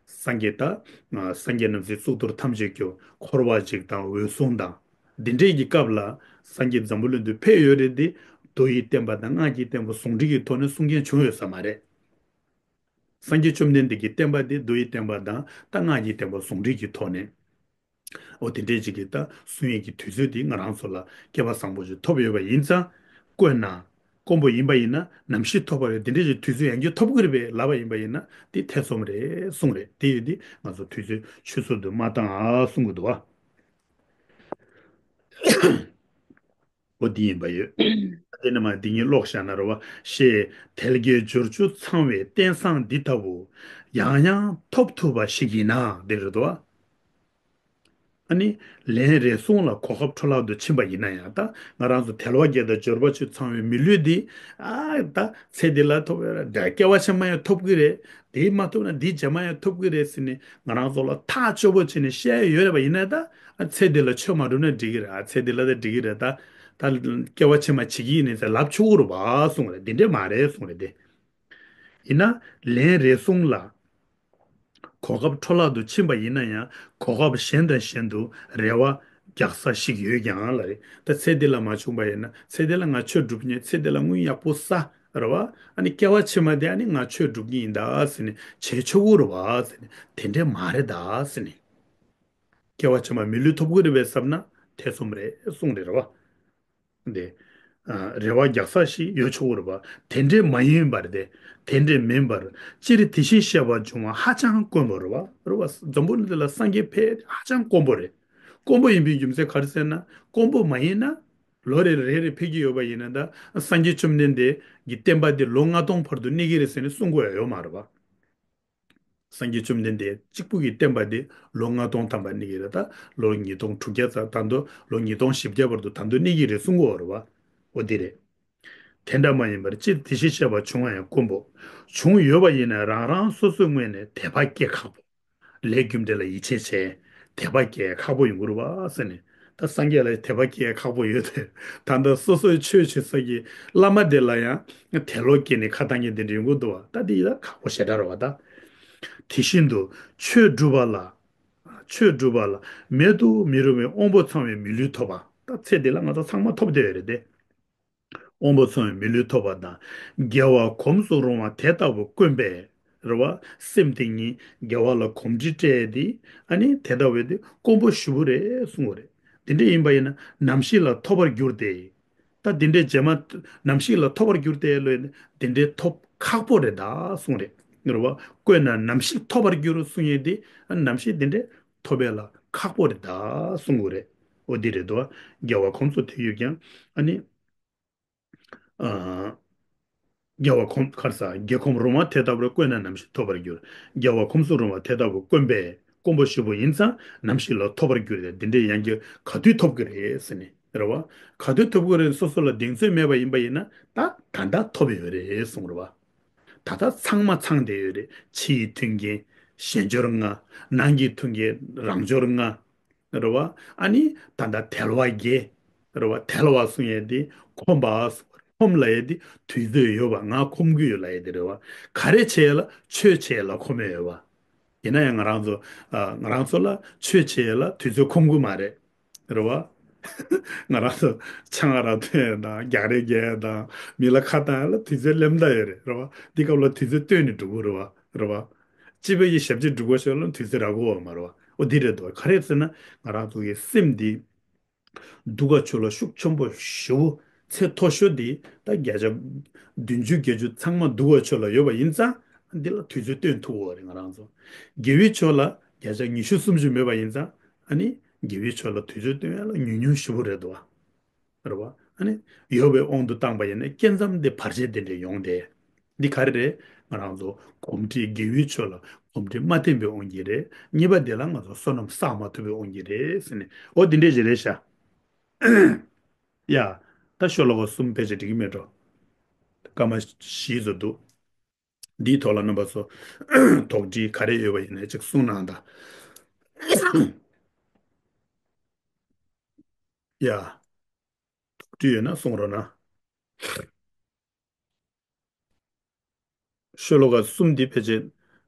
སངས་རྒྱས་ད་སངས་རྒྱས་རྣམས་ཀྱི་གཙུག་ཏོར་ཐམས་ཅད་སྐྱོབ། འཁོར་བ་འཇིག་དང་འོད་སྲུང་དང་། འདི་འདྲའི་གི་སྐབས་ལ་སངས་རྒྱས་འཛམ་བུ་གླིང་དུ་ཕེབས་ཡོད་རེད་དེ། མདོ་ཡི་བསྟན་པ་དང་སྔགས་ཀྱི་བསྟན་པ་ཟུང་འབྲེལ་གྱི་ཐོག་ནས་གསུང་མཁན་བྱུང་ཡོད་ས་མ་རེད། སངས་རྒྱས་བཅོམ་ལྡན་འདས་ཀྱི་བསྟན་པ་འདི་མདོ་ཡི་བསྟན་པ་དང་ད་སྔགས་ཀྱི་བསྟན་པ་ཟུང་འབྲེལ་གྱི་ཐོག་ནས། འོ་དེ་འདྲའི་ཅིག་གི་ད་གསུང་ཡས་ཀྱི་དུས་ཚོད་འདི་ང་རང་ཚོ་ལ་སྐལ་པ་བཟང་པོ་ཞིག་ཐོབ་ཡོད་པ་ཡིན་ཙང་། དཀོན་ན་དཀོན་པོ་ཡིན་པ་ཡིན་ན་ནམ་ཞིག་ཐོབ་པ་རེད། དེ་འདྲའི་ཅིག་དུས་ཚོད་ཡང་བསྐྱར་ཐོབ་ཀྱི་རེད་པས་ལབ་པ་ཡིན་པ་ཡིན་ན་འདི་ཐེ་ཚོམ་རེད་གསུངས་རེད། དེ་ཡོད་དེ་ང་ཚོ་དུས་ཚོད་ཆུད་ཟོས་དུ་མ་བཏང་ཨ་གསུང་གི་འདུག་བ། འོ་འདི་ཡིན་པ་ཡོད། དེ་ནས་མ་འདི་ཉིད་ཀློག་བཞག་ན་རེད་བ། ཞེས་དལ་བརྒྱད་འབྱོར་བཅུ་ཚང་བའི་རྟེན་བཟང་འདི་ལྟ་བུ་ཡང་ཡང་ཐོབ་ཐུབ་པ་ཞིག་ཡིན་ན་འདི་རེད་དོ། ཨ་ནི་ལན་རེ་ཟུང་ལ་གོ་སྐབས་འཕྲོ་བརླག་ཏུ་ཕྱིན་པ་ཡིན་ན་ཡང་། ད་ང་རང་ཚོ་དལ་བ་བརྒྱད་དང་འབྱོར་པ་བཅུ་ཚང་བའི་མི་ལུས་འདི་ཨ་ད་ཚེ་འདི་ལ་ཐོབ་ཡོད་ར། ད་སྐྱེ་བ་ཕྱི་མ་ཡང་ཐོབ་ཀྱི་རེད། དེ་མ་ཐོབ་ན་འདི་རྗེས་མ་ཡང་ཐོབ་ཀྱི་རེད་ཟེར་ནས་ང་རང་ཚོ་ལ་ཐག་ཆོད་པོ་བྱས་ནས་བཤད་ཡོད་རེད་པ། ཡིན་ན་ད་ཨ་ཚེ་འདི་ལ་ཆོས་མ་སྒྲུབ་ན་འགྲིག་གི་རེད། ཨ་ཚེ་འདི་ལ་ད་འགྲིག་གི་རེད། ད་ད་སྐྱེ་བ་ཕྱི་མ་བྱེད་ཀྱི་ཡིན་ནས་ཟེར་ལབ་ཆོག་གི་རེད་པ་གསུངས་རེད། འདི་འདྲས་མ་རེད་གསུངས་རེད་དེ། ཡིན་ན་ལན་རེ་ཟུང་ལ་གོ་སྐབས་འཕྲོ་བརླག་ཏུ་ཕྱིན་པ་ཡིན་ན་ཡང་། གོ་སྐབས་གཞན་དང་གཞན་དུ་རེ་བ་རྒྱག་ས་ཞིག་ཡོད་ཀྱང་ལ་རེད། ད་ཚེ་འདི་ལ་མ་བྱུང་པ་ཡིན་ན་ཚེ་འདི་ལ་ང་ཆོས་སྒྲུབ་ཉེ། ཚེ་འདི་ལ་དངུལ་ཡག་པོ་བསགས་རེད་བ། ཨ་ནི་སྐྱེ་བ་ཕྱི་མ་དེ་ཨ་ནི་ང་ཆོས་སྒྲུབ་ཀྱི་ཡིན་ད་ཟེར་ནས་བྱེད་ཆོག་གི་རེད་བ་ཟེར་ནས། དེ་འདྲས་མ་རེད་ད་ཟེར་ནས། སྐྱེ་བ་ཕྱི་མ་མི་ལུས་ཐོབ་ཀྱི་རེད་པས་བསམ་ན་ཐེ་ཚོམ་རེད་གསུངས་རེད་རེད་བ། འདི། ཨ། རེ་བ་རྒྱག་ས་ཞིག་ཡོད་ཆོག་གི་རེད་པ། དེ་འདྲས་མ་ཡིན་པར་ཏེ། དེ་འདྲས་མིན་པར། སྤྱིར་དེ་བཞིན་གཤེགས་པ་འབྱུང་བ་ཧ་ཅང་དཀོན་པོ་རེད་པ། རེད་པ། འཛམ་བུ་གླིང་འདི་ལ་སངས་རྒྱས་ཕེབས་ཧ་ཅང་དཀོན་པོ་རེད། དཀོན་པོ་ཡིན་པའི་རྒྱུ་མཚན་ག་རེ་ཟེར་ན། དཀོན་པོ་མ་ཡིན་ན། ལོ་རེ་རེ་རེ་ཕེབས་ཀྱི་ཡོད་པ་ཡིན་ན། ད་སངས་རྒྱས་བཅོམ་ལྡན་འདས་ཀྱི་བསྟན་པ་འདི་ལོ་ལྔ་སྟོང་བར་དུ་གནས་ཀྱི་རེད་ཟེར་ནས་གསུང་དགོས་ཡ་ཡོད་མ་རེད་པ། སངས་རྒྱས་བཅོམ་ལྡན་འདས་གཅིག་པུ་གི་བསྟན་པ་འདི་ལོ་ལྔ་སྟོང་ཐམ་པ་གནས་ཀྱི་རེད། ད་ལོ་ཉིས་སྟོང་དྲུག་བརྒྱ་ཙམ། ད་དུང་ལོ་ཉིས་སྟོང་བཞི་བརྒྱ་བར་དུ་ད་དུང་གནས་ཀྱི་རེད་གསུང་གི་ཡོད་རེད་པ། འོ་འདི་རེད། དེ་འདྲ་མ་ཡིན་པར། སྤྱིར་དེ་བཞིན་གཤེགས་པ་འབྱུང་བ་ཡང་དཀོན་པོ། བྱུང་ཡོད་པ་ཡིན་ན་རང་རང་སོ་སོའི་ངོས་ནས་དད་པ་སྐྱེ་ཁག་པོ། ལས་རྒྱུ་འབྲས་ལ་ཡིད་ཆེས་བྱས། དད་པ་སྐྱེ་ཁག་པོ་ཡོང་གི་རེད་པ་ཟེར་ནས། ད་སངས་རྒྱས་ལ་དད་པ་སྐྱེ་ཁག་པོ་ཡོད་དེ། ད་ལྟ་སོ་སོའི་ཆོས་བྱེད་ས་ཀྱི་བླ་མ་དེ་ལ་ཡང་དད་བློ་སྐྱེས་ནས་ཁ་བཏང་མཁན་དེ་འདྲ་ཡོང་གི་འདུག་པ། ད་འདི་ཡི་ད་ཁག་པོ་ཞེ་དྲག་རེད་པ། ད་དེ་བཞིན་དུ་ཆོས་སྒྲུབ་པ་ལ། ཆོས་སྒྲུབ་པ་ལ་མེད་དུ་མི་རུང་བའི་དབང་པོ་ཚང་བའི་མི་ལུས་ཐོབ་པ། ད་ཚེ་འདི་ལ་ང་ཚོ་ཚང་མ་ཐོབ་བསྡད་ཡོད་རེད་དེ། དབང་པོ་ཚང་བའི་མི་ལུས་ཐོབ་པ་དང་། དགེ་བ་གོམས་སུ་རུང་བ་དེ་ལྟ་བུ་དཀོན་པས། རེད་པ། སེམས་དེ་ཉིད་དགེ་བ་ལ་གོམས་འདྲིས་སྤྲད་དེ། ཨ་ནི་དེ་ལྟ་བུ་དེ་དཀོན་པོ་ཞེ་པོ་རེད་གསུངས་པ་རེད། དེ་འདྲ་ཡིན་པ་ཡིན་ན་ནམ་ཞིག་ལ་ཐོབ་པར་འགྱུར་ཏེ། ད་དེ་འདྲའི་རྗེས་མ་ནམ་ཞིག་ལ་ཐོབ་པར་འགྱུར་ཏེ་ལོས་དེ་འདྲའི་ཐོབ་ཁག་པོ་རེད་ད་གསུངས་རེད། རེད་པ། དཀོན་ན་ནམ་ཞིག་ཐོབ་པར་འགྱུར་གསུང་ཡས་དེ། ཨ་ནམ་ཞིག་དེ་འདྲའི་ཐོབ་པ་ལ་ཁག་པོ་རེད་ད་གསུང་གི་རེད། འོ་འདི་རེད་དོ། དགེ་བ་གོམས་སུ་དེ་ཡོད་ཀྱང་། ཨ་ནི། ཨ། དགེ་བ་གོམས། ག་རེ་ཟ། དགེ་གོམས་རུང་བ་དེ་ལྟ་བུར་དཀོན་ན་ནམ་ཞིག་ཐོབ་པར་འགྱུར། དགེ་བ་གོམས་སུ་རུང་བ་དེ་ལྟ་བུ་དཀོན་པས། དཀོན་པོ་ཞེ་པོ་ཡིན་ཙང་ནམ་ཞིག་ལ་ཐོབ་པར་འགྱུར་ཏེ། འདི་འདྲའི་ཡང་བསྐྱར་ག་དུས་ཐོབ་ཀྱི་རེད་ཟེར་ནས། རེད་པ། ག་དུས་ཐོབ་ཀྱི་རེད། སོ་སོ་ལ་གདེང་ཚོད་མེད་པ་ཡིན་པ་ཡིན་ན། ད་ད་ལྟ་ཐོབ་ཡོད་རེད་གསུངས་རེད་པ། ད་ལྟ་ཚང་མ་ཚང་བསྡད་ཡོད་རེད། ཕྱི་ཡི་མཐུན་རྐྱེན་ཞལ་སྦྱོར་ལྔ། ནང་གི་མཐུན་རྐྱེན་རང་སྦྱོར་ལྔ། རེད་པ། ཨ་ནི་ད་ལྟ་དལ་བ་བརྒྱད། རེད་པ། དལ་བ་གསུང་ཡས་དེ་ཁོམ་པ། ཁོམ་ལབ་ཡས་དེ་དུས་ཚོད་ཡོད་པ། ང་ཁོམ་གྱི་ཡོད་ལབ་ཡས་དེ་རེད་པ། ག་རེ་བྱེད་ལ། ཆོས་བྱེད་ལ་ཁོམ་ཡོད་པ། ཡིན་ན་ཡང་ང་རང་ཚོ་ཨ་ང་རང་ཚོ་ལ་ཆོས་བྱེད་ཡས་ལ་དུས་ཚོད་ཁོམ་གི་མ་རེད། རེད་བ། ང་རང་ཚོ་ཆང་རག་འཐུང་ཡས་དང་རྒྱག་རེས་རྒྱག་ཡས་དང་མི་ལ་ཁ་བཏང་ཡས་ལ་དུས་ཚོད་ལེམ་ད་ཡོད་རེད། རེད་བ། འདི་སྐབས་ལ་དུས་ཚོད་བཏོན་ནས་འགྲོ་གི་རེད་བ། རེད་བ། སྤྱི་པའི་ཞབས་ཕྱི་སྒྲུབ་དགོས་ཤོག་ལ་དུས་ཚོད་རག་གི་ཡོད་མ་རེད་བ། འོ་འདི་རེད་འདུག་ག་རེ་ཟེར་ན་ང་རང་ཚོ་གི་སེམས་འདི་སྡུག་ག་ཆོས་ལ་ཤུགས་ཆེན་པོ་ཞེ་པོ་ཚད་མཐོ་ཤོས་འདི་ད་བརྒྱ་ཆ་བདུན་ཅུ་བརྒྱད་ཅུ་ཚང་མ་སྡུག་ག་ཆོས་ལ་ཡོད་པ་ཡིན་ཙང་འདི་ལ་དུས་ཚོད་བཏོན་ཐུབ་ཀྱི་ཡོད་རེད། ང་རང་ཚོ་དགེ་བའི་ཆོས་ལ་བརྒྱ་ཆ་ཉི་ཤུ་སུམ་ཅུ་མེད་པ་ཡིན་ཙང་ཨ་ནི་དགེ་བའི་ཆོས་ལ་དུས་ཚོད་བཏོན་ཡ་ལ་ཉུང་ཉུང་ཞེ་པོ་རེད་འདུག་བ། རེད་བ། ཨ་ནི་ཡོད་པའི་དབང་དུ་བཏང་པ་ཡིན་ན་སྐྱེ་མཚམས་འདི་བར་ཆད་དེ་འདྲ་ཡོང་སྟེ། འདི་ག་རེ་རེད། ང་རང་ཚོ་གོམས་འདྲིས་དགེ་བའི་ཆོས་ལ་གོམས་འདྲིས་མ་བརྟན་པའི་དབང་གིས་རེད། གཉིས་པ་དེ་ལ་ང་ཚོ་བསོད་ནམས་བསགས་མ་ཐུབ་པའི་དབང་གིས་རེད་ཟེར་ནས་འོ་འདི་འདྲས་ཞིག་རེད་ཤག་ཡ། ད་ཤོ་ལོ་ཀ་གསུམ་ཕལ་ཆེར་འགྲིག་གི་མེད་འགྲོ། སྐར་མ་བཞི་ཙམ་འདུག་འདིའི་ཐོག་ལ་རྣམ་པ་ཚོ་དོགས་འདྲི་ག་རེ་ཡོད་པ་ཡིན་ན་ཅིག་གསུང་གནང་དང་། ཡ། དོགས་འདྲི་ཡོད་ན་གསུང་རོགས་གནང་། ཤོ་ལོ་ཀ་གསུམ་འདི་ཕལ་ཆེར་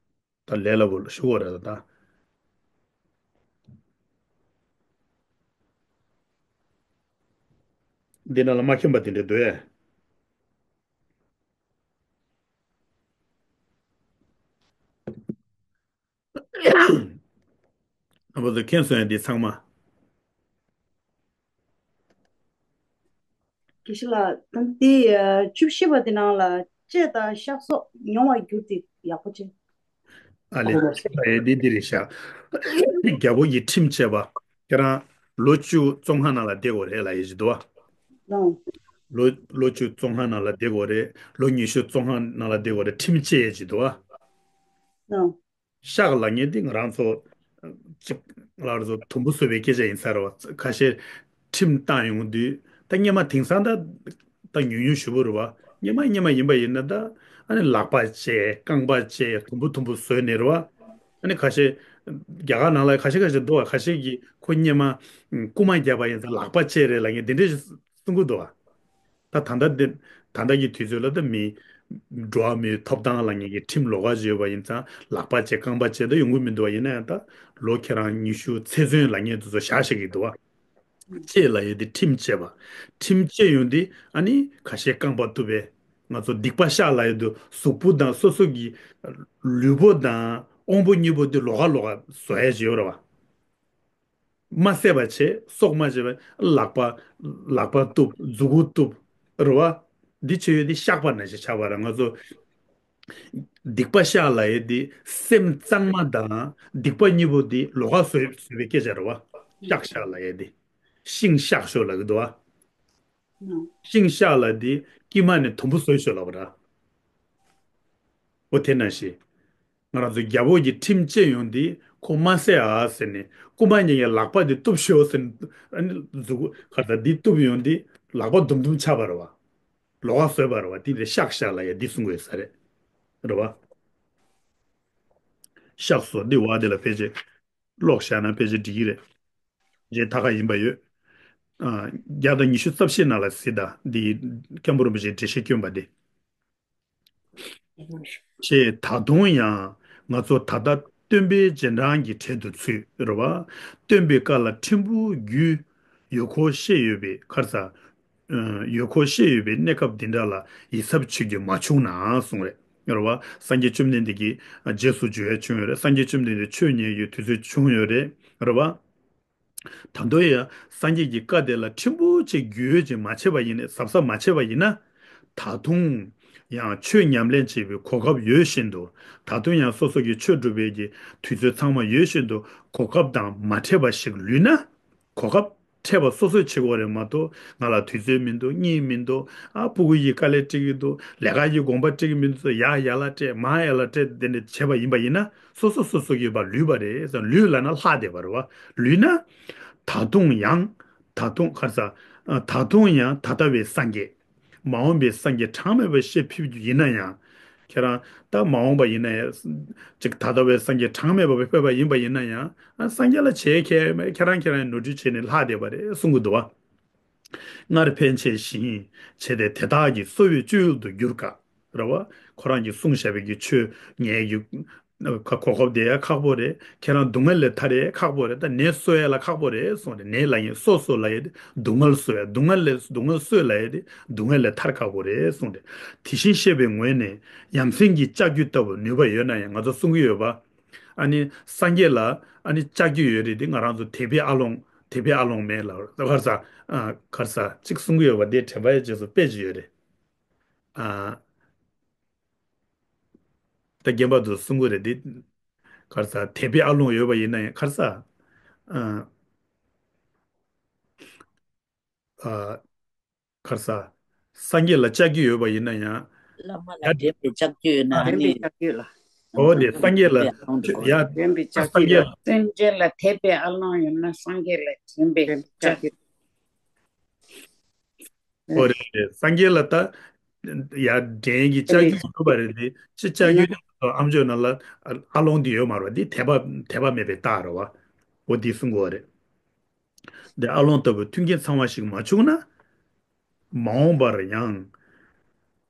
ད་ལས་སླ་པོ་ཞུ་བ་རེད་ད། འདི་ནང་ལ་མ་མཁྱེན་པ་དེ་འདྲ་འདུག་ཨེ། རྣམ་པ་ཚོ་མཁྱེན་སོང་ཡ་འདི་ཚང་མ། དགེ་བཤེས་ལགས། ད་འདི་བཅུ་བཞི་པ་དེ་ནང་ལ་ལྕེ་དང་ཤ་སོགས་མྱོང་བར་འགྱུར་ཏེ་ཡག་པོ་ཅན། ཨ་ལེ། ཨེ་འདི་འདི་རེད་ཤག་རྒྱལ་པོ་ཡི་ཁྲིམས་བཅས་པ། ཁྱེད་རང་ལོ་བཅུ་བཙོན་ཁང་ནང་ལ་བསྡད་དགོས་རེད་ལབ་ཡས་ཅིག་འདུག་བ། ལོ་ལོ་བཅུ་བཙོན་ཁང་ནང་ལ་བསྡད་དགོས་རེད། ལོ་ཉི་ཤུ་བཙོན་ཁང་ནང་ལ་བསྡད་དགོས་རེད། ཁྲིམས་བཅད་ཡས་ཅིག་འདུག་བ། ཤག་ལབ་མཁན་དེ་ང་རང་ཚོ་གཅིག་ལ་ཚོ་དུམ་བུ་བཟོས་པའི་སྐད་ཆ་ཡིན་ས་རེད་བ། ཁ་ཤས་ཁྲིམས་བཏང་ཡོང་དུས་ད་སྔོན་མ་དེང་སང་ད་ད་ཉུང་ཉུང་ཞེ་པོ་རེད་བ། སྔོན་མ་སྔོན་མ་ཡིན་པ་ཡིན་ན་ད་ཨ་ནི་ལག་པ་བཅད་རྐང་པ་བཅད་དུམ་བུ་དུམ་བུ་བཟོས་ནས་རེད་བ། ཨ་ནི་ཁ་ཤས་རྒྱ་གར་ནང་ལ་ཁ་ཤས་ཁ་ཤས་འདུག་བ། ཁ་ཤས་ཀྱིས་ཁོ་སྔོན་མ་རྐུ་མ་བརྒྱབ་པ་ཡིན་ཙང་ལག་པ་བཅད་རེད་ལབ་མཁན་དེ་འདྲས་གསུང་གི་འདུག་བ། ད་ད་ལྟ་འདི་ད་ལྟ་གི་དུས་ཚོད་ལ་ད་མི་འགྲོ་བ་མིའི་ཐོབ་ཐང་ལབ་མཁན་གྱི་ཁྲིམས་ལོགས་ཀ་ཅིག་ཡོད་པ་ཡིན་ཙང་ལག་པ་བཅད་རྐང་པ་བཅད་ད་ཡོང་གི་མི་འདུག་བ། ཡིན་ན་ཡང་ད་ལོ་ཁྱེད་རང་ཉི་ཤུ་ཚེ་བཙོན་ལབ་མཁན་དེ་ཚོ་བཞག་བཞག་གི་འདུག་བ། བཅད་ལབ་ཡས་དེ་ཁྲིམས་བཅད་པ། ཁྲིམས་བཅད་ཡོང་དུས་ཨ་ནི་ཁ་ཤས་རྐང་པ་གཏུབ་པས། ང་ཚོ་སྡིག་པ་བཤགས་ལབ་ཡས་དུ་གཟུགས་པོ་དང་སོ་སོ་གི་ལུས་པོ་དང་དབང་པོ་གཉིས་པོ་དེ་ལོགས་ཀ་ལོགས་ཀ་བཟོ་ཡས་ཅིག་ཡོད་རེད་བ། མ་བསད་པ་བྱས། སྲོག་མ་བཅད་པ། ལག་པ་ལག་པ་གཏུབ། མཛུ་གུ་གཏུབ། རེད་བ། འདི་བྱེད་ཡས་དེ་བཤགས་པ་ནང་བཞིན་ཆགས་པ་རེད། ང་ཚོ་སྡིག་པ་བཤགས་ལབ་ཡས་དེ་སེམས་གཙང་མ་དང་སྡིག་པ་གཉིས་པོ་དེ་ལོགས་ཀ་བཟོས་བཟོས་པའི་སྐད་ཆ་རེད་བ། བཤགས་བཤགས་ལབ་ཡས་དེ། ཤིང་བཤགས་ཤོག་ལབ་གི་འདུག་བ། ཤིང་བཤགས་ལབ་དེ་དཀྱིལ་མ་ནས་དུམ་བུ་བཟོས་ཤོག་ལབ་པ་རེད། འོ་དེ་ནང་བཞིན། ང་རང་ཚོ་རྒྱལ་པོ་གྱི་ཁྲིམས་བཅད་ཡོང་དུས་ཁོ་མ་བསད་ཨ་ཟེར་ནས་རྐུ་མ་ཉེས་ཀྱི་ལག་པ་དེ་གཏུབ་ཤོག་ཟེར་ནས་ཨ་ནི་མཛུ་གུ་ཁ་ད་འདི་གཏུབ་ཡོང་དུས་ལག་པ་དུམ་དུམ་ཆགས་པ་རེད་བ། ལོགས་ཀ་བཟོས་པ་རེད་བ། དེ་ལས་བཤགས་བཤགས་ལབ་ཡས་འདི་གསུང་དགོས་ས་རེད། རེད་བ། བཤགས་སོ་འདི་བ་དེ་ལ་ཕལ་ཆེར་ཀློག་བཞག་ན་ཕལ་ཆེར་འགྲིག་གི་རེད། རྗེས་ད་ག་ཡིན་པ་ཡོད། ཨ། བརྒྱ་དང་ཉི་ཤུ་རྩ་བཞི་ནང་ལ་གཟིགས་དང་འདི་སྐྱབས་མགོན་རིན་པོ་ཆེའི་འགྲེལ་བཤད་བསྐྱོན་པ་དེ། ཞེས་ད་དུང་ཡང་ང་ཚོ་ད་ལྟ་སྟོན་པའི་རྗེས་འབྲང་གི་གྲལ་དུ་ཚུད་རེད་བ། སྟོན་པའི་བཀའ་ལ་ཕྲན་བུ་རྒྱུས་ཡོད་སྐོར་བཤད་ཡོད་པའི་ཁར་ས། ཡོད་སྐོར་བཤད་ཡོད་པའི་གནས་སྐབས་འདི་འདྲ་ལ་ཡིད་གཟབ་བྱེད་རྒྱུ་མ་བྱུང་ནའང་གསུངས་རེད། རེད་བ། སངས་རྒྱས་བཅོམ་ལྡན་འདས་ཀྱིས་རྗེས་སུ་འཇུག་ཡ་བྱུང་ཡོད་རེད། སངས་རྒྱས་བཅོམ་ལྡན་འདས་ཆོས་ཉན་རྒྱུའི་དུས་ཚོད་བྱུང་ཡོད་རེད། རེད་བ། ད་དུང་ཡང་སངས་རྒྱས་ཀྱི་བཀའ་དེ་ལ་ཕྲན་བུ་ཅིག་རྒྱུས་ཡོད་ཅིག་མ་བྱས་པ་ཡིན་ན། གཟབ་གཟབ་མ་བྱས་པ་ཡིན་ན། ད་དུང་ཡང་ཆོས་ཉམས་ལེན་བྱེད་པའི་གོ་སྐབས་ཡོད་བཞིན་དུ། ད་དུང་ཡང་སོ་སོ་གི་ཆོས་སྒྲུབ་པའི་གི་དུས་ཚོད་ཚང་མ་ཡོད་བཞིན་དུ་གོ་སྐབས་དང་མ་འཕྲད་པ་ཞིག་ལུས་ན། གོ་སྐབས་འཕྲད་པ་སོ་སོས་བྱེད་དགོས་རེད་མ་གཏོགས། ང་ལ་དུས་ཚོད་མི་འདུག་གཉིད་མི་འདུག་ཨ། སྤུ་གུ་ཡིས་དཀའ་ལས་སྤྲད་ཀྱི་འདུག་ལས་ཀ་ཡིས་དགོངས་པ་སྤྲད་ཀྱི་མི་འདུག་ཡར་ཡར་ལ་སྤྲད། མར་ཡར་ལ་སྤྲད། དེ་འདྲ་བྱས་པ་ཡིན་པ་ཡིན་ན། སོ་སོ་སོ་སོ་གི་བར་ལུས་པ་རེད། ལུས་ལབ་ན་ལྷག་བསྡད་པ་རེད་བ། ལུས་ན། ད་དུང་ཡང་། ད་དུང་ཁར་ས། ད་དུང་ཡང་ད་ལྟ་བའི་སངས་རྒྱས། མ་འོངས་པའི་སངས་རྒྱས་གྲངས་མེད་པ་བཤད་ཕེབས་རྒྱུ་ཡིན་ན་ཡང་། ཁྱེད་རང་ད་མ་འོངས་པ་ཡིན་ན་ཡང་། ཅིག་ད་ལྟ་བའི་སངས་རྒྱས་གྲངས་མེད་པ་ཕེབས་པ་ཡིན་པ་ཡིན་ན་ཡང་། ཨ། སངས་རྒྱས་ལ་བྱེད་ཁྱེད་ཁྱེད་རང་ཁྱེད་རང་ནོར་འཁྲུལ་བྱས་ནས་ལྷག་བསྡད་པ་རེད་གསུང་གི་འདུག་བ། སྔར་ཕན་ཆད་བཞིན་བྱས་ཏེ། དེ་དག་གི་གསོ་བའི་སྤྱོད་ཡུལ་དུ་གྱུར་ག་རེད་བ། ཁོ་རང་གིས་གསུངས་བཞག་པའི་གི་ཆོས་ཉན་རྒྱུ་ ཁ་གོ་སྐབས་དེ་ཡང་ཁག་པོ་རེད། ཁྱེད་རང་སྡུག་བསྔལ་ལས་ཐར་ཡས་ཁག་པོ་རེད། ད་ནད་གསོ་ཡས་ལ་ཁག་པོ་རེད་གསུངས་རེད། ནད་ལ་ཡིན་གསོ་གསོ་ལ་ཡས་དེ་སྡུག་བསྔལ་གསོ་ཡས། སྡུག་བསྔལ་ལས་སྡུག་བསྔལ་གསོས་ལ་ཡས་དེ་སྡུག་བསྔལ་ལས་ཐར་ཁག་པོ་རེད་གསུངས་རེད། དེ་བཞིན་གཤེགས་པའི་ངོས་ནས་ཡ་མཚན་གྱི་ལྕགས་ཀྱུ་ལྟ་བུ་ནུས་པ་ཡོད་ན་ཡང་ང་ཚོ་གསུང་གི་ཡོད་པ། ཨ་ནི་སངས་རྒྱས་ལ་ཨ་ནི་ལྕགས་ཀྱུ་ཡོད་རེད་དེ་ང་རང་ཚོ་དད་པའི་ཨ་ལོང་དད་པའི་ཨ་ལོང་མེད་ལ་གར་ས་གར་ས་གཅིག་གསུང་གི་ཡོད་པ་དེ་དྲན་པ་ཡོད་ཅེས་སུ་དཔེ་ཅིག་ཡོད་རེད། ཨ། ད་རྒན་པ་དུ་གསུང་གི་རེད་དེ། གར་ས་དད་པའི་ཨ་ལོང་ཡོད་པ་ཡིན་ན་ཡང་གར་ས། ཨ། ཨ། གར་ས། སངས་རྒྱས་ལ་ལྕགས་ཀྱུ་ཡོད་པ་ཡིན་ན་ཡང་། བླ་མ་ལ་ཡ། འདྲེན་པའི་ལྕགས་ཀྱུ་ཡོད་ན་ཨ་འདྲེན་པའི་ནི། ལྕགས་ཀྱུ་ལ། འོ་དེ་སངས་རྒྱས་ལ། ཨ་ལོང་དུ་ཡ། འདྲེན་པའི་ལྕགས་སངས་ཀྱུ་རྒྱས་ལ། ལ། སེམས་ཅན་ལ་དད་པའི་ཨ་ལོང་ཡོད་ན་སངས་རྒྱས་ལ་འདྲེན་པའི་འདྲེན་པའི་ལྕགས་ལྕགས་ཀྱུ། ཀྱུ། ཨོ་རེད་རེད། སངས་རྒྱས་ལ་ད་ཡར་འདྲེན་གྱི་ལྕགས་ཀྱུ་ཡོད་པ་རེད་དེ་ཅི་ལྕགས་ཀྱུ་དེ་ཨམ་ཅོག་ནང་ལ་ཨ་ལོང་དེ་ཡོད་མ་རེད་པ། དེ་དད་པ་དད་པ་མེད་པའི་རྟགས་རེད་པ། འོ་དེ་གསུང་གི་ཡོད་རེད། དེ་ཨ་ལོང་ལྟ་བུའི་མཐུན་རྐྱེན་ཚང་བ་ཞིག་མ་བྱུང་ན། མ་འོངས་པར་ཡང་།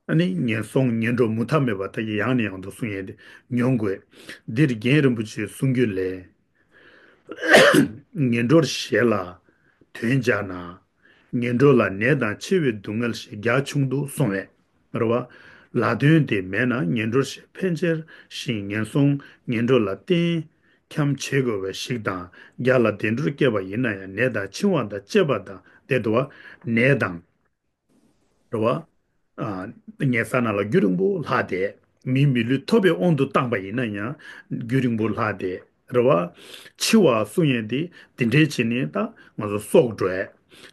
ཨ་ནི་ངན་སོང་ངན་འགྲོ་མུ་མཐའ་མེད་པ་དག་གི་ཡང་ནས་ཡང་དུ་གསུང་ཡས་དེ་མྱོང་དགོས། འདིར་རྒན་རིན་པོ་ཆེའི་གསུང་རྒྱུན་ལས། ངན་འགྲོར་ཞེད་ལ་དོན་སྦྱར་ན། ངན་འགྲོ་ལ་ནད་དང་འཆི་བའི་སྡུག་བསྔལ་ཞེས་རྒྱ་ཆུང་དུ་གསུངས་པས། རེད་བ། ལ་དོན་དེ་མེད་ན་ངན་འགྲོར་ཞེད་ཕན་ཆེར་ཞིང་ངན་སོང་ངན་འགྲོ་ལ་བརྟེན་འཁྱམ་བྱེད་དགོས་པ་ཞིག་དང་རྒྱ་ལ་བདེ་འགྲོར་སྐྱེས་པ་ཡིན་ན་ཡང་ནད་དང་འཆིང་བ་དང་བཅས་པ་དང་དེ་འདུ་བ་ནད་དང་། རེད་བ། ཨ། ཉལ་ས་ནང་ལ་རྒྱུན་རིང་པོ་ལྷག་བསྡད། མིའི་མི་ལུས་ཐོབ་པའི་དབང་དུ་བཏང་པ་ཡིན་ན་ཡང་རྒྱུན་རིང་པོ་ལྷག་བསྡད། རེད་བ། འཆི་བ་གསུང་ཡས་དེ་དེ་འདྲའི་བྱས་ནས་ད་ང་ཚོ་སྲོག་འགྲོ་ཡས།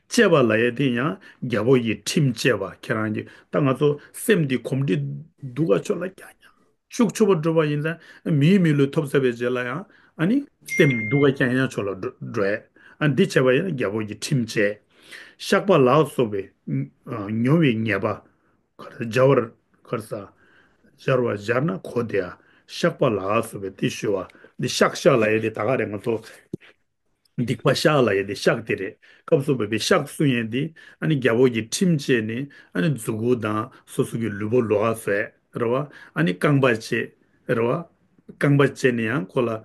བཅད་པ་ལབ་ཡས་དེ་ཡང་རྒྱལ་པོ་ཡི་ཁྲིམས་བཅད་པ། ཁྱེད་རང་གི་ད་ང་ཚོ་སེམས་འདི་གོམས་འདྲིས་སྡུག་ག་ཆོ་ལ་རྒྱག་ཡང་ཤུགས་ཆེ་པོ་འགྲོ་བ་ཡིན་ཙང་མིའི་མི་ལུས་ཐོབ་ཚར་བའི་རྗེས་ལ་ཡང་ཨ་ནི་སེམས་སྡུག་ག་རྐྱང་ཡང་ཆོ་ལ་འགྲོ་འགྲོ་ཡས། ཨ་འདི་བྱས་པ་ཡིན་ན་རྒྱལ་པོ་ཡི་ཁྲིམས་བཅད། བཤགས་པ་ལ་སོགས་པའི་ཨ་མྱོང་བའི་ཉེས་པ། གར་སྦྱར་བར་གར་ས། སྦྱར་བ་སྦྱར་ན་གོ་བདེ་ཡ། བཤགས་པ་ལ་སོགས་པའི་དེ་ཞུ་བ། འདི་བཤགས་བཤགས་ལབ་ཡས་དེ་ད་ག་རེ་ང་ཚོ། སྡིག་པ་བཤགས་ལབ་ཡས་དེ་བཤགས་དེ་རེད། སྐབས་སུ་བབས་པའི་བཤགས་གསུང་ཡས་དེ་ཨ་ནི་རྒྱལ་པོ་གི་ཁྲིམས་བཅད་ནས་ཨ་ནི་མཛུ་གུ་དང་སོ་སོ་གི་ལུས་པོ་ལོགས་ཀ་བཟོ་ཡས་རེད་བ། ཨ་ནི་རྐང་པ་བཅད་རེད་བ། རྐང་པ་བཅད་ནས་ཡང་ཁོ་ལ་ཨ་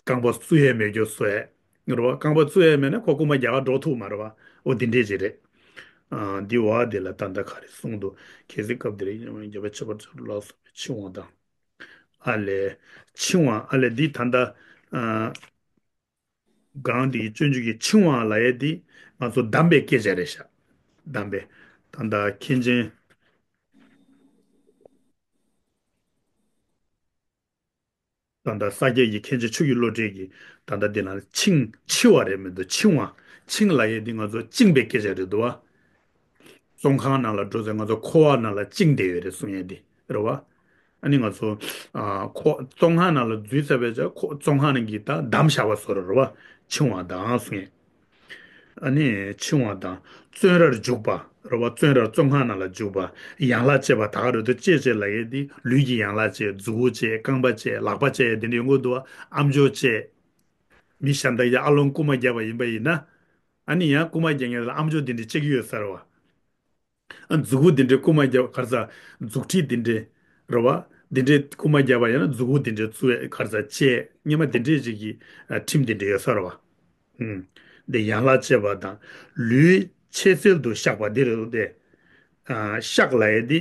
རྐང་པ་བཙུགས་ཡས་མེད་རྒྱུ་བཟོ་ཡས་རེད་བ། རྐང་པ་བཙུགས་ཡས་མེད་ན་ཁོ་རྐུན་མ་རྒྱག་ག་འགྲོ་ཐུབ་མ་རེད་བ། འོ་དེ་འདྲས་ཅིག་རེད། ཨ་འདི་བ་དེ་ལ་ད་ལྟ་ག་རེ་གསུངས་འདུག་གལ་སྲིད་སྐབས་དེར་ཡིན་ན་རྒྱལ་པོ་ཁྱད་པར་ཚོ་ལ་སོགས་པའི་འཆིང་བ་དང་། ཨ་ལས། འཆིང་བ་ཨ་ལས་འདི་ད་ལྟ། ཨ། གང་དེའི་སྤྱོད་འཇུག་གི་འཆིང་བ་ལབ་ཡས་འདི་ང་ཚོ་གདམས་པའི་སྐད་ཆ་རེད་ཤག་གདམས་པའི། ད་ལྟ་མཁན་ཆེན། ད་ལྟ་ས་སྐྱ་ཡི་མཁན་ཆེན་ཆོས་ཀྱི་བློ་གྲོས་ཀྱིས་ད་ལྟ་འདི་ལ་འཆིང་འཆི་བ་རེད་མི་འདུག་འཆིང་བ། འཆིང་ལབ་ཡས་འདི་ང་ཚོ་བཅིངས་པའི་སྐད་ཆ་རེད་འདུག་བ། བཙོན་ཁང་ནང་ལ་འགྲོ་ཚེ་ང་ཚོ་འཁོར་བ་ནང་ལ་བཅིངས་བསྡད་ཡོད་རེད་གསུང་ཡས་འདི་རེད་བ། ཨ་ནི་ང་ཚོ་ཨ་ཁོ་བཙོན་ཁང་ནང་ལ་འཛུལ་ཚར་བའི་ཆ་ཁོ་བཙོན་ཁང་ནང་གི་ད་བསྡམས་བཞག་པ་བཟོ་འདྲ་རེད་བ། འཆིང་བ་དང་གསུང་ཡས། ཨ་ནི་འཆིང་བ་དང་བཙོན་རར་འཇུག་པ་རེད་བ། བཙོན་རར་བཙོན་ཁང་ནང་ལ་འཇུག་པ། ཡན་ལག་བཅད་པ་ད་ག་རེད་དོ། བཅད་བཅད་ལབ་ཡས་འདི་ལུས་ཀྱི་ཡན་ལག་བཅད། མཛུ་གུ་བཅད། རྐང་པ་བཅད། ལག་པ་བཅད་ཡས་འདི་འདྲ་ཡོང་གི་འདུག་བ། ཨམ་ཅོག་བཅད། མི་གཞན་དག་གིས་ཨ་ལོང་རྐུན་མ་བརྒྱབ་པ་ཡིན་པ་ཡིན་ན། ཨ་ནི་ཡང་རྐུན་མ་རྒྱག་མཁན་ལ་ཨམ་ཅོག་འདི་འདྲ་བཅད་ཀྱི་ཡོད་ས་རེད་བ། ཨ་མཛུ་གུ་འདི་འདྲའི་རྐུན་མ་རྒྱབ་གར་ས་མཛུབ་ཁྲིད་འདི་འདྲའི་རེད་བ། འདི་འདྲའི་རྐུན་མ་རྒྱབ་པ་ཡིན་ན་མཛུ་གུ་འདི་འདྲའི་བཙུགས་པའི་གར་ས་བཅད་སྙེ་མ་འདི་འདྲའི་ཞིག་གི་ཨ་ཁྲིམས་འདི་འདྲའི་ཡོད་ས་རེད་བ། ཨུམ། འདི་ཡན་ལག་བཅད་པ་དང་ལུས་ཆད་ཚལ་དུ་བཤགས་པ་འདི་རེད་དེ། ཨ་བཤགས་ལབ་ཡས་འདི་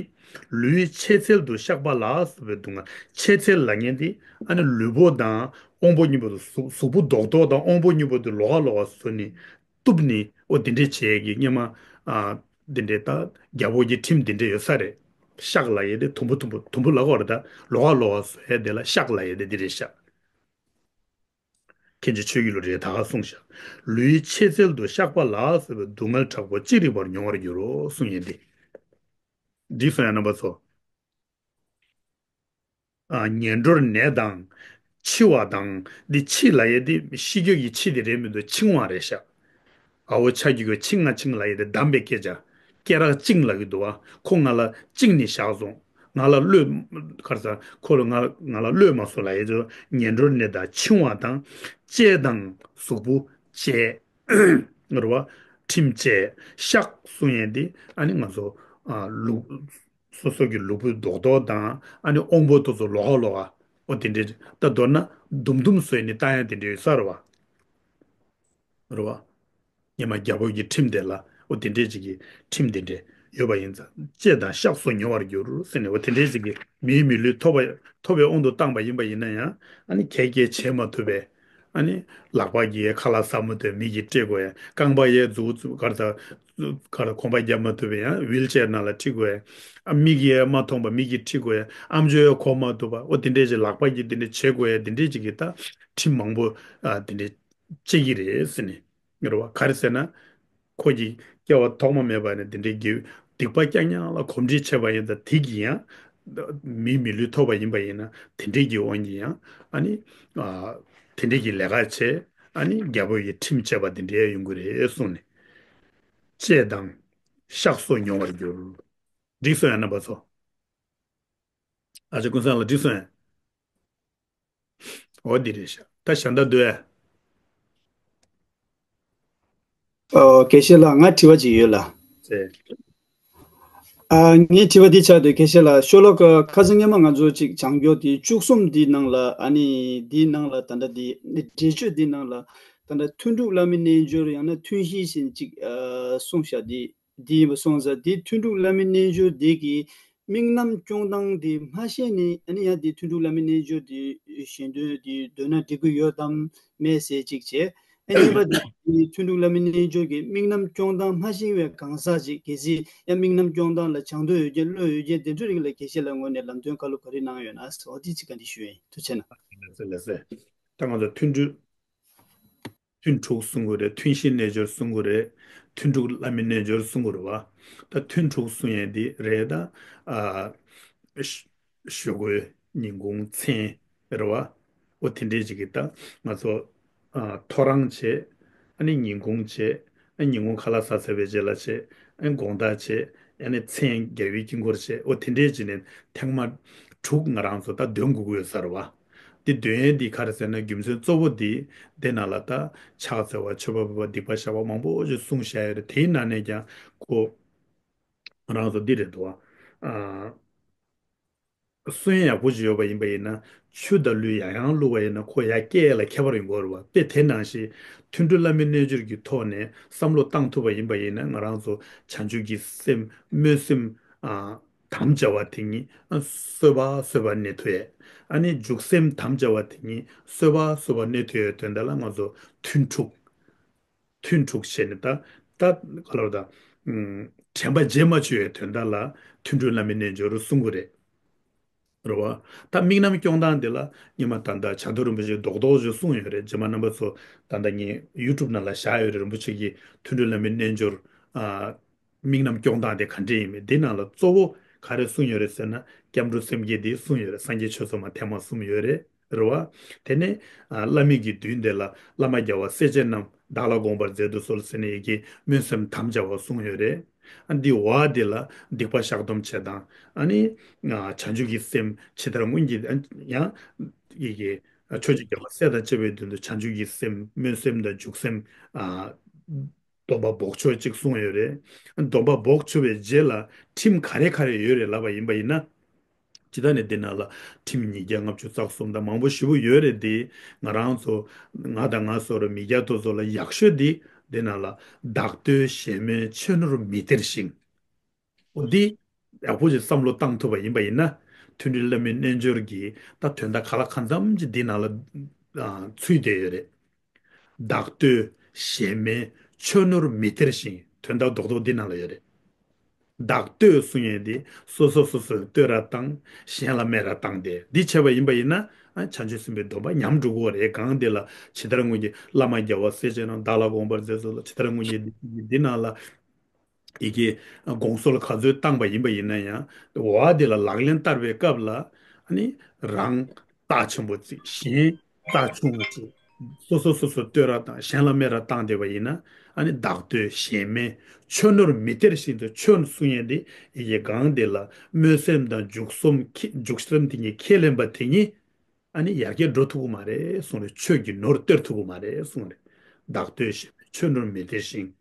ལུས་ཆད་ཚལ་དུ་བཤགས་པ་ལ་སོགས་པའི་སྡུག་བསྔལ། ཆད་ཚལ་ལབ་མཁན་འདི་ཨ་ནི་ལུས་པོ་དང་དབང་པོ་གཉིས་པོ་དང་གཟུགས་གཟུགས་པོ་རྡོག་རྡོག་དང་དབང་པོ་གཉིས་པོ་དེ་ལོགས་ཀ་ལོགས་ཀ་བཟོས་ནས། གཏུབ་ནི་ཨོ་དེ་འདྲས་བྱས་ཀྱི་སྙེ་མ། ཨ་དེ་འདྲས་ད་རྒྱལ་པོ་གྱི་ཁྲིམས་དེ་འདྲས་ཡོད་ས་རེད། བཤགས་ལབ་ཡས་དེ་དུམ་བུ་དུམ་བུ་དུམ་བུ་ལབ་དགོས་རེད། ད་ལོགས་ཀ་ལོགས་ཀ་བཟོ་ཡས་དེ་ལ་བཤགས་ལབ་ཡས་དེ་འདི་རེད་ཤག་མཁན་ཆེན་ཆོས་ཀྱི་བློ་གྲོས་ད་ག་གསུངས་ཤག་ལུས་ཆད་ཚལ་དུ་བཤགས་པ་ལ་སོགས་པའི་སྡུག་བསྔལ་དྲག་པོ་ཅི་རིགས་པར་མྱོང་བར་འགྱུར་རོ་གསུངས་ཡས་འདི། འགྲིག་སོང་ཡ་རྣམ་པ་ཚོ། ཨ་ངན་འགྲོར་ནད་དང་། འཆི་བ་དང་། འདི་འཆི་ལབ་ཡས་འདི་ཤི་རྒྱུ་གི་འཆི་དེ་རེད་མི་འདུག་འཆིང་བ་རེད་ཤག་ཨ་བོ་ཆ་གི་གོ་འཆིང་ང་འཆིང་ལབ་ཡས་དེ་གདམས་པའི་སྐད་ཆ། སྐད་གྲགས་བཅིངས་ལབ་ཀྱི་འདུག་བ། ཁོ་ང་ལ་བཅིངས་ནས་བཞག་སོང་། ང་ལ་གློད། ག་རེ་ཟ། ཁོ་ལ་ང་ང་ལ་གློད་མ་སོང་ལབ་ཡས་ཚོ་ངན་འགྲོར་ནད་དང་འཆིང་བ་དང་། བཅད་དང་གཟུགས་པོ་བཅད། རེད་བ། ཁྲིམས་བཅད། བཤགས་གསུང་ཡས་འདི་ཨ་ནི་ང་ཚོ་ཨ་ལུག་སོ་སོ་གི་ལུས་པོའི་རྡོག་རྡོག་དང་ཨ་ནི་དབང་པོ་དེ་ཚོ་ལོགས་ཀ་ལོགས་ཀ་ ཨོ་དེ་འདྲའི་ད་མདོར་ན་དུམ་དུམ་བཟོས་ནས་བཏང་ཡ་དེ་འདྲ་ཡོད་ས་རེད་བ། རེད་བ། ཉི་མ་རྒྱལ་པོ་གི་ཁྲིམས་དེ་ལ་ཨོ་དེ་འདྲས་ཅིག་གི་ཁྲིམས་དེ་འདྲས་ཡོད་པ་ཡིན་ཙང་ལྕེ་དང་གཤགས་སུ་མྱོང་བར་འགྱུར་ཟེར་ནས་ཨོ་དེ་འདྲས་ཅིག་གི་མིའི་མི་ལུས་ཐོབ་པ་ཐོབ་པའི་དབང་དུ་བཏང་པ་ཡིན་པ་ཡིན་ན་ཡང་ཨ་ནི་གལ་གལ་བྱེད་མ་ཐུབ་པས། ཨ་ནི་ལག་པ་གིས་ཁ་ལག་ཟ་མ་ཐུབ་མི་གིས་སྤྲད་དགོས་ཡ། རྐང་པ་ཡས་མཛུབ་གུ་གར་ད་གར་གོམ་པ་རྒྱབ་མ་ཐུབ་པས་ཡང་ཝིལ་ཅེར་ནང་ལ་ཁྲིད་དགོས་ཡ། ཨ་མིག་ཡས་མ་མཐོང་པ་མིག་གིས་ཁྲིད་དགོས་ཡ། ཨམ་ཅོག་ཡས་གོ་མ་ཐུབ་པ་ཨོ་དེ་འདྲས་ཅིག་ལག་པ་གིས་དེ་འདྲས་བྱེད་དགོས་ཡ་དེ་འདྲས་ཅིག་གི་ད་ཁྲིམས་མང་པོ་ཨ་དེ་འདྲས། བྱེད་ཀྱི་རེད་ཟེར་ནས། རེད་བ། ག་རེ་ཟེར་ན། ཁོ་གི་སྐྱེ་བ་ཐོག་མ་མེད་པ་ནས་དེ་འདྲའི་དགེ་སྡིག་པ་རྐྱང་རྐྱང་ལ་གོམས་འདྲིས་བྱས་པ་ཡིན་ཙང་དེ་གིས་ཡང་། མིའི་མི་ལུས་ཐོབ་པ་ཡིན་པ་ཡིན་ན་དེ་འདྲའི་གི་དབང་གིས་ཡང་ཨ་ནི། ཨ། དེ་འདྲའི་གི་ལས་ཀ་བྱས་ཨ་ནི་རྒྱལ་པོ་ཡི་ཁྲིམས་བཅས་པ་དེ་འདྲའི་ཡོང་གི་རེད་གསུངས་ནས། ལྕེ་དང་། གཤགས་སུ་མྱོང་བར་འགྱུར། འགྲིག་སོང་ཡ་རྣམ་པ་ཚོ། ཨ་ཅེ་ཀུན་བཟང་ལགས་འགྲིག་སོང་ཡ། འོ་འདི་རེད་ཤག་ད་ཞྭ་མདའ་བསྡུ་ཡ། ཨོ། དགེ་བཤེས་ལགས་ང་དྲི་བ་ཅིག་ཡོད་ལགས། ཟེར། ཨ་ངའི་དྲི་བ་འདི་ཆགས་འདུག་དགེ་བཤེས་ལགས་ཤོ་ལོ་ཀ་ཁ་སང་སྔོན་མ་ང་ཚོ་ཅིག་བྱང་ཕྱོགས་འདི་བཅུ་གསུམ་འདི་ནང་ལ་ཨ་ནི་འདི་ནང་ལ་ད་ལྟ་འདི་འདི་འགྲེལ་བརྗོད་འདི་ནང་ལ་ད་ལྟ་ཐུན་དྲུག་བླ་མའི་རྣལ་འབྱོར་ཡང་ན་ཐུན་བཞི་ཟེར་ཅིག་ཨ་གསུངས་ཤག་འདི། འདི་ཡིན་པ་སོང་ཙང་འདི་ཐུན་དྲུག་བླ་མའི་རྣལ་འབྱོར་འདི་གི་དམིགས་རྣམ་སྐྱོང་སྟངས་འདི་མ་ཤེས་ནས་ཨ་ནི་ཡང་འདི་ཐུན་དྲུག་བླ་མའི་རྣལ་འབྱོར་འདི་གཞན་དོན་འདི་འདོན་ན་འགྲིག་གི་ཡོད་དམ་མེད་ཟེར་ཅིག་བྱས། ཨ་གཉིས་པ་འདི་ཐུན་དྲུག་བླ་མའི་རྣལ་འབྱོར་གྱི་དམིགས་རྣམ་སྐྱོང་སྟངས་མ་ཤེས་པའི་གང་ཟག་ཅིག་གལ་སྲིད་ཡང་དམིགས་རྣམ་སྐྱོང་སྟངས་ལ་བྱང་དོན་ཡོད་མཁན་བློ་ཡོད་མཁན་དེ་ཚོ་རིགས་ལ་དགེ་བཤེས་ལགས་ངོས་ནས་ལམ་སྟོན་བཀའ་སློབ་ག་རེ་གནང་ཡོད་ན་ཟེར་བ་འདི་ཅིག་ག་འདི་ཞུ་ཡིན་ཐུགས་རྗེ་ཆེ་གནང་། ལགས་སེ་ལགས་སེ། ད་ང་ཚོ་ཐུན་དྲུག་ཐུན་དྲུག་གསུང་གི་རེད། ཐུན་བཞིའི་རྣལ་འབྱོར་གསུང་གི་རེད། ཐུན་དྲུག་བླ་མའི་རྣལ་འབྱོར་གསུང་གི་རེད་བ། ད་ཐུན་དྲུག་གསུང་ཡས་འདི་རེད་ད། ཨ། ཞུ་དགོས་ཉིན་གུང་མཚན་རེད་བ། འོ་དེ་འདྲས་ཅིག་གི་ད་ང་ཚོ་ཨ་ཐོ་རངས་བྱས། ཨ་ནི་ཉིན་གུང་བྱས། ཨ་ཉིན་གུང་ཁ་ལག་ཟ་ཚར་བའི་རྗེས་ལ་བྱས། ཨ་དགོང་དག་བྱས། ཨ་ནི་མཚན་རྒྱལ་བའི་དཀྱིལ་འཁོར་བྱས། འོ་དེ་འདྲས་ཅིག་ནས་ཐེངས་མ་དྲུག་ང་རང་ཚོ་ད་འདོན་དགོས་ཀྱི་ཡོད་ས་རེད་བ། འདི་འདོན་ཡས་འདི་ག་རེ་ཟེར་ན་རྒྱུ་མཚན་གཙོ་བོ་འདི་འདི་ནང་ལ་ད་ཕྱག་འཚལ་བ་མཆོད་པ་འབུལ་བ་སྡིག་པ་བཤགས་པ་མང་པོ་ཞིག་གསུངས་བཞག་ཡོད་རེད། དེའི་ནང་ནས་ཀྱང་ཁོ་ང་རང་ཚོ་འདི་རེད་འདུག་ཨ། གསོན་ཡག་པོ་ཞིག་ཡོད་པ་ཡིན་པ་ཡིན་ན་ཆུ་དང་ལུད་ཡང་ཡང་བླུགས་པ་ཡིན་ན་ཁོ་ཡར་སྐྱེ་ཡས་ལ་ཁྱད་པར་ཡོང་གི་རེད་བ། དཔེ་དེ་ནང་བཞིན་ཐུན་དྲུག་བླ་མའི་རྣལ་འབྱོར་གྱི་ཐོག་ནས་བསམ་བློ་བཏང་ཐུབ་པ་ཡིན་པ་ཡིན་ན་ང་རང་ཚོ་བྱང་ཆུབ་ཀྱི་སེམས་སྨོན་སེམས་ཨ། དམ་བཅའ་བ་དེ་ཉིད་གསོལ་བ་གསོལ་བ་གནས་ཐུབ་ཡས། ཨ་ནི་འཇུག་སེམས་དམ་བཅའ་བ་དེ་ཉིད་གསོལ་བ་གསོལ་བ་གནས་ཐུབ་ཡས་དོན་དག་ལ་ང་ཚོ་ཐུན་དྲུག་ཐུན་དྲུག་བྱས་ནས་ད་ད་ག་ལ་བ་ད། ཨུམ། དྲན་པ་བརྗེད་མ་བཅུག་ཡས་དོན་དག་ལ་ཐུན་དྲུག་བླ་མའི་རྣལ་འབྱོར་གསུང་གི་རེད། རེད་བ། ད་དམིགས་རྣམ་སྐྱོང་སྟངས་དེ་ལ་སྔོན་མ་ད་ལྟ་བྱ་རྡོར་རིན་པོ་ཆེས་རྡོག་རྡོག་ཅིག་གསུངས་ཡོད་རེད། རྗེས་མ་རྣམ་པ་ཚོ་ད་ལྟ་ངས་ཡུ་ཊུབ་ནང་ལ་བཞག་ཡོད་རེད། རིན་པོ་ཆེ་གིས་ཐུན་དྲུག་བླ་མའི་རྣལ་འབྱོར། ཨ། དམིགས་རྣམ་སྐྱོང་སྟངས་དེ་ག་འདྲས་ཡིན་མིན་འདི་ནང་ལ་གཙོ་བོ་ག་རེ་གསུངས་ཡོད་རེད་ཟེར་ན་སྐྱབས་འགྲོ་སེམས་བསྐྱེད་འདི་གསུངས་ཡོད་རེད། སངས་རྒྱས་ཆོས་ཚོགས་མ་ཐེངས་མ་གསུམ་ཡོད་རེད། རེད་བ། དེ་ནས་ཨ། བླ་མེད་ཀྱི་མདུན་དེ་ལ་བླ་མ་རྒྱལ་བ་སྲས་བཅས་རྣམས་བདག་ལ་དགོངས་པར་མཛད་དུ་གསོལ་ཟེར་ནས་ཡི་གེ་སྨོན་སེམས་དམ་བཅའ་བ་གསུངས་ཡོད་རེད། ཨ། འདི་བ་འདི་ལ་སྡིག་པ་བཤགས་སྡོམ་བྱེད་དང་། ཨ་ནི་ཨ། བྱང་ཆུབ་ཀྱི་སེམས་ཇི་ལྟར་སྔོན་གྱི་ཨ། ཡང་ཡི་གེ་ཆོས་ཀྱི་རྒྱལ་བ་སྲས་དང་བཅས་པའི་མདུན་དུ་བྱང་ཆུབ་ཀྱི་སེམས་སྨོན་སེམས་དང་འཇུག་སེམས། ཨ། སྡོམ་པ་འབོགས་ཆོག་ཅིག་གསུངས་ཡོད་རེད། སྡོམ་པ་འབོགས་ཆོག་པའི་རྗེས་ལ་ཁྲིམས་ག་རེ་ག་རེ་ཡོད་རེད་ལབ་པ་ཡིན་པ་ཡིན་ན། ཇི་ལྟར་ནས་འདི་ནང་ལ་ཁྲིམས་ཉིས་བརྒྱ་ལྔ་བཅུ་རྩ་གསུམ་དང་མང་པོ་ཞེ་པོ་ཡོད་རེད་དེ། ང་རང་ཚོ་ང་དང་ང་སོགས་ར་མི་སྐྱ་དེ་ཚོ་ལ་ཡག་ཤོས་དེ་འདི་ནང་ལ་བདག་བསྟོད་གཞན་སྨོན་ཆོས་ནོར་མི་སྟེར་ཞིང་། འོ་འདི་ཡག་པོ་ཞིག་བསམ་བློ་བཏང་ཐུབ་པ་ཡིན་པ་ཡིན་ན། ཐུན་དྲུག་བླ་མའི་རྣལ་འབྱོར་གྱི་ད་དོན་དག་ག་ལ་གང་འཚམ་ཅིག་འདི་ནང་ལ་ཨ། ཚུད་བསྡད་ཡོད་རེད། བདག་བསྟོད་གཞན་སྨོན་ཆོས་ནོར་མི་སྟེར་ཞིང་། དོན་དག་རྡོག་རྡོག་འདི་ནང་ལ་ཡོད་རེད། བདག་བསྟོད་གསུང་ཡས་འདི་སོ་སོ་སོ་སོས་བསྟོད་ར་བཏང་། གཞན་ལ་སྨད་ར་བཏང་སྟེ་འདི་བྱས་པ་ཡིན་པ་ཡིན་ན་ཨ། བྱང་ཆུབ་སེམས་དཔའི་སྡོམ་པ་ཉམས་འགྲོ་གི་རེད། གང་འདི་ལ་ཇི་ལྟར་སྔོན་གྱི་བླ་མ་རྒྱལ་བ་སྲས་བཅས་རྣམས་བདག་ལ་དགོངས་པར་མཛད་གསོལ་ལོ། ཇི་ལྟར་སྔོན་གྱི་འདི་ནང་ལ། ཡི་གེ་དགོངས་གསོལ་ག་ཚོད་བཏང་པ་ཡིན་པ་ཡིན་ན་ཡང་། འོ་དེ་ལ་ལག་ལེན་བསྟར་བའི་སྐབས་ལ་ཨ་ནི་རང་རྟགས་ཆེན་པོ་གཅིག་གཞན་རྟགས་ཆུང་ངུ་གཅིག་སོ་སོ་སོ་སོ་བསྟོད་ར་དང་གཞན་ལ་སྨད་ར་བཏང་བསྡད་པ་ཡིན་ན། ཨ་ནི་བདག་བསྟོད་གཞན་སྨད་ཆོས་ནོར་མི་སྟེར་ཞིང་དུ། ཆོས་གསུང་ཡས་འདི་ཡི་གེ་གང་དེ་ལ་སྨོན་སེམས་དང་འཇུག་སེམས་ཁས་འཇུག་སེམས་དེ་གཉིས་ཁས་ལེན་པ་དེ་གཉིས། ཨ་ནི་ཡར་རྒྱས་འགྲོ་ཐུབ་ཀྱི་མ་རེད་གསུངས་རེད། ཆོས་ཀྱི་ནོར་སྟེར་ཐུབ་ཀྱི་མ་རེད་གསུངས་རེད། བདག་བསྟོད་ཞེས་པས་ཆོས་ནོར་མི་སྟེར་ཞིང་།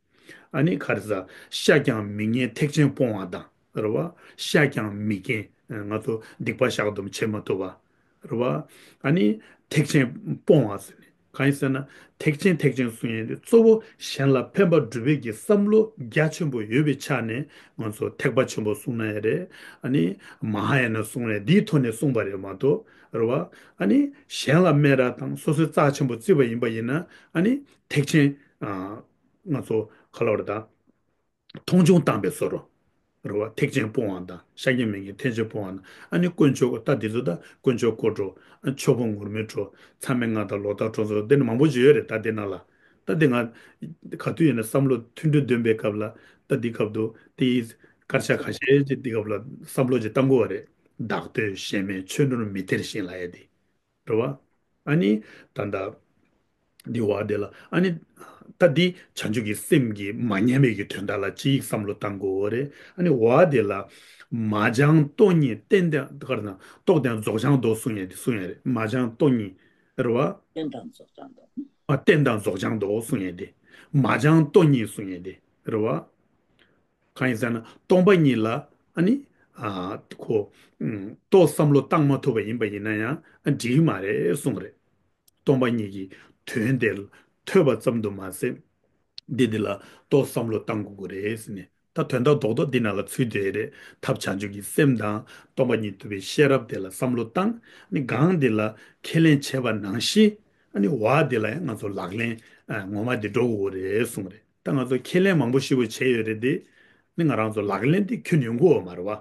ཨ་ནི་ག་རེ་ཟ། བཤགས་ཀྱང་མི་ཉན་ཐེག་ཆེན་སྤོང་བ་དང་རེད་བ། བཤགས་ཀྱང་མི་ཉན་ང་ཚོ་སྡིག་པ་བཤགས་སྡོམ་བྱེད་མ་ཐུབ་པ། རེད་བ། ཨ་ནི་ཐེག་ཆེན་སྤོང་བ་ཟེར་ནས། གང་ཡིན་ཟེར་ན། ཐེག་ཆེན་ཐེག་ཆེན་གསུང་ཡས་དེ་གཙོ་བོ་གཞན་ལ་ཕན་པ་སྒྲུབ་པའི་གི་བསམ་བློ་རྒྱ་ཆེན་པོ་ཡོད་པའི་ཆ་ནས་ང་ཚོ་ཐེག་པ་ཆེན་པོ་གསུང་ན་ཡང་རེད། ཨ་ནི་མ་ཧཱ་ཡ་ན་གསུང་རེད། འདིའི་ཐོག་ནས་གསུངས་པ་རེད་མ་གཏོགས། རེད་བ། ཨ་ནི་གཞན་ལ་སྨད་ར་དང་སོ་སོའི་རྩ་ཆེན་པོ་བརྩིས་པ་ཡིན་པ་ཡིན་ན། ཨ་ནི་ཐེག་ཆེན། ཨ། ང་ཚོ་ག་ལ་བར་དང་། མཐོང་ཆུང་བཏང་པའི་བཟོ་འདྲ། རེད་བ། ཐེག་ཆེན་སྤོང་བ་དང་། ཤཱཀྱ་མིང་གི་ཐེག་ཆེན་སྤོང་བ་དང་། ཨ་ནི་དཀོན་མཆོག་ད་འདི་ཚོ་ད་དཀོན་མཆོག་གོ་གྲུབ། ཨ། ཆོས་ཕུང་ངུར་སྨྲིག་གྲུབ། མཚམས་མེད་ལྔ་དང་ལོག་ལྟ་གྲོང་ཚོ། འདི་ནི་མང་པོ་ཞིག་ཡོད་རེད། ད་འདི་ནང་ལ། ད་འདི་ང་ག་དུས་ཡིན་ན་བསམ་བློ་ཐུང་ཐུང་འདོན་པའི་སྐབས་ལ། ད་འདི་སྐབས་དུ་དེའི་དཀར་ཆག་ཁ་ཤས་ཅིག་འདི་སྐབས་ལ་བསམ་བློ་ཅིག་བཏང་དགོས་པ་རེད། བདག་བསྟོད་གཞན་སྨད་ཆོས་ནོར་མི་སྟེར་ཞིང་ལབ་ཡ་དེ། རེད་བ། ཨ་ནི་ད་ལྟ་འདི་བ་དེ་ལ། ཨ་ནི་ད་འདི་བྱང་ཆུབ་ཀྱི་སེམས་ཀྱི་མ་ཉམས་པའི་གི་དོན་དག་ལ་ཅིག་བསམ་བློ་བཏང་དགོས་རེད། ཨ་ནི་བ་དེ་ལ། མ་བྱང་སྟོང་ཉིད་བརྟན་དང་། ག་རེ་ན། རྟོགས་ལྡན་རྫོགས་བྱང་མདོ་གསུང་ཡས་དེ་གསུང་ཡས་རེད། མ་བྱང་སྟོང་ཉིད། རེད་བ། བརྟན་དང་རྫོགས་བྱང་མདོ། ཨ། བརྟན་དང་རྫོགས་བྱང་མདོ་གསུང་ཡས་དེ། མ་བྱང་སྟོང་ཉིད་གསུང་ཡས་དེ། རེད་བ། གང་ཡིན་ཟེར་ན། སྟོང་པ་ཉིད་ལ། ཨ་ནི། ཨ། ཁོ། ཨུམ། ཏོག་བསམ་བློ་བཏང་མ་ཐུབ་པ་ཡིན་པ་ཡིན་ན་ཡང་། ཨ། འགྲིག་གི་མ་རེད་གསུངས་རེད། སྟོང་པ་ཉིད་ཀྱི་དོན་དེ་ཐོས་པ་ཙམ་དུ་མ་ཟད། འདི་འདི་ལ་ཏོག་བསམ་བློ་བཏང་དགོས་ཀྱི་རེད་ཟེར་ནས། ད་དོན་དག་རྡོག་རྡོག་འདི་ནང་ལ་ཚུད་བསྡད་རེད། ཐབས་བྱང་ཆུབ་ཀྱི་སེམས་དང་། སྟོང་པ་ཉིད་རྟོགས་པའི་ཤེས་རབ་དེ་ལ་བསམ་བློ་བཏང་། ནི་གང་འདི་ལ་ཁས་ལེན་བྱས་པ་ནང་བཞིན། ཨ་ནི་བ་འདི་ལ་ཡང་ང་ཚོ་ལག་ལེན། ཨ། ངོ་མ་འདི་འགྲོ་དགོས་རེད་གསུངས་རེད། ད་ང་ཚོ་ཁས་ལེན་མང་པོ་ཞེ་པོ་བྱས་ཡོད་རེད་དེ། ནི་ང་རང་ཚོ་ལག་ལེན་འདི་འཁྱོལ་ཡོང་གི་ཡོད་མ་རེད་བ།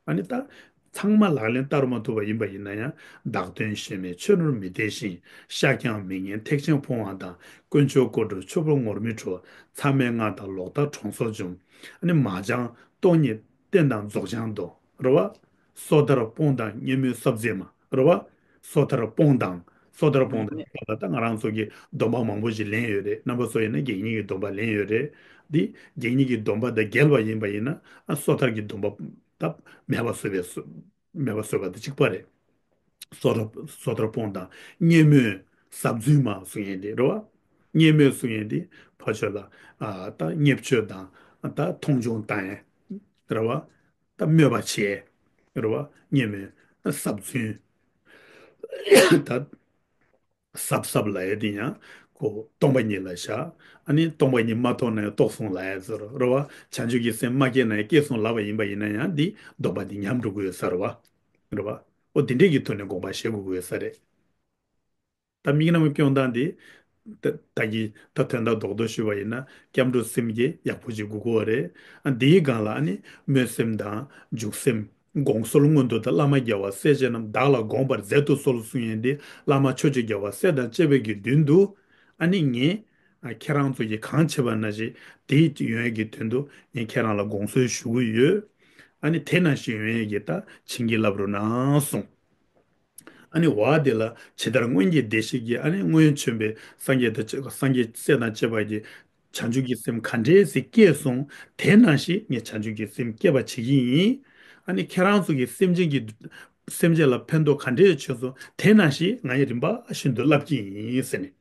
ཨ་ནི་ད་ཚང་མ་ལག་ལེན་བསྟར་མ་ཐུབ་པ་ཡིན་པ་ཡིན་ན་ཡང་། བདག་བསྟོད་གཞན་སྨད་ཆོས་ནོར་མི་སྟེར་ཞིང་། བཤགས་ཀྱང་མི་ཉན་ཐེག་ཆེན་སྤོང་བ་དང་། དཀོན་མཆོག་གོ་གྲུབ་ཆོས་ཕུང་ངུར་སྨྲིག་གྲུབ། མཚམས་མེད་ལྔ་དང་ལོག་ལྟ་གྲོང་ཚོར་འཇོམས། ཨ་ནི་མ་བྱང་སྟོང་ཉིད་བརྟན་དང་རྫོགས་བྱང་མདོ། རེད་བ། སོ་ཐར་སྤོང་དང་བརྙས་སྨོད་ཟབ་རྫུན་མ། རེད་བ། སོ་ཐར་སྤོང་དང་། སོ་ཐར་སྤོང་དང་། ད་ལྟ་ང་རང་ཚོ་གི་སྡོམ་པ་མང་པོ་ཞིག་ལེན་ཡོད་རེད། རྣམ་པ་ཚོ་ཡིན་ན་དགེ་བསྙེན་གྱི་སྡོམ་པ་ལེན་ཡོད་རེད། འདི་དགེ་བསྙེན་གྱི་སྡོམ་པ་དང་འགལ་བ་ཡིན་པ་ཡིན་ན། ཨ། སོ་ཐར་གྱི་སྡོམ་པ་ད་མེད་པ་བཟོ་བའི་བཟོ། མེད་པ་བཟོ་བ་དང་གཅིག་པ་རེད། སོ་ཐར། སོ་ཐར་སྤོང་དང་བརྙས་སྨོད་ཟབ་རྫུན་མ་གསུང་ཡས་དེ་རེད་བ། བརྙས་སྨོད་གསུང་ཡས་དེ་ཕར་ཕྱོགས་ལ། ཨ། ད་བརྙས་བཅོས་དང་། ད་མཐོང་ཆུང་བཏང་ཡས་རེད་བ། ད་སྨོད་པ་བྱས་རེད་བ། བརྙས་སྨོད་ཟབ་རྫུན། ད་ཟབ་ཟབ་ལབ་ཡས་དེ་ཡང་ཁོ་སྟོང་པ་ཉིད་ལ་བཞག། ཨ་ནི་སྟོང་པ་ཉིད་མ་མཐོང་ན་ཡང་རྟོགས་སོང་ལབ་ཡས་ཟེར་རོ། རེད་བ། བྱང་ཆུབ་ཀྱི་སེམས་མ་སྐྱེས་ན་ཡང་སྐྱེས་སོང་ལབ་པ་ཡིན་པ་ཡིན་ན་ཡང་། འདི་སྡོམ་པ་འདི་ཉམས་འགྲོ་གི་ཡོད་ས་རེད་བ། རེད་བ། འོ་དེ་འདྲས་ཀྱི་ཐོག་ནས་དགོངས་པ་བཞེས་དགོས་ཀྱི་ཡོད་ས་རེད། ད་དམིགས་རྣམ་སྐྱོང་སྟངས་འདི། ད་ད་གི་ད་དོན་དག་རྡོག་རྡོག་ཞུས་པ་ཡིན་ན། སྐྱབས་འགྲོ་སེམས་བསྐྱེད་ཡག་པོ་ཅིག་དགོས་ཀྱི་ཡོད་རེད། ཨ། འདིའི་སྒང་ལ་ཨ་ནི་སྨོན་སེམས་དང་འཇུག་སེམས། དགོངས་གསོལ་སྔོན་དུ་ད། བླ་མ་རྒྱལ་བ་སྲས་བཅས་རྣམས། བདག་ལ་དགོངས་པར་མཛད་དུ་གསོལ་གསུང་ཡས་འདི། བླ་མ་ཆོས་ཀྱི་རྒྱལ་བ་སྲས་དང་བཅས་པའི་གི་མདུན་དུ། ཨ་ནི་ངས། ཨ། ཁྱེད་རང་ཚོ་གིས་གང་བྱེད་པ་ནང་བཞིན་དེ་ཡོང་ཡས་ཀྱི་དོན་དུ་ངས་ཁྱེད་རང་ལ་དགོངས་གསོལ་ཞུ་གི་ཡོད། ཨ་ནི་དེ་ནང་བཞིན་ཡོང་ཡས་ཀྱི་ད་བྱིན་གྱིས་བརླབ་རོགས་གནང་གསུངས། ཨ་ནི་བ་དེ་ལ་ཇི་ལྟར་སྔོན་གྱི་བདེ་གཤེགས་ཀྱིས། ཨ་ནི་སྔོན་བྱོན་པའི་སངས་རྒྱས་དང་། སངས་རྒྱས་སྲས་དང་བཅས་པ་གིས་བྱང་ཆུབ་ཀྱི་སེམས་ག་འདྲས་སེ་བསྐྱེད་སོང་། དེ་ནང་བཞིན་ངས་བྱང་ཆུབ་ཀྱི་སེམས་བསྐྱེད་པ་བྱེད་ཀྱི་ཡིན། ཨ་ནི་ཁྱེད་རང་ཚོ་གིས་སེམས་ཅན་གྱི། སེམས་ཅན་ལ་ཕན་ཐོགས་ག་འདྲས་བྱུང་སོང་། དེ་ནང་བཞིན་ང་ཡིས་རིམ་པ་བཞིན་དུ་བསླབ་ཀྱི་ཡིན་ཟེར་ནས།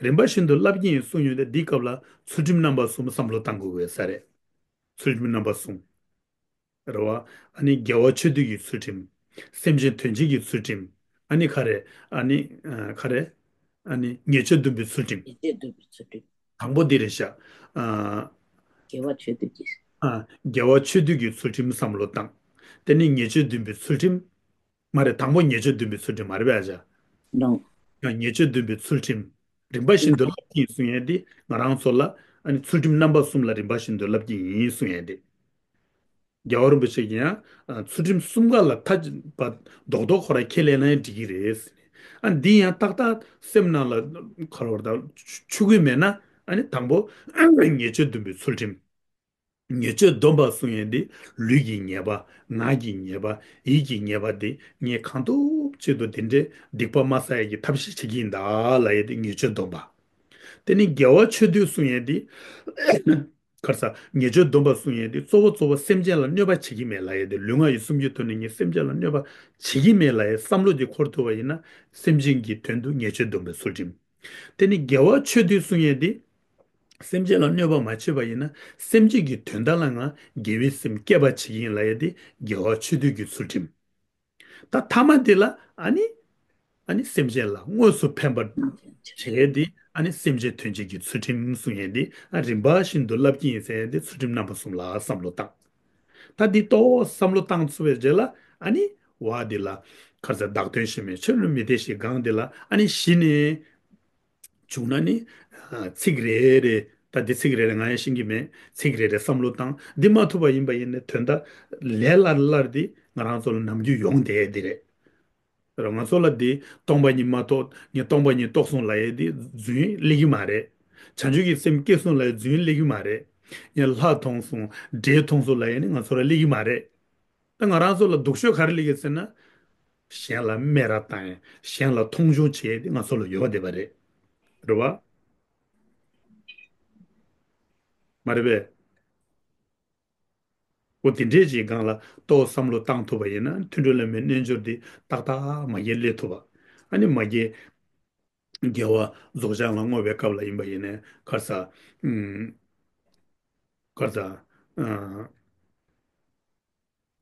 རིམ་པ་བཞིན་དུ་བསླབ་ཀྱི་ཡིན་གསུངས་ཡོད་དེ། འདིའི་སྐབས་ལ་ཚུལ་ཁྲིམས་རྣམ་པ་གསུམ་བསམ་བློ་བཏང་དགོས་ཀྱི་ཡོད་ས་རེད། ཚུལ་ཁྲིམས་རྣམ་པ་གསུམ། རེད་བ། ཨ་ནི་དགེ་བ་ཆོས་སྡུད་ཀྱི་ཚུལ་ཁྲིམས། སེམས་ཅན་དོན་བྱེད་ཀྱི་ཚུལ་ཁྲིམས། ཨ་ནི་ག་རེ། ཨ་ནི། ཨ། ག་རེ། ཨ་ནི་ཉེས་སྤྱོད་སྡོམ་པའི་ཚུལ་ཁྲིམས། ཉེས་སྤྱོད་སྡོམ་པའི་ཚུལ་ཁྲིམས། དང་པོ་འདི་རེད་ཤག། ཨ། དགེ་བ་ཆོས་སྡུད་ཀྱི། ཨ། དགེ་བ་ཆོས་སྡུད་ཀྱི་ཚུལ་ཁྲིམས་བསམ་བློ་བཏང་། དེ་ནས་ཉེས་སྤྱོད་སྡོམ་པའི་ཚུལ་ཁྲིམས། མ་རེད། དང་པོ་ཉེས་སྤྱོད་སྡོམ་པའི་ཚུལ་ཁྲིམས་མ་རེད་པས་ཨ་ཅག། ནོ། ཡང་ཉེས་སྤྱོད་སྡོམ་པའི་ཚུལ་ཁྲིམས། རིམ་པ་བཞིན་དུ་བསླབ་ཀྱི་ཡིན་གསུང་ཡས་དེ། ང་རང་ཚོ་ལ་ཨ་ནི་ཚུལ་ཁྲིམས་རྣམ་པ་གསུམ་ལ་རིམ་པ་བཞིན་དུ་བསླབ་ཀྱི་ཡིན་གསུང་ཡས་དེ། རྒྱལ་བ་རིན་པོ་ཆེ་གིས་ཡང་། ཨ། ཚུལ་ཁྲིམས་གསུམ་ཀ་ལ་མཐའ་ཕ་རྡོག་རྡོག་ཁོ་རང་ཁས་ལེན་ན་ཡང་འགྲིག་གི་རེད། ཨ། འདི་ཡང་ཏག་ཏག་སེམས་ནང་ལ་ཁ་ལོ་བར་ད་ཆུད་ཀྱི་མེད་ན། ཨ་ནི་དང་པོ་ཉེས་སྤྱོད་སྡོམ་པའི་ཚུལ་ཁྲིམས། ཉེས་སྤྱོད་སྡོམ་པ་གསུང་ཡས་འདི། ལུས་ཀྱི་ཉེས་པ། ངག་གི་ཉེས་པ། ཡིད་ཀྱི་ཉེས་པ་འདི་ངས་གང་ཐུབ་ཅི་ཐུབ་དེ་འདྲའི་སྡིག་པ་མ་བསགས་ཡས་ཀྱི་ཐབས་ཤེས་བྱེད་ཀྱི་ཡིན་ད་ལབ་ཡས་འདི་ཉེས་སྤྱོད་སྡོམ་པ། དེ་ནི་དགེ་བ་ཆོས་སྡུད་གསུང་ཡས་འདི། ག་རེ་ཟ། ཉེས་སྤྱོད་སྡོམ་པ་གསུང་ཡས་འདི་གཙོ་བོ་གཙོ་བོ་སེམས་ཅན་ལ་གནོད་པ་བྱེད་ཀྱི་མེད་ལབ་ཡས་འདི། ལུས་ངག་ཡིད་གསུམ་གྱི་ཐོག་ནས་ངས་སེམས་ཅན་ལ་གནོད་པ་བྱེད་ཀྱི་མེད་ལབ་ཡས་བསམ་བློ་འདི་འཁོར་ཐུབ་པ་ཡིན་ན། སེམས་ཅན་གྱི་དོན་དུ་ཉེས་སྤྱོད་སྡོམ་པའི་ཚུལ་ཁྲིམས། དེ་ནི་དགེ་བ་ཆོས་སྡུད་གསུང་ཡས་འདི། སེམས་ཅན་ལ་གནོད་པ་མ་བྱས་པ་ཡིན་ན། སེམས་ཅན་གྱི་དོན་དག་ལ་ང་དགེ་བའི་སེམས་བསྐྱེད་པ་བྱེད་ཀྱི་ཡིན་ལབ་ཡས་འདི་དགེ་བ་ཆོས་སྡུད་ཀྱི་ཚུལ་ཁྲིམས། ད་ཐ་མ་དེ་ལ་ཨ་ནི། ཨ་ནི་སེམས་ཅན་ལ་དངོས་སུ་ཕན་པར་བྱས་ཏེ། ཨ་ནི་སེམས་ཅན་དོན་བྱེད་ཀྱི་ཚུལ་ཁྲིམས་གསུང་ཡས་འདི། ཨ། རིམ་པ་བཞིན་དུ་བསླབ་ཀྱི་ཡིན་ཟེར་ཡས་འདི། ཚུལ་ཁྲིམས་རྣམ་པ་གསུམ་ལ་བསམ་བློ་བཏང་། ད་འདི་ཏོག་བསམ་བློ་བཏང་ཚར་བའི་རྗེས་ལ། ཨ་ནི་བ་འདི་ལ་ག་རེ་ཟེར། བདག་དོན་ཤེས་མིན་ཆོས་ལ་མི་དད་ཞེས་གང་འདི་ལ། ཨ་ནི་གཞི་ནས་བྱུང་ན་ནི། ཨ། ཚིག་རེ་རེ། ད་འདི་ཚིག་རེ་རེ་ང་ཡང་ཤེས་ཀྱི་མེད། ཚིག་རེ་རེ་བསམ་བློ་བཏང་། འདི་མ་ཐུབ་པ་ཡིན་པ་ཡིན་ནའི་དོན་དག་ལས་སླ་སླར་འདི་ང་རང་ཚོ་ལ་ནམ་རྒྱུན་ཡོང་བསྡད་ཡས་འདི་རེད། ར། ང་ཚོ་ལ་འདི་སྟོང་པ་ཉིད་མ་རྟོགས། ངས་སྟོང་པ་ཉིད་རྟོགས་སོང་ལབ་ཡས་འདི་རྫུན་སླེབས་ཀྱི་མ་རེད། བྱང་ཆུབ་ཀྱི་སེམས་སྐྱེས་སོང་ལབ་ཡས་རྫུན་སླེབས་ཀྱི་མ་རེད། ངས་ལྷ་མཐོང་སོང་། འདྲེ་མཐོང་སོང་ལབ་ཡས་ནི་ང་ཚོ་ལ་སླེབས་ཀྱི་མ་རེད། ད་ང་རང་ཚོ་ལ་སྡུག་ཤོས་ག་རེ་སླེབས་ཀྱི་ཟེར་ན། གཞན་ལ་སྨད་ར་བཏང་ཡས། གཞན་ལ་མཐོང་ཆུང་བྱེད་ཡས་དེ་ང་ཚོ་ལ་ཡོང་བསྡད་པ་རེད། རེད་བ། མ་རེད་པས། འོ། དེ་འདྲས་ཀྱི་སྒང་ལ་ཏོག་བསམ་བློ་བཏང་ཐུབ་པ་ཡིན་ན། མཐུན་གྲོགས་བླ་མའི་རྣལ་འབྱོར་འདི་ཏག་ཏག་མ་རྒྱས་སླེབས་ཐུབ་པ། ཨ་ནི་མ་རྒྱས། རྒྱལ་བ་རྫོགས་བྱང་ལ་བསྔོ་བའི་སྐབས་ལ་ཡིན་པ་ཡིན་ནའི་ག་རེ་ཟེར། ཨུམ། ག་རེ་ཟེར། ཨ།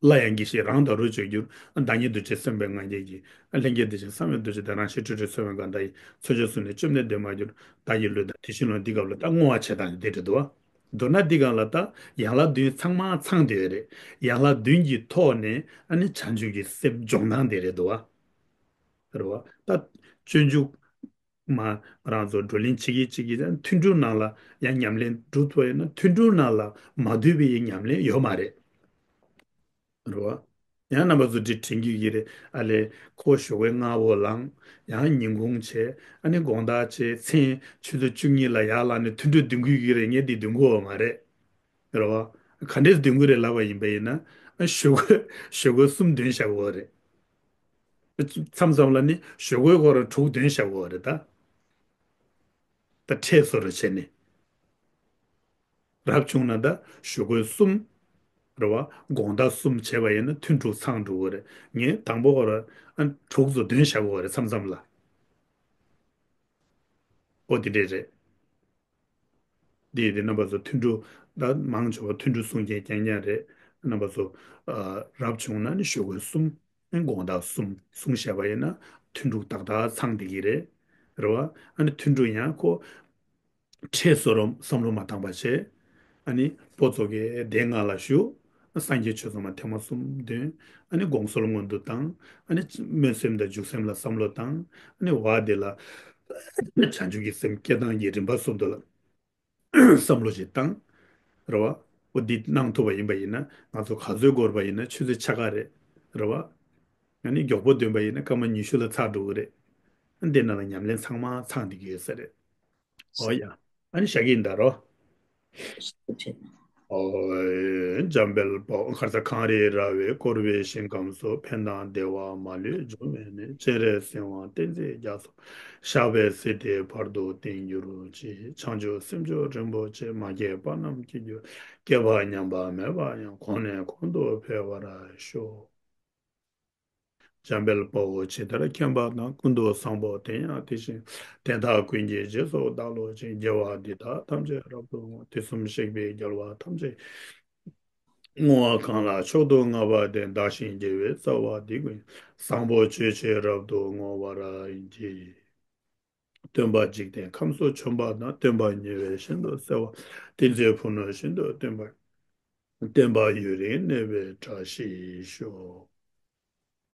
སླར་ཡང་དགེ་བཤེས་རང་དང་རུ་གཅོད་འགྱུར། བདག་ཉིད་འདུ་བྱེད་སེམས་དཔའི་ང་རྒྱལ་གྱིས། ལྷན་སྐྱེས་འདུ་བྱེད་བསམ་ཡས་འདུ་བྱེད་དང་། རང་བཞིན་སྤྲོས་བྲལ་ཚོལ་བའི་དགའ་མཐའ་ཡིས། མཚོན་བྱེད་གཟུགས་ནས་བཅོམ་ནས་འདུན་མ་གྱུར། བདག་གི་ལུས་དང་དེ་བཞིན་ནོར། འདི་སྐབས་ལ་ད་བསྔོ་བ་བྱེད་སྟངས་དེ་རེད་འདུག་བ། མདོར་ན་འདི་སྒང་ལ་ད་ཡན་ལག་བདུན་ཚང་མ་ཚང་བསྡད་ཡོད་རེད། ཡན་ལག་བདུན་གྱི་ཐོག་ནས་ཨ་ནི་བྱང་ཆུབ་ཀྱི་སེམས་སྦྱོང་སྟངས་དེ་རེད་འདུག་བ། རེད་བ། ད་སྤྱོད་འཇུག་མ་ང་རང་ཚོ་བགྲོ་གླེང་བྱེད་ཀྱི་བྱེད་ཀྱི། མཐུན་གྲོགས་ནང་ལ་ཡང་ཉམས་ལེན་སྒྲུབ་ཐུབ་ཡོད་ན། མཐུན་གྲོགས་ནང་ལ་མ་འདུས་པའི་ཉམས་ལེན་ཡོད་མ་རེད། རེད་བ། ཡང་རྣམ་པ་ཚོ་འདི་དྲན་གྱི་ཡོད་རེད། ཨ་ལས། ཁོ་ཞོགས་ཀས་སྔ་བོ་ལངས། ཡང་ཉིན་གུང་བྱས། ཨ་ནི་དགོང་དག་བྱས། མཚན་ཆུ་ཚོད་བཅུ་གཉིས་ལ་ཡར་ལངས་ནས་མཐུན་གྲོགས་འདོན་གྱི་ཡོད་རེད། ངས་འདི་འདོན་གྱི་ཡོད་མ་རེད། རེད་བ། ག་འདྲས་འདོན་གྱི་རེད་ལབ་པ་ཡིན་པ་ཡིན་ན། ཨ། ཞོགས་ཀས་ཞོགས་ཀས་གསུམ་འདོན་བཞག་གི་ཡོད་རེད། མཚམས་མཚམས་ལ་ནི་ཞོགས་ཀས་ཁོ་རང་དྲུག་འདོན་བཞག་གི་ཡོད་རེད་ད། ད་འཕྲད་བཟོ་འདྲ་བྱས་ནས། རབ་བྱུང་ན་ད་ཞོགས་ཀས་གསུམ། རེད་བ། དགོང་དག་གསུམ་བྱས་པ་ཡིན་ན་མཐུན་དྲུག་ཚང་འགྲོ་གི་རེད། ངས་དང་པོ་ཁོ་རང་ཨ་དྲུག་ཙམ་འདོན་བཞག་གི་ཡོད་རེད་མཚམས་མཚམས་ལ། ཨོ། དེ་འདྲས་རེད། འདི་དེ་རྣམ་པ་ཚོ་མཐུན་དྲུག་ད་མང་ཆེ་བ་མཐུན་དྲུག་གསུང་མཁན་རྐྱང་རྐྱང་རེད། རྣམ་པ་ཚོ། ཨ། རབ་བྱུང་ན་ནི་ཞོགས་ཀས་གསུམ། དགོང་དག་གསུམ་གསུང་བྱས་པ་ཡིན་ན་མཐུན་དྲུག་ཏག་ཏག་ཚང་བསྡད་ཀྱི་རེད། རེད་བ། ཨ་ནི་མཐུན་དྲུག་ཡང་ཁོ་འཕྲད་བཟོ་འདྲ་བསམ་བློ་མ་བཏང་པ་བྱས། ཨ་ནི་སྤོ་ཚོ་གིས་སྡེ་ལྔ་ལ་བཞུགས། སངས་རྒྱས་ཆོས་ཚང་མ་ཐེངས་མ་གསུམ་འདོན། ཨ་ནི་དགོངས་གསོལ་སྔོན་དུ་བཏང་། ཨ་ནི་སྨོན་སེམས་དང་འཇུག་སེམས་ལ་བསམ་བློ་བཏང་། ཨ་ནི་བ་དེ་ལ་བྱང་ཆུབ་ཀྱི་སེམས་བསྐྱེད་སྟངས་ཀྱི་རིམ་པ་སོགས་དེ་ལ་བསམ་བློ་ཞིག་བཏང་། རེད་བ། འོ། འདི་གནང་ཐུབ་པ་ཡིན་པ་ཡིན་ན། ང་ཚོ་ག་ཚོད་འགོར་བ་ཡིན་ན་ཆུ་ཚོད་ཕྱེད་ཀ་རེད། རེད་བ། ཨ་ནི་མགྱོགས་པོ་འདོན་པ་ཡིན་ན་སྐར་མ་ཉི་ཤུ་ལ་ཚར་འགྲོ་གི་རེད། འདི་ནང་ལ་ཉམས་ལེན་ཚང་མ་ཚང་བསྡད་ཀྱི་ཡོད་ས་རེད། ཨོ་ཡ། ཨ་ནི་བཞག་གི་ཡིན་ད་རོ། ཨོ། འཇམ་དཔལ་དཔའ་བོས། ག་རེ་ཟེར། གངས་རི་ར་བས་བསྐོར་བའི་ཞིང་ཁམས་སུ། ཕན་དང་བདེ་བ་མ་ལུས་རྒྱུ་མེད་ནས། སྤྱན་རས་གཟིགས་དབང་བསྟན་འཛིན་རྒྱ་མཚོ། ཞབས་པད་སྲིད་མཐའི་བར་དུ་བརྟན་གྱུར་ཅིག། བྱང་ཆུབ་སེམས་མཆོག་རིན་པོ་ཆེ། མ་སྐྱེས་པ་རྣམས་སྐྱེ་གྱུར། སྐྱེས་པ་ཉམས་པ་མེད་པ་ཡང་། གོང་ནས་གོང་དུ་འཕེལ་བར་ཤོག། འཇམ་དཔལ་དཔའ་བོས་ཇི་ལྟར་མཁྱེན་པ་དང་། ཀུན་ཏུ་བཟང་པོ་དེ་ཡང་དེ་བཞིན་ཏེ། དེ་དག་ཀུན་གྱི་རྗེས་སུ་བདག་སློབ་ཅིང་། དགེ་བ་འདི་དག་ཐམས་ཅད་རབ་ཏུ་བསྔོ། དུས་གསུམ་གཤེགས་པའི་རྒྱལ་བ་ཐམས་ཅད་བསྔོ་བ་གང་ལ་མཆོག་ཏུ་བསྔགས་པ་དེས། བདག་གཞན་དགེ་བའི་རྩ་བ་འདི་ཀུན། བཟང་པོ་སྤྱོད་ཕྱིར་རབ་ཏུ་བསྔོ་བར་བགྱི། སྟོན་པ་འཇིག་རྟེན་ཁམས་སུ་བྱོན་པ་དང་། སྟོན་པ་ཉེ་བའི་ཤིན་ཏུ་གསལ་བ། ཏིང་འཛིན་ཕུང་ནག་ཤིན་ཏུ་བཏོན་པ། བསྟན་པ་ཡུན་རིང་གནས་པའི་བཀྲ་ཤིས་ཤོག།